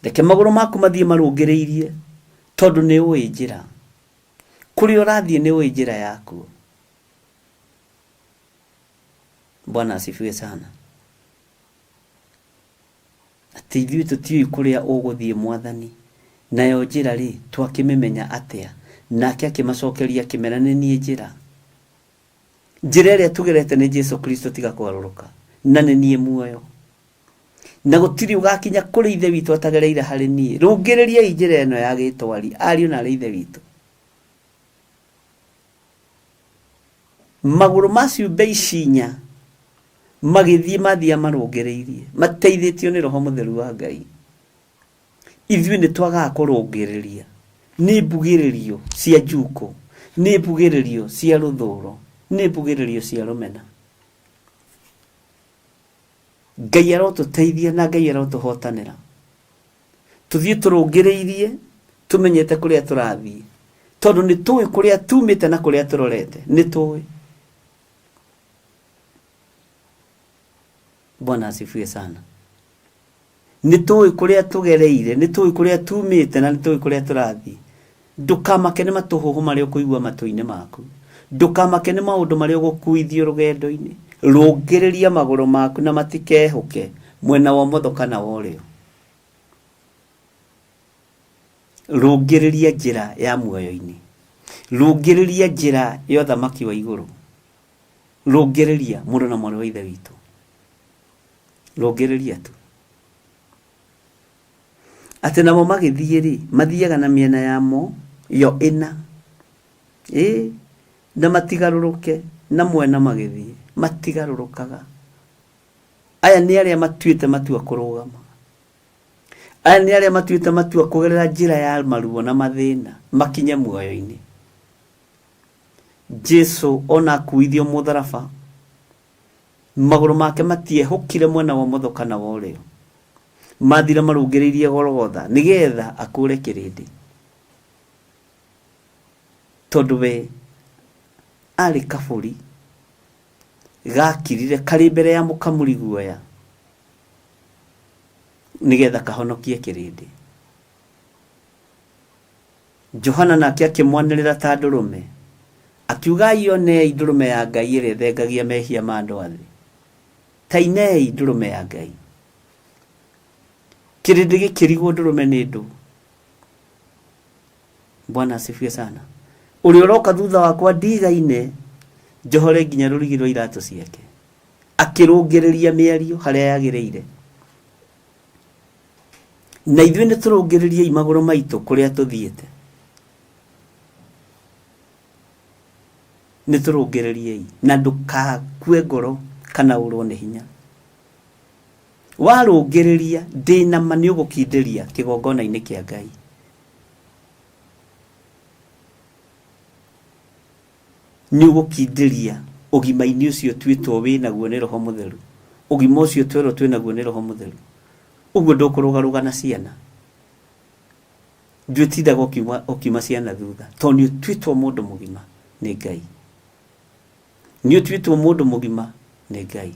Reke magũrũ maku mathiĩ marũngĩrĩirie, tondũ nĩ ũĩ njĩra. Kũrĩa ũrathiĩ nĩ ũĩ njĩra yakuo. Bwana asifiwe sana. Atĩ ithuĩ tũtiũĩ kũrĩa ũgũthiĩ Mwathani, nayo njĩra-rĩ, twakĩmĩmenya atĩa? Nake akĩmacokeria akĩmera, nĩ niĩ njĩra. Njĩra ĩrĩa tũgerete nĩ Jesu Kristo tiga kũgarũrũka, na nĩ niĩ muoyo. Na gũtirĩ ũgakinya kũrĩ Ithe witũ atagereire harĩ niĩ. Rũngĩrĩriai njĩra ĩno ya gĩtwari, ariũ na aarĩ a Ithe witũ. Magũrũ ma ciũmbe ici inya magĩthiĩ mathiaga marũngĩrĩirie, mateithĩtio nĩ Roho Mũtheru wa Ngai. Ithuĩ nĩ twagaga kũrũngĩrĩria nĩ mbugĩrĩrio cia njukũ, nĩ mbugĩrĩrio cia rũthũro, nĩ mbugĩrĩrio cia rũmena. Ngai arotũteithia na Ngai arotũhotanĩra. Tũthiĩ tũrũngĩrĩirie tũmenyete kũrĩa tũrathiĩ, tondũ nĩ tũĩ kũrĩa tumĩte na kũrĩa tũrorete, nĩ tũĩ. Bwana asifiwe sana. Nĩ tũĩ kũrĩa tũgereire, nĩ tũĩ kũrĩa tumĩte na nĩ tũĩ kũrĩa tũrathiĩ. Ndũkamake nĩ matũhũhũ marĩa ũkũigua matũ-inĩ maku. Ndũkamake nĩ maũndũ marĩa ũgũkuithio rũgendo-inĩ. Rũngĩrĩria magũrũ maku na matikehũke mwena wa ũmotho kana wa ũrĩo. Rũngĩrĩria njĩra ya muoyo-inĩ. Rũngĩrĩria njĩra ya ũthamaki wa igũrũ. Rũngĩrĩria mũrũ na mwarĩ wa Ithe witũ. Rũngĩrĩria tu. Atĩ namo magĩthiĩ-rĩ, mathiaga na mĩena yamo yo ĩna, ĩĩ, na matigarũrũke na mwena magĩthiĩ, matigarũrũkaga. Aya nĩ arĩa matuĩte matua kũrũgama. Aya nĩ arĩa matuĩte matua kũgerera njĩra ya maruo na mathĩna makinye muoyo-inĩ. Jesu ona akuithio mũtharaba, Magũrũ make matiehũkire mwena wa ũmotho kana wa ũrĩo. Mathire marũngĩrĩirie Golgotha nĩgetha akũre kĩrĩndĩ. Tondũ we arĩ kabũri gakirire karĩ mbere ya mũkamuri guoya nĩgetha kahonokie kĩrĩndĩ. Johana nake akĩmwanĩrĩra ta ndũrũme, akiuga ionei ndũrũme ya Ngai ĩrĩa ĩthengagia mehia ma andũ a thĩ. Ta inei ndũrũme ya Ngai. Kĩrĩndĩ gĩkĩrigwo ndũrũme nĩ ndũ. Bwana asifiwe sana. Ũrĩa ũroka thutha wakwa ndigaine, njohore nginya rũrigi rwa iratũ ciake. Akĩrũngĩrĩria mĩario harĩa yagĩrĩire. Na ithuĩ nĩ tũrũngĩrĩriei magũrũ maitũ kũrĩa tũthiĩte. Nĩ tũrũngĩrĩriei na ndũkakue ngoro kana ũrwo nĩ hinya. Warũngĩrĩria ndĩna ma nĩ ũgũkindĩria kĩgongona-inĩ kĩa Ngai. Nĩ ũgũkindĩria ũgima-inĩ ũcio twĩtwo wĩ naguo nĩ Roho Mũtheru. Ũgima ũcio twerwo twĩ naguo nĩ Roho Mũtheru. Ũguo ndũkũrũgarũga na ciana. Ndwĩtindaga ũkiuma ũkiuma ciana thutha tondũ nĩ ũtuĩtwo mũndũ mũgima nĩ Ngai. Nĩ ũtuĩtwo mũndũ mũgima nĩ Ngai.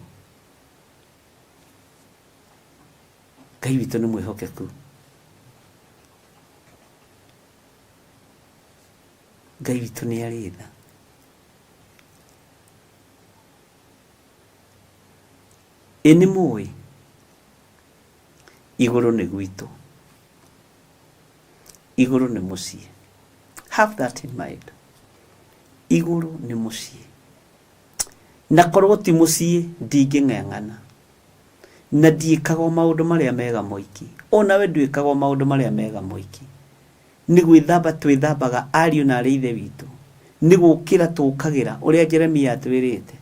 Ngai witũ nĩ mwĩhokeku. Ngai witũ nĩ arĩ tha. Ĩ nĩ mũĩ igũrũ nĩ gwitũ. Igũrũ nĩ mũciĩ. Have that in mind. Igũrũ nĩ mũciĩ. Na korwo ti mũciĩ ndingĩng'eng'ana. Na ndiĩkaga o maũndũ marĩa mega moiki. Onawe ndwĩkaga o maũndũ marĩa mega moiki. Nĩ gwĩthamba twĩthambaga ariũ na arĩ ithe witũ. Nĩ gũkĩra tũkagĩra ũrĩa Jeremia atwĩrĩte.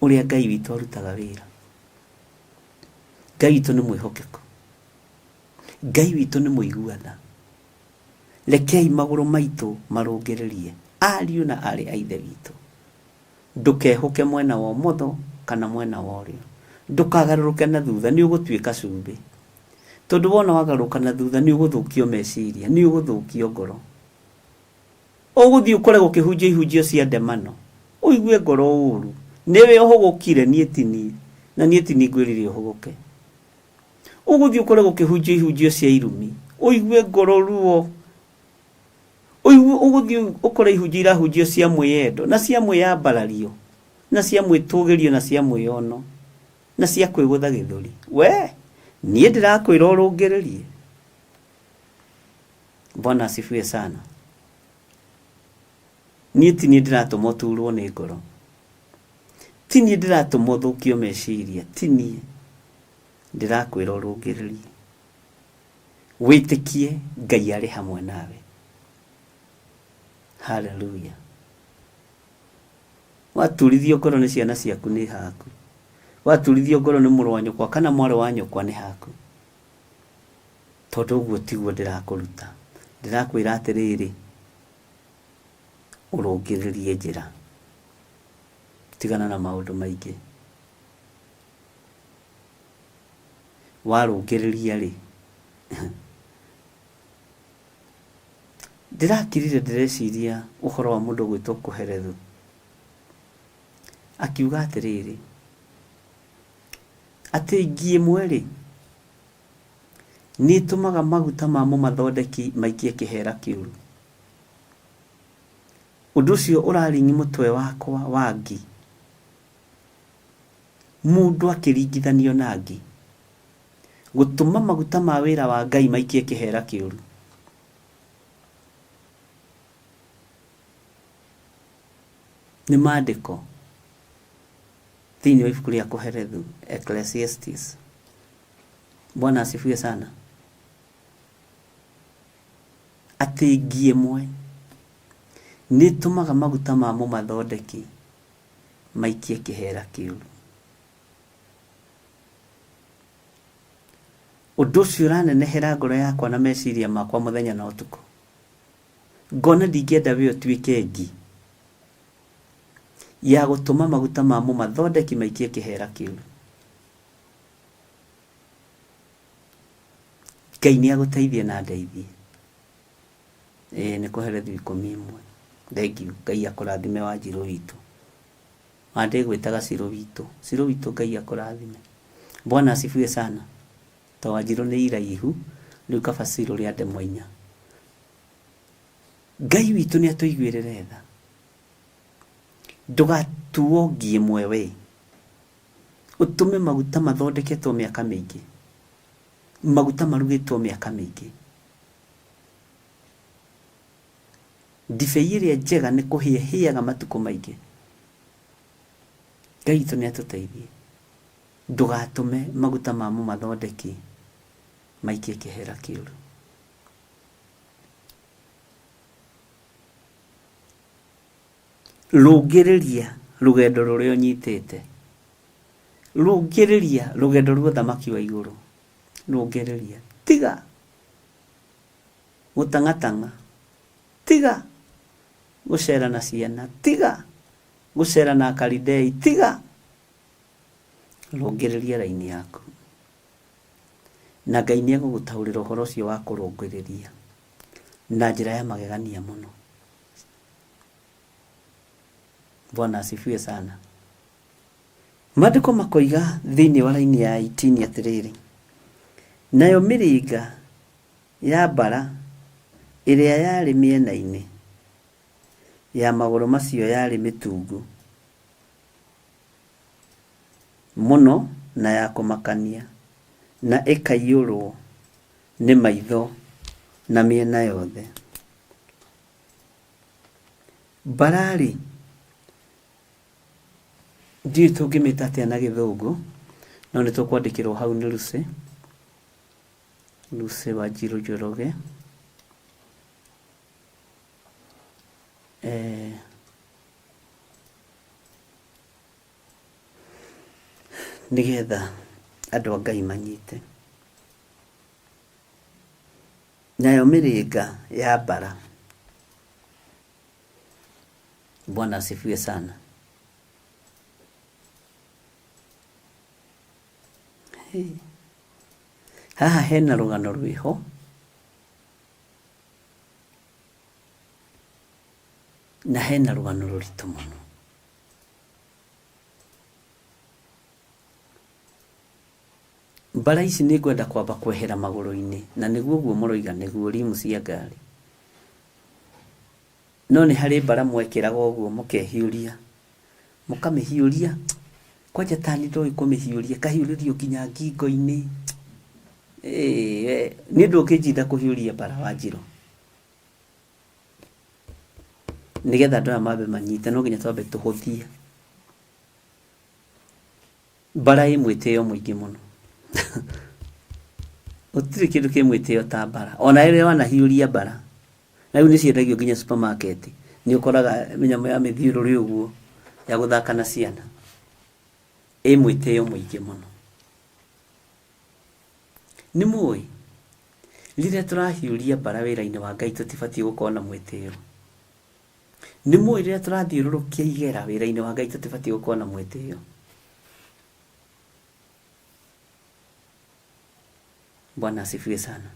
Ũrĩa Ngai witũ arutaga wĩra. Ngai witũ nĩ mwĩhokeku. Ngai witũ nĩ mũigua tha. Rekei magũrũ maitũ marũngĩrĩrie ariũ na arĩ a ithe witũ. Ndũkehũke mwena wa ũmotho kana mwena wa ũrĩo. Ndũkagarũrũke na thutha, nĩ ũgũtuĩka cumbĩ. Tondũ wona wagarũrũka na thutha nĩ ũgũthũkio meciria, nĩ ũgũthũkio ngoro. Ũgũthiĩ ũkore gũkĩhunjio ihunjio cia ndemano, ũigue ngoro ũru. Nĩwe ũhũgũkire, niĩ ti niĩ. Na niĩ ti niĩ ngwĩrire ũhũgũke. Ũgũthiĩ ũkore gũkĩhunjio ihunjio cia irumi, ũigue ngoro ruo. Ũigue ũgũthiĩ ũkore ihunjio irahunjio cia mwĩyendo, na cia mwĩyambarario, na cia mwĩtũgĩrio, na cia mwĩyono, na cia kwĩgũtha gĩthũri. We, niĩ ndĩrakwĩra ũrũngĩrĩrie. Bwana asifiwe sana. Niĩ ti niĩ ndĩratũma ũturwo nĩ ngoro. Ti niĩ ndĩratũma ũthũkio meciria. Ti niĩ. Ndĩrakwĩra ũrũngĩrĩrie. Wĩtĩkie Ngai arĩ hamwe nawe. Haleluya. Waturithio ngoro nĩ ciana ciaku nĩ haku. Waturithio ngoro nĩ mũrũ wa nyũkwa kana mwarĩ wa nyũkwa nĩ haku. Tondũ ũguo tiguo ndĩrakũruta. Ndĩrakwĩra atĩrĩrĩ, ũrũngĩrĩrie njĩra. Tigana na maũndũ maingĩ. Warũngĩrĩria rĩ, ndĩrakirire ndĩreciria ũhoro wa mũndũ ũgwĩtwo Kohelethu. Akiuga atĩrĩrĩ, atĩ ngi ĩmwe rĩ, nĩ ĩtũmaga maguta ma mũmathondeki maikie kĩhera kĩũru. Ũndũ ũcio ũraringi mũtwe wakwa wa ngi. Mũndũ akĩringithanio na ngi. Gũtũma maguta ma wĩra wa Ngai maikie kĩhera kĩũru. Nĩ maandĩko thĩinĩ wa ibuku rĩa Kohelethu, Ecclesiastes. Bwana asifiwe sana. Atĩ ngi ĩmwe nĩ ĩtũmaga maguta ma mũmathondeki maikie kĩhera kĩũru. Ũndũ ũcio ũranenehera ngoro yakwa na meciria makwa mũthenya na ũtukũ. Ngona ndingĩenda we ũtuĩke ngi. Ya gũtũma maguta ma mũmathondeki maikie kĩhera kĩũru. Ngai nĩ agũteithie na andeithie. Ĩĩ nĩ kũherethu 11. Thengiũ. Ngai akũrathime Wanjirũ witũ. Ona ndĩgwĩtaga Cirũ witũ. Cirũ witũ Ngai akũrathime. Bwana asifiwe sana. To Wanjirũ nĩ iraihu, rĩu kaba Cirũ rĩa ndemwa inya. Ngai witũ nĩ atũiguĩrĩre tha. Ndũgatuo ngi ĩmwe we. Ũtũme maguta mathondeketwo mĩaka mĩingĩ. Maguta marugĩtwo mĩaka mĩingĩ. Ndibei ĩrĩa njega nĩ kũhĩa ĩhĩaga matukũ maingĩ. Ngai witũ nĩ atũteithie. Ndũgatũme maguta ma mũmathondeki maikie kĩhera kĩũru. Rũngĩrĩria rũgendo rũrĩa ũnyitĩte. Rũngĩrĩria rũgendo rwa ũthamaki wa igũrũ. Rũngĩrĩria. Tiga gũtang'atang'a. Tiga gũcera na ciana. Tiga gũcera na Akalidei. Tiga. Rũngĩrĩria raini yaku. Na Ngai nĩ egũgũtaũrĩra ũhoro ũcio wa kũrũngĩrĩria na njĩra ya magegania mũno. Bwana asifiwe sana. Maandĩko makoiga thĩinĩ wa raini ya 18 atĩrĩrĩ, nayo mĩrĩnga ya mbara ĩrĩa yarĩ mĩena-inĩ ya magũrũ macio yarĩ mĩtungu mũno na ya kũmakania, na ĩkaiyũrwo nĩ maitho na mĩena yothe. Mbara-rĩ, ndiũĩ tũngĩmĩta atĩa na gĩthũngũ, no nĩ tũkwandĩkĩrwo hau nĩ Lucy, Lucy Wanjiru Njoroge. Eh, nĩgetha andũ a Ngai manyite. Nayo mĩrĩnga ya mbara. Bwana asifiwe sana. Hey. Haha hena rũgano rwĩho na hena rũgano rũritũ mũno. Mbara ici nĩ ngwenda kwamba kwehera magũrũ-inĩ, na nĩguo ũguo mũroiga nĩguo, rimu cia ngari. No nĩ harĩ mbara mwekĩraga ũguo mũkehiũria, mũkamĩhiũria, kwanja tani ndoĩ kũmĩhiũria, ĩkahiũrĩrio nginya ngingo-inĩ. Niĩ ndũngĩnjinda kũhiũria mbara Wanjirũ. Nĩgetha andũ aya mambe manyite no nginya twambe tũhũthie. Mbara ĩ mwĩtĩo mũingĩ mũno. Gũtirĩ kĩndũ kĩ mwĩtĩo ta mbara. Ona rĩrĩa wanahiũria mbara, na rĩu nĩ ciendagio nginya supermarket, nĩ ũkoraga mĩnyamũ ya mĩthiũrũrĩ ũguo ya gũthaka na ciana. Ĩ mwĩtĩo mũingĩ mũno. Nĩ mũĩ, rĩrĩa tũrahiũria mbara wĩra-inĩ wa Ngai tũtibatiĩ gũkorwo na mwĩtĩo. Nĩ mũĩ rĩrĩa tũrathiũrũrũkia igera wĩra-inĩ wa Ngai tũtibatiĩ gũkorwo na mwĩtĩo. Bwana asifiwe sana.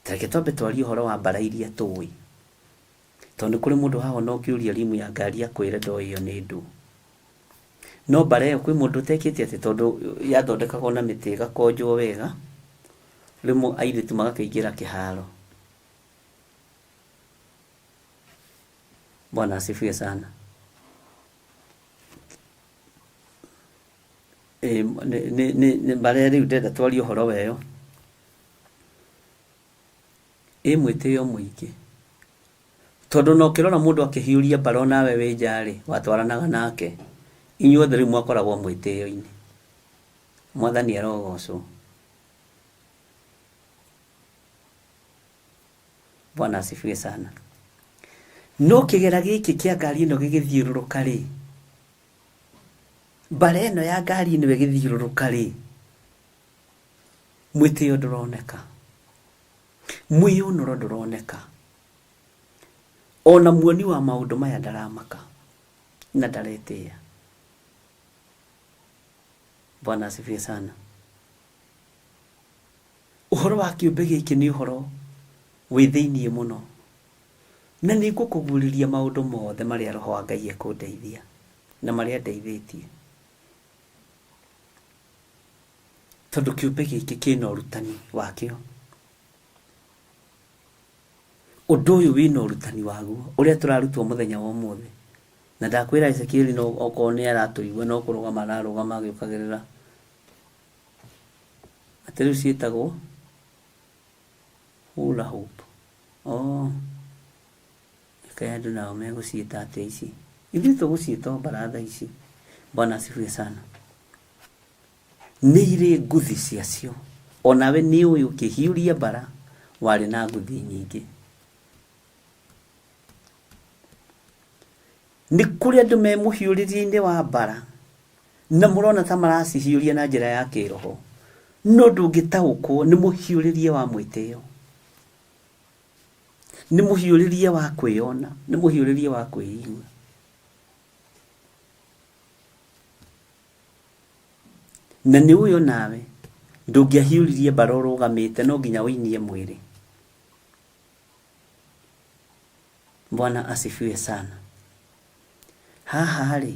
Ta reke twambe twarie ũhoro wa mbara iria tũĩ. Tondũ nĩ kũrĩ mũndũ haha ona ũngĩũria rimu ya ngari akwĩre ndoĩ ĩyo nĩ ndũ. No mbara ĩyo kwĩ mũndũ ũtekĩte atĩ tondũ yathondekagwo na mĩtĩ ĩgakonjwo wega, rĩmwe airĩtu magakĩingĩra kĩharo. Bwana asifiwe sana. Ĩ, nĩ- nĩ- nĩ- nĩ- mbara ĩrĩa rĩu ndĩrenda twarie ũhoro wa ĩyo ĩ mwĩtĩo mũingĩ tondũ na ũkĩrora mũndũ akĩhiũria mbara onawe wĩ nja-rĩ watwaranaga nake inyuothe rĩu mwakoragwo mwĩtĩo-inĩ mwathani arogocwo Bwana asifiwe sana. No kĩgera gĩkĩ kĩa ngari ĩno gĩgĩthiũrũrũka rĩ, mbara ĩno ya ngari ĩno ĩgĩthiũrũrũka rĩ, mwĩtĩo ndũroneka, mwĩyũnũro ndũroneka, ona muoni wa maũndũ maya ndaramaka. Na ndaretĩĩa. Bwana asifiwe sana. Ũhoro wa kĩũmbe gĩkĩ nĩ ũhoro wĩ thĩiniĩ mũno. Na nĩ ngũkũguũrĩria maũndũ mothe marĩa Roho wa Ngai ekũndeithia na marĩa andeithĩtie. Tondũ kĩũmbe gĩkĩ kĩna ũrutani wakĩo. Ũndũ ũyũ wĩna ũrutani waguo ũrĩa tũrarutwo mũthenya wa ũmũthĩ. Na ndakwĩra Ezekieli no okorwo nĩ aratũigua no kũrũgama ararũgama agĩũkagĩrĩra. Atĩ rĩu ciĩtagwo hula hoop. Oh. Kaĩ andũ nao megũciĩta atĩa ici? Ithuĩ tũgũciĩta o mbaratha ici. Bwana asifiwe sana. Nĩ irĩ nguthi ciacio. O nawe nĩ ũĩ ũkĩhiũria mbara warĩ na nguthi nyingĩ. Nĩ kũrĩ andũ me mũhiũrĩrie-inĩ wa mbara na mũrona ta maracihiũria na njĩra ya kĩroho, no ndũngĩtaũkwo nĩ mũhiũrĩrie wa mwĩtĩo, nĩ mũhiũrĩrie wa kwĩyona, nĩ mũhiũrĩrie wa kwĩigua. Na nĩ ũĩ onawe ndũngĩahiũririe mbara ũrũgamĩte no nginya ũinie mwĩrĩ. Bwana asifiwe sana. Haha rĩ,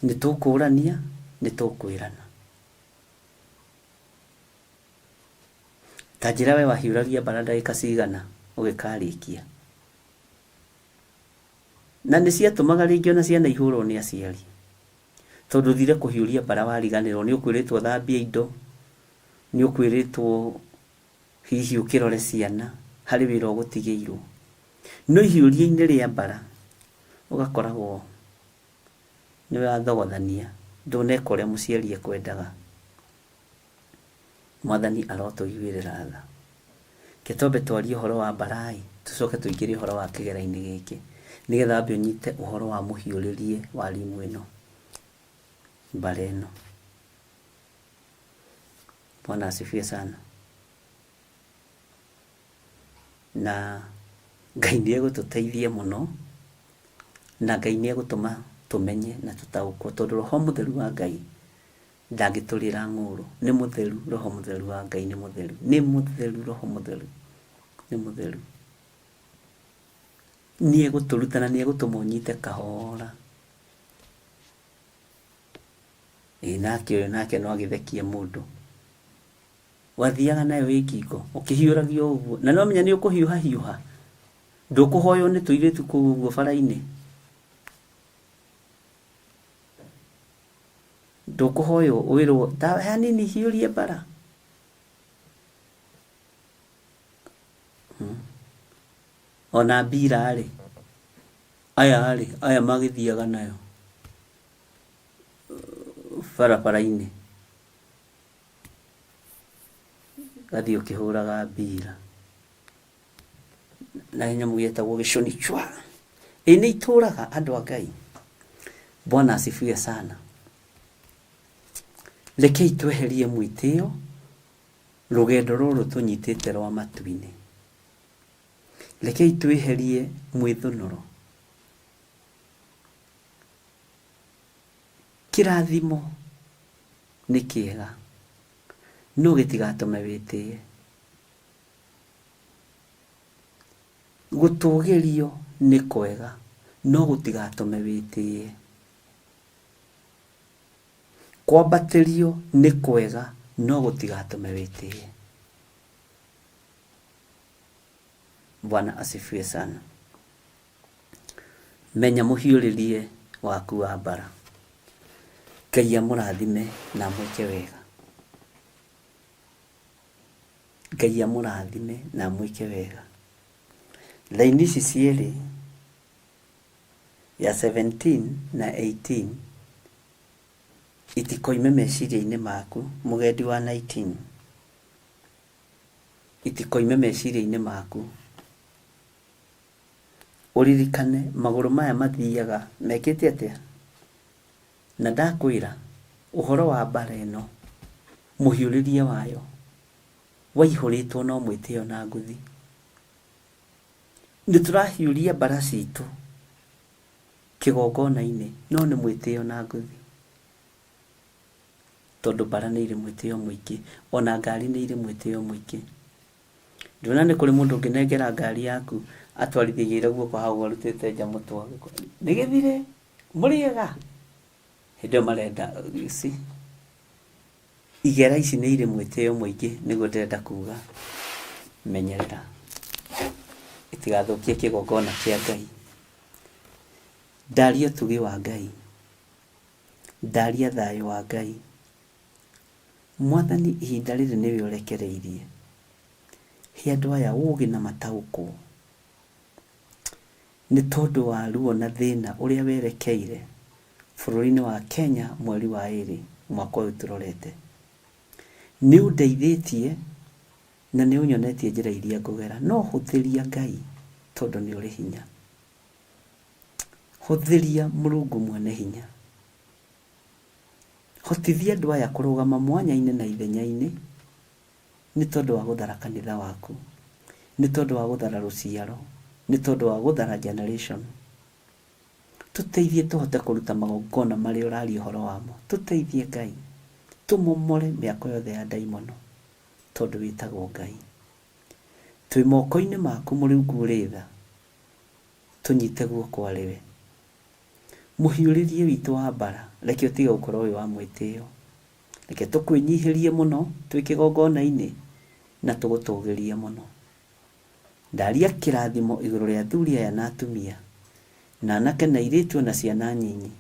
nĩ tũkũrania, nĩ tũkwĩrana. Ta njĩra we wahiũragia mbara ndagĩka cigana ũgĩkarĩkia. Na nĩ ciatũmaga rĩngĩ ona ciana ihũrwo nĩ aciari. Tondũ ũthire kũhiũria mbara wariganĩrwo, nĩ ũkwĩrĩtwo ũthambie indo, nĩ ũkwĩrĩtwo hihi ũkĩrore ciana, harĩ wĩra ũgũtigĩirwo. No ihiũria-inĩ rĩa mbara, ũgakoragwo nĩ wathogothania, ndũneka ũrĩa mũciari ekwendaga. Mwathani arotũiguĩrĩra tha. Reke twambe twarie ũhoro wa mbara-ĩ, tũcoke tũingĩre ũhoro wa kĩgera-inĩ gĩkĩ, nĩgetha wambe ũnyite ũhoro wa mũhiũrĩrie wa rimũ ĩno, mbara ĩno. Bwana asifiwe sana. Na Ngai nĩ egũtũteithia mũno, na Ngai nĩ egũtũma tũmenye na tũtaũkwo, tondũ Roho Mũtheru wa Ngai ndangĩtũrĩra ng'ũrũ. Nĩ mũtheru, Roho Mũtheru wa Ngai nĩ mũtheru. Nĩ mũtheru Roho Mũtheru, nĩ mũtheru. Nĩ egũtũruta na nĩ egũtũma ũnyite kahora. Ĩ nake ũyũ nake no agĩthekie mũndũ. Wathiaga nayo ĩ ngingo, ũkĩhiũragia o ũguo. Na nĩwamenya nĩ ũkũhiũha hiũha. Ndũkũhoywo nĩ tũirĩtu kũu ũguo bara-inĩ. Ndũkũhoywo wĩrwo ta hanini hiũrie mbara. Ona mbira rĩ, aya rĩ, aya magĩthiaga nayo barabara-inĩ. Gathiĩ ũkĩhũraga mbira. Na nyamũ yetagwo gĩcũni chwa. Ĩ nĩ itũraga andũ a Ngai. Bwana asifiwe sana. Rekei tweherie mwĩtĩo rũgendo rũrũ tũnyitĩte rwa matu-inĩ. Rekei tweherie mwĩthũnũro. Kĩrathimo nĩ kĩega no gĩtigatũme wĩtĩe. Gũtũgĩrio nĩ kwega no gũtigatũme wĩtĩe. Kwambatĩrio nĩ kwega no gũtigatũme wĩtĩe. Bwana asifiwe sana. Menya mũhiũrĩrie waku wa mbara. Ngai amũrathime na amwĩke wega. Ngai amũrathime na amwĩke wega. Raini ici cierĩ ya 17 na 18 itikoime meciria-inĩ maku mũgendi wa 19 itikoime meciria-inĩ maku. Ũririkane magũrũ maya mathiaga mekĩte atĩa? Na ndakwĩra ũhoro wa mbara ĩno mũhiũrĩrie wayo waihũrĩtwo no mwĩtĩo na nguthi. Nĩ tũrahiũria mbara citũ. Kĩgongona-inĩ, no nĩ mwĩtĩo na nguthi. Tondũ mbara nĩ irĩ mwĩtĩo mũingĩ, ona ngari nĩ irĩ mwĩtĩo mũingĩ. Ndũrona nĩ kũrĩ mũndũ ũngĩnengera ngari yaku atwarithie aigĩrĩire guoko hau arutĩte nja mũtwe nĩ gĩthire mũrĩega hĩndĩ ĩyo marenda you see igera ici nĩ irĩ mwĩtĩo mũingĩ nĩguo ndĩrenda kuga menyerera itigathũkie kĩgongona kĩa Ngai. Ndaria ũtugi wa Ngai, ndaria thayũ wa Ngai. Mwathani ihinda rĩrĩ nĩwe ũrekereirie. He andũ aya ũgĩ na mataũkwo. Nĩ tondũ wa ruo na thĩna ũrĩa werekeire bũrũri-inĩ wa Kenya mweri wa ĩrĩ mwaka ũyũ tũrorete. Nĩ ũndeithĩtie na nĩ ũnyonetie njĩra iria ngũgera. No hũthĩria Ngai tondũ nĩ ũrĩ hinya. Hũthĩria Mũrungu mwene hinya. Hotithia andũ aya kũrũgama mwanya-inĩ na ithenya-inĩ nĩ tondũ wa gũthara kanitha waku, nĩ tondũ wa gũthara rũciaro, nĩ tondũ wa gũthara generation. Tũteithie tũhote kũruta magongona marĩa ũraria ũhoro wamo. Tũteithie Ngai, tũmomore mĩako yothe ya ndaimono tondũ wĩtagwo Ngai. Twĩ moko-inĩ maku Mũrungu ũrĩ tha, tũnyite guoko arĩ we. Mũhiũrĩrie witũ wa mbara, reke ũtige gũkorwo wĩ wa mwĩtĩo. Reke tũkwĩnyihĩrie mũno twĩ kĩgongona-inĩ na tũgũtũgĩrie mũno. Ndaria kĩrathimo igũrũ rĩa athuri aya na atumia, na anake na airĩtu ona ciana nyinyi.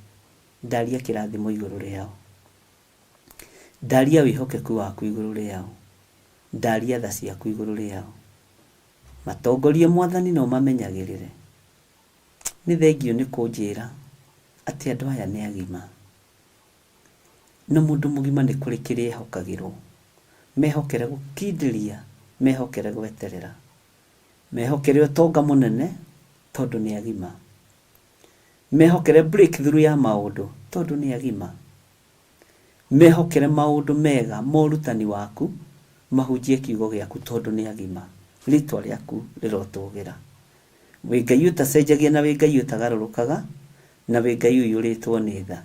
Ndaria kĩrathimo igũrũ rĩao. Ndaria wĩhokeku waku igũrũ rĩao. Ndaria tha ciaku igũrũ rĩao. Matongorie Mwathani na ũmamenyagĩrĩre. Nĩ thengiũ nĩ kũnjĩra atĩ andũ aya nĩ agima. Na mũndũ mũgima nĩ kũrĩ kĩrĩa ehokagĩrwo. Mehokere gũkindĩria, mehokere gweterera. Mehokere ũtonga mũnene tondũ nĩ agima. Mehokere breakthrough ya maũndũ tondũ nĩ agima. Mehokere maũndũ mega ma ũrutani waku, mahunjie kiugo gĩaku tondũ nĩ agima. Rĩtwa rĩaku rĩrotũgĩra. Wĩ Ngai ũtacenjagia na wĩ Ngai ũtagarũrũkaga, na wĩ Ngai ũiyũrĩtwo nĩ tha.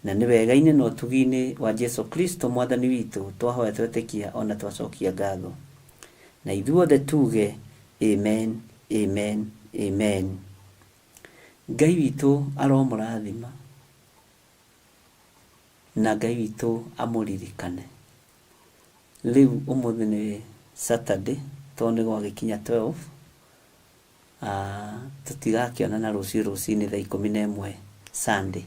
Na nĩ wega-inĩ na ũtugi-inĩ wa Jesu Kristo Mwathani witũ twahoya twetĩkia o na twacokia ngatho. Na ithuothe tuge Amen, Amen, Amen. Ngai witũ aromũrathima na Ngai witũ amũririkane. Rĩu ũmũthĩ nĩ Saturday tondũ nĩ gwagĩkinya 12 tũtigakĩonana rũciũ rũcinĩ thaa 11 Sunday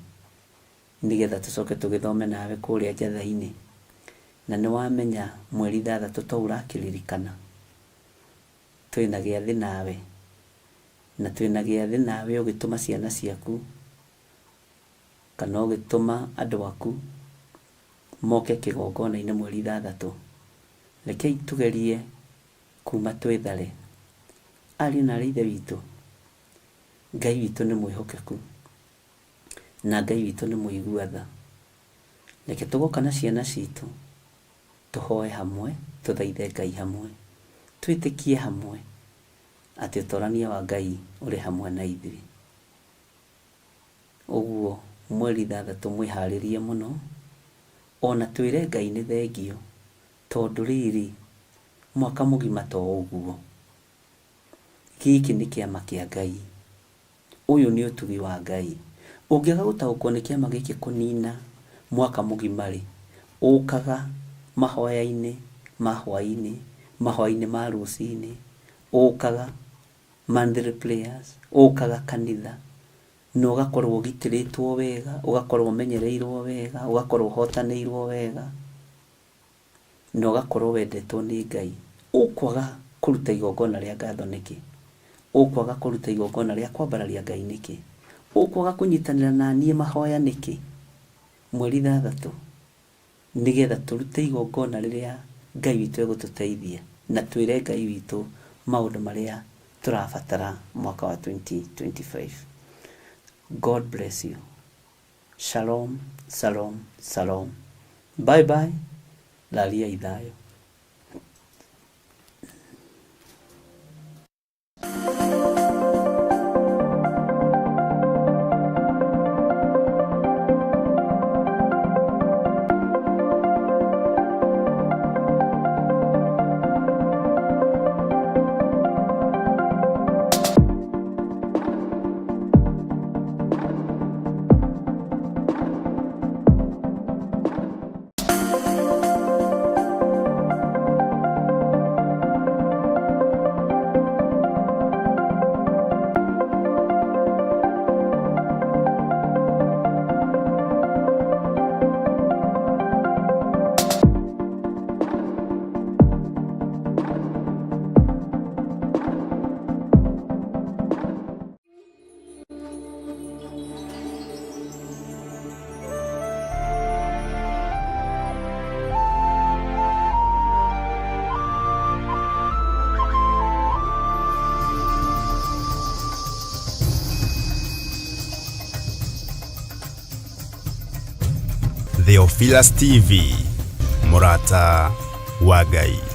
nĩgetha tũcoke tũgĩthome nawe kũrĩa njatha-inĩ. Na nĩ wamenya mweri 6 to ũrakĩririkana twĩna gĩathĩ nawe, na twĩna gĩathĩ nawe ũgĩtũma ciana ciaku kana ũgĩtũma andũ aku moke kĩgongona-inĩ mweri 6. Rekei tũgerie kuma twĩthare. Ariũ na aarĩ a Ithe witũ, Ngai witũ nĩ mwĩhokeku na Ngai witũ nĩ mũigua tha. Reke tũgoka na ciana citũ tũhoe hamwe, tũthaithe Ngai hamwe, twĩtĩkie hamwe atĩ ũtorania wa Ngai ũrĩ hamwe na ithuĩ. Ũguo mweri 6 mwĩharĩrie mũno, ona twĩre Ngai nĩ thengio, tondũ rĩrĩ, mwaka mũgima to ũguo. Gĩkĩ nĩ kĩama kĩa Ngai. Ũyũ nĩ ũtugi wa Ngai. Ũngĩaga gũtaũkwo nĩ kĩama gĩkĩ kũnina mwaka mũgima-rĩ, ũkaga mahoya-inĩ ma hwaĩ-inĩ, mahoya-inĩ ma rũcinĩ, ũkaga monthly prayers, ũkaga kanitha, na ũgakorwo ũgitĩrĩtwo wega, ũgakorwo ũmenyereirwo wega, ũgakorwo ũhotanĩirwo wega, na ũgakorwo wendetwo nĩ Ngai. Ũkwaga kũruta igongona rĩa ngatho nĩkĩ? Ũkwaga kũruta igongona rĩa kwambararia Ngai nĩkĩ? Ũkwaga kũnyitanĩra na niĩ mahoya nĩkĩ? Mweri 6 nĩgetha tũrute igongona rĩrĩa Ngai witũ egũtũteithia na twĩre Ngai witũ maũndũ marĩa tũrabatara mwaka wa 2025. God bless you. Shalom, shalom, shalom. Bye bye. Rariai thayũ. Theophilus TV, mũrata wa Ngai.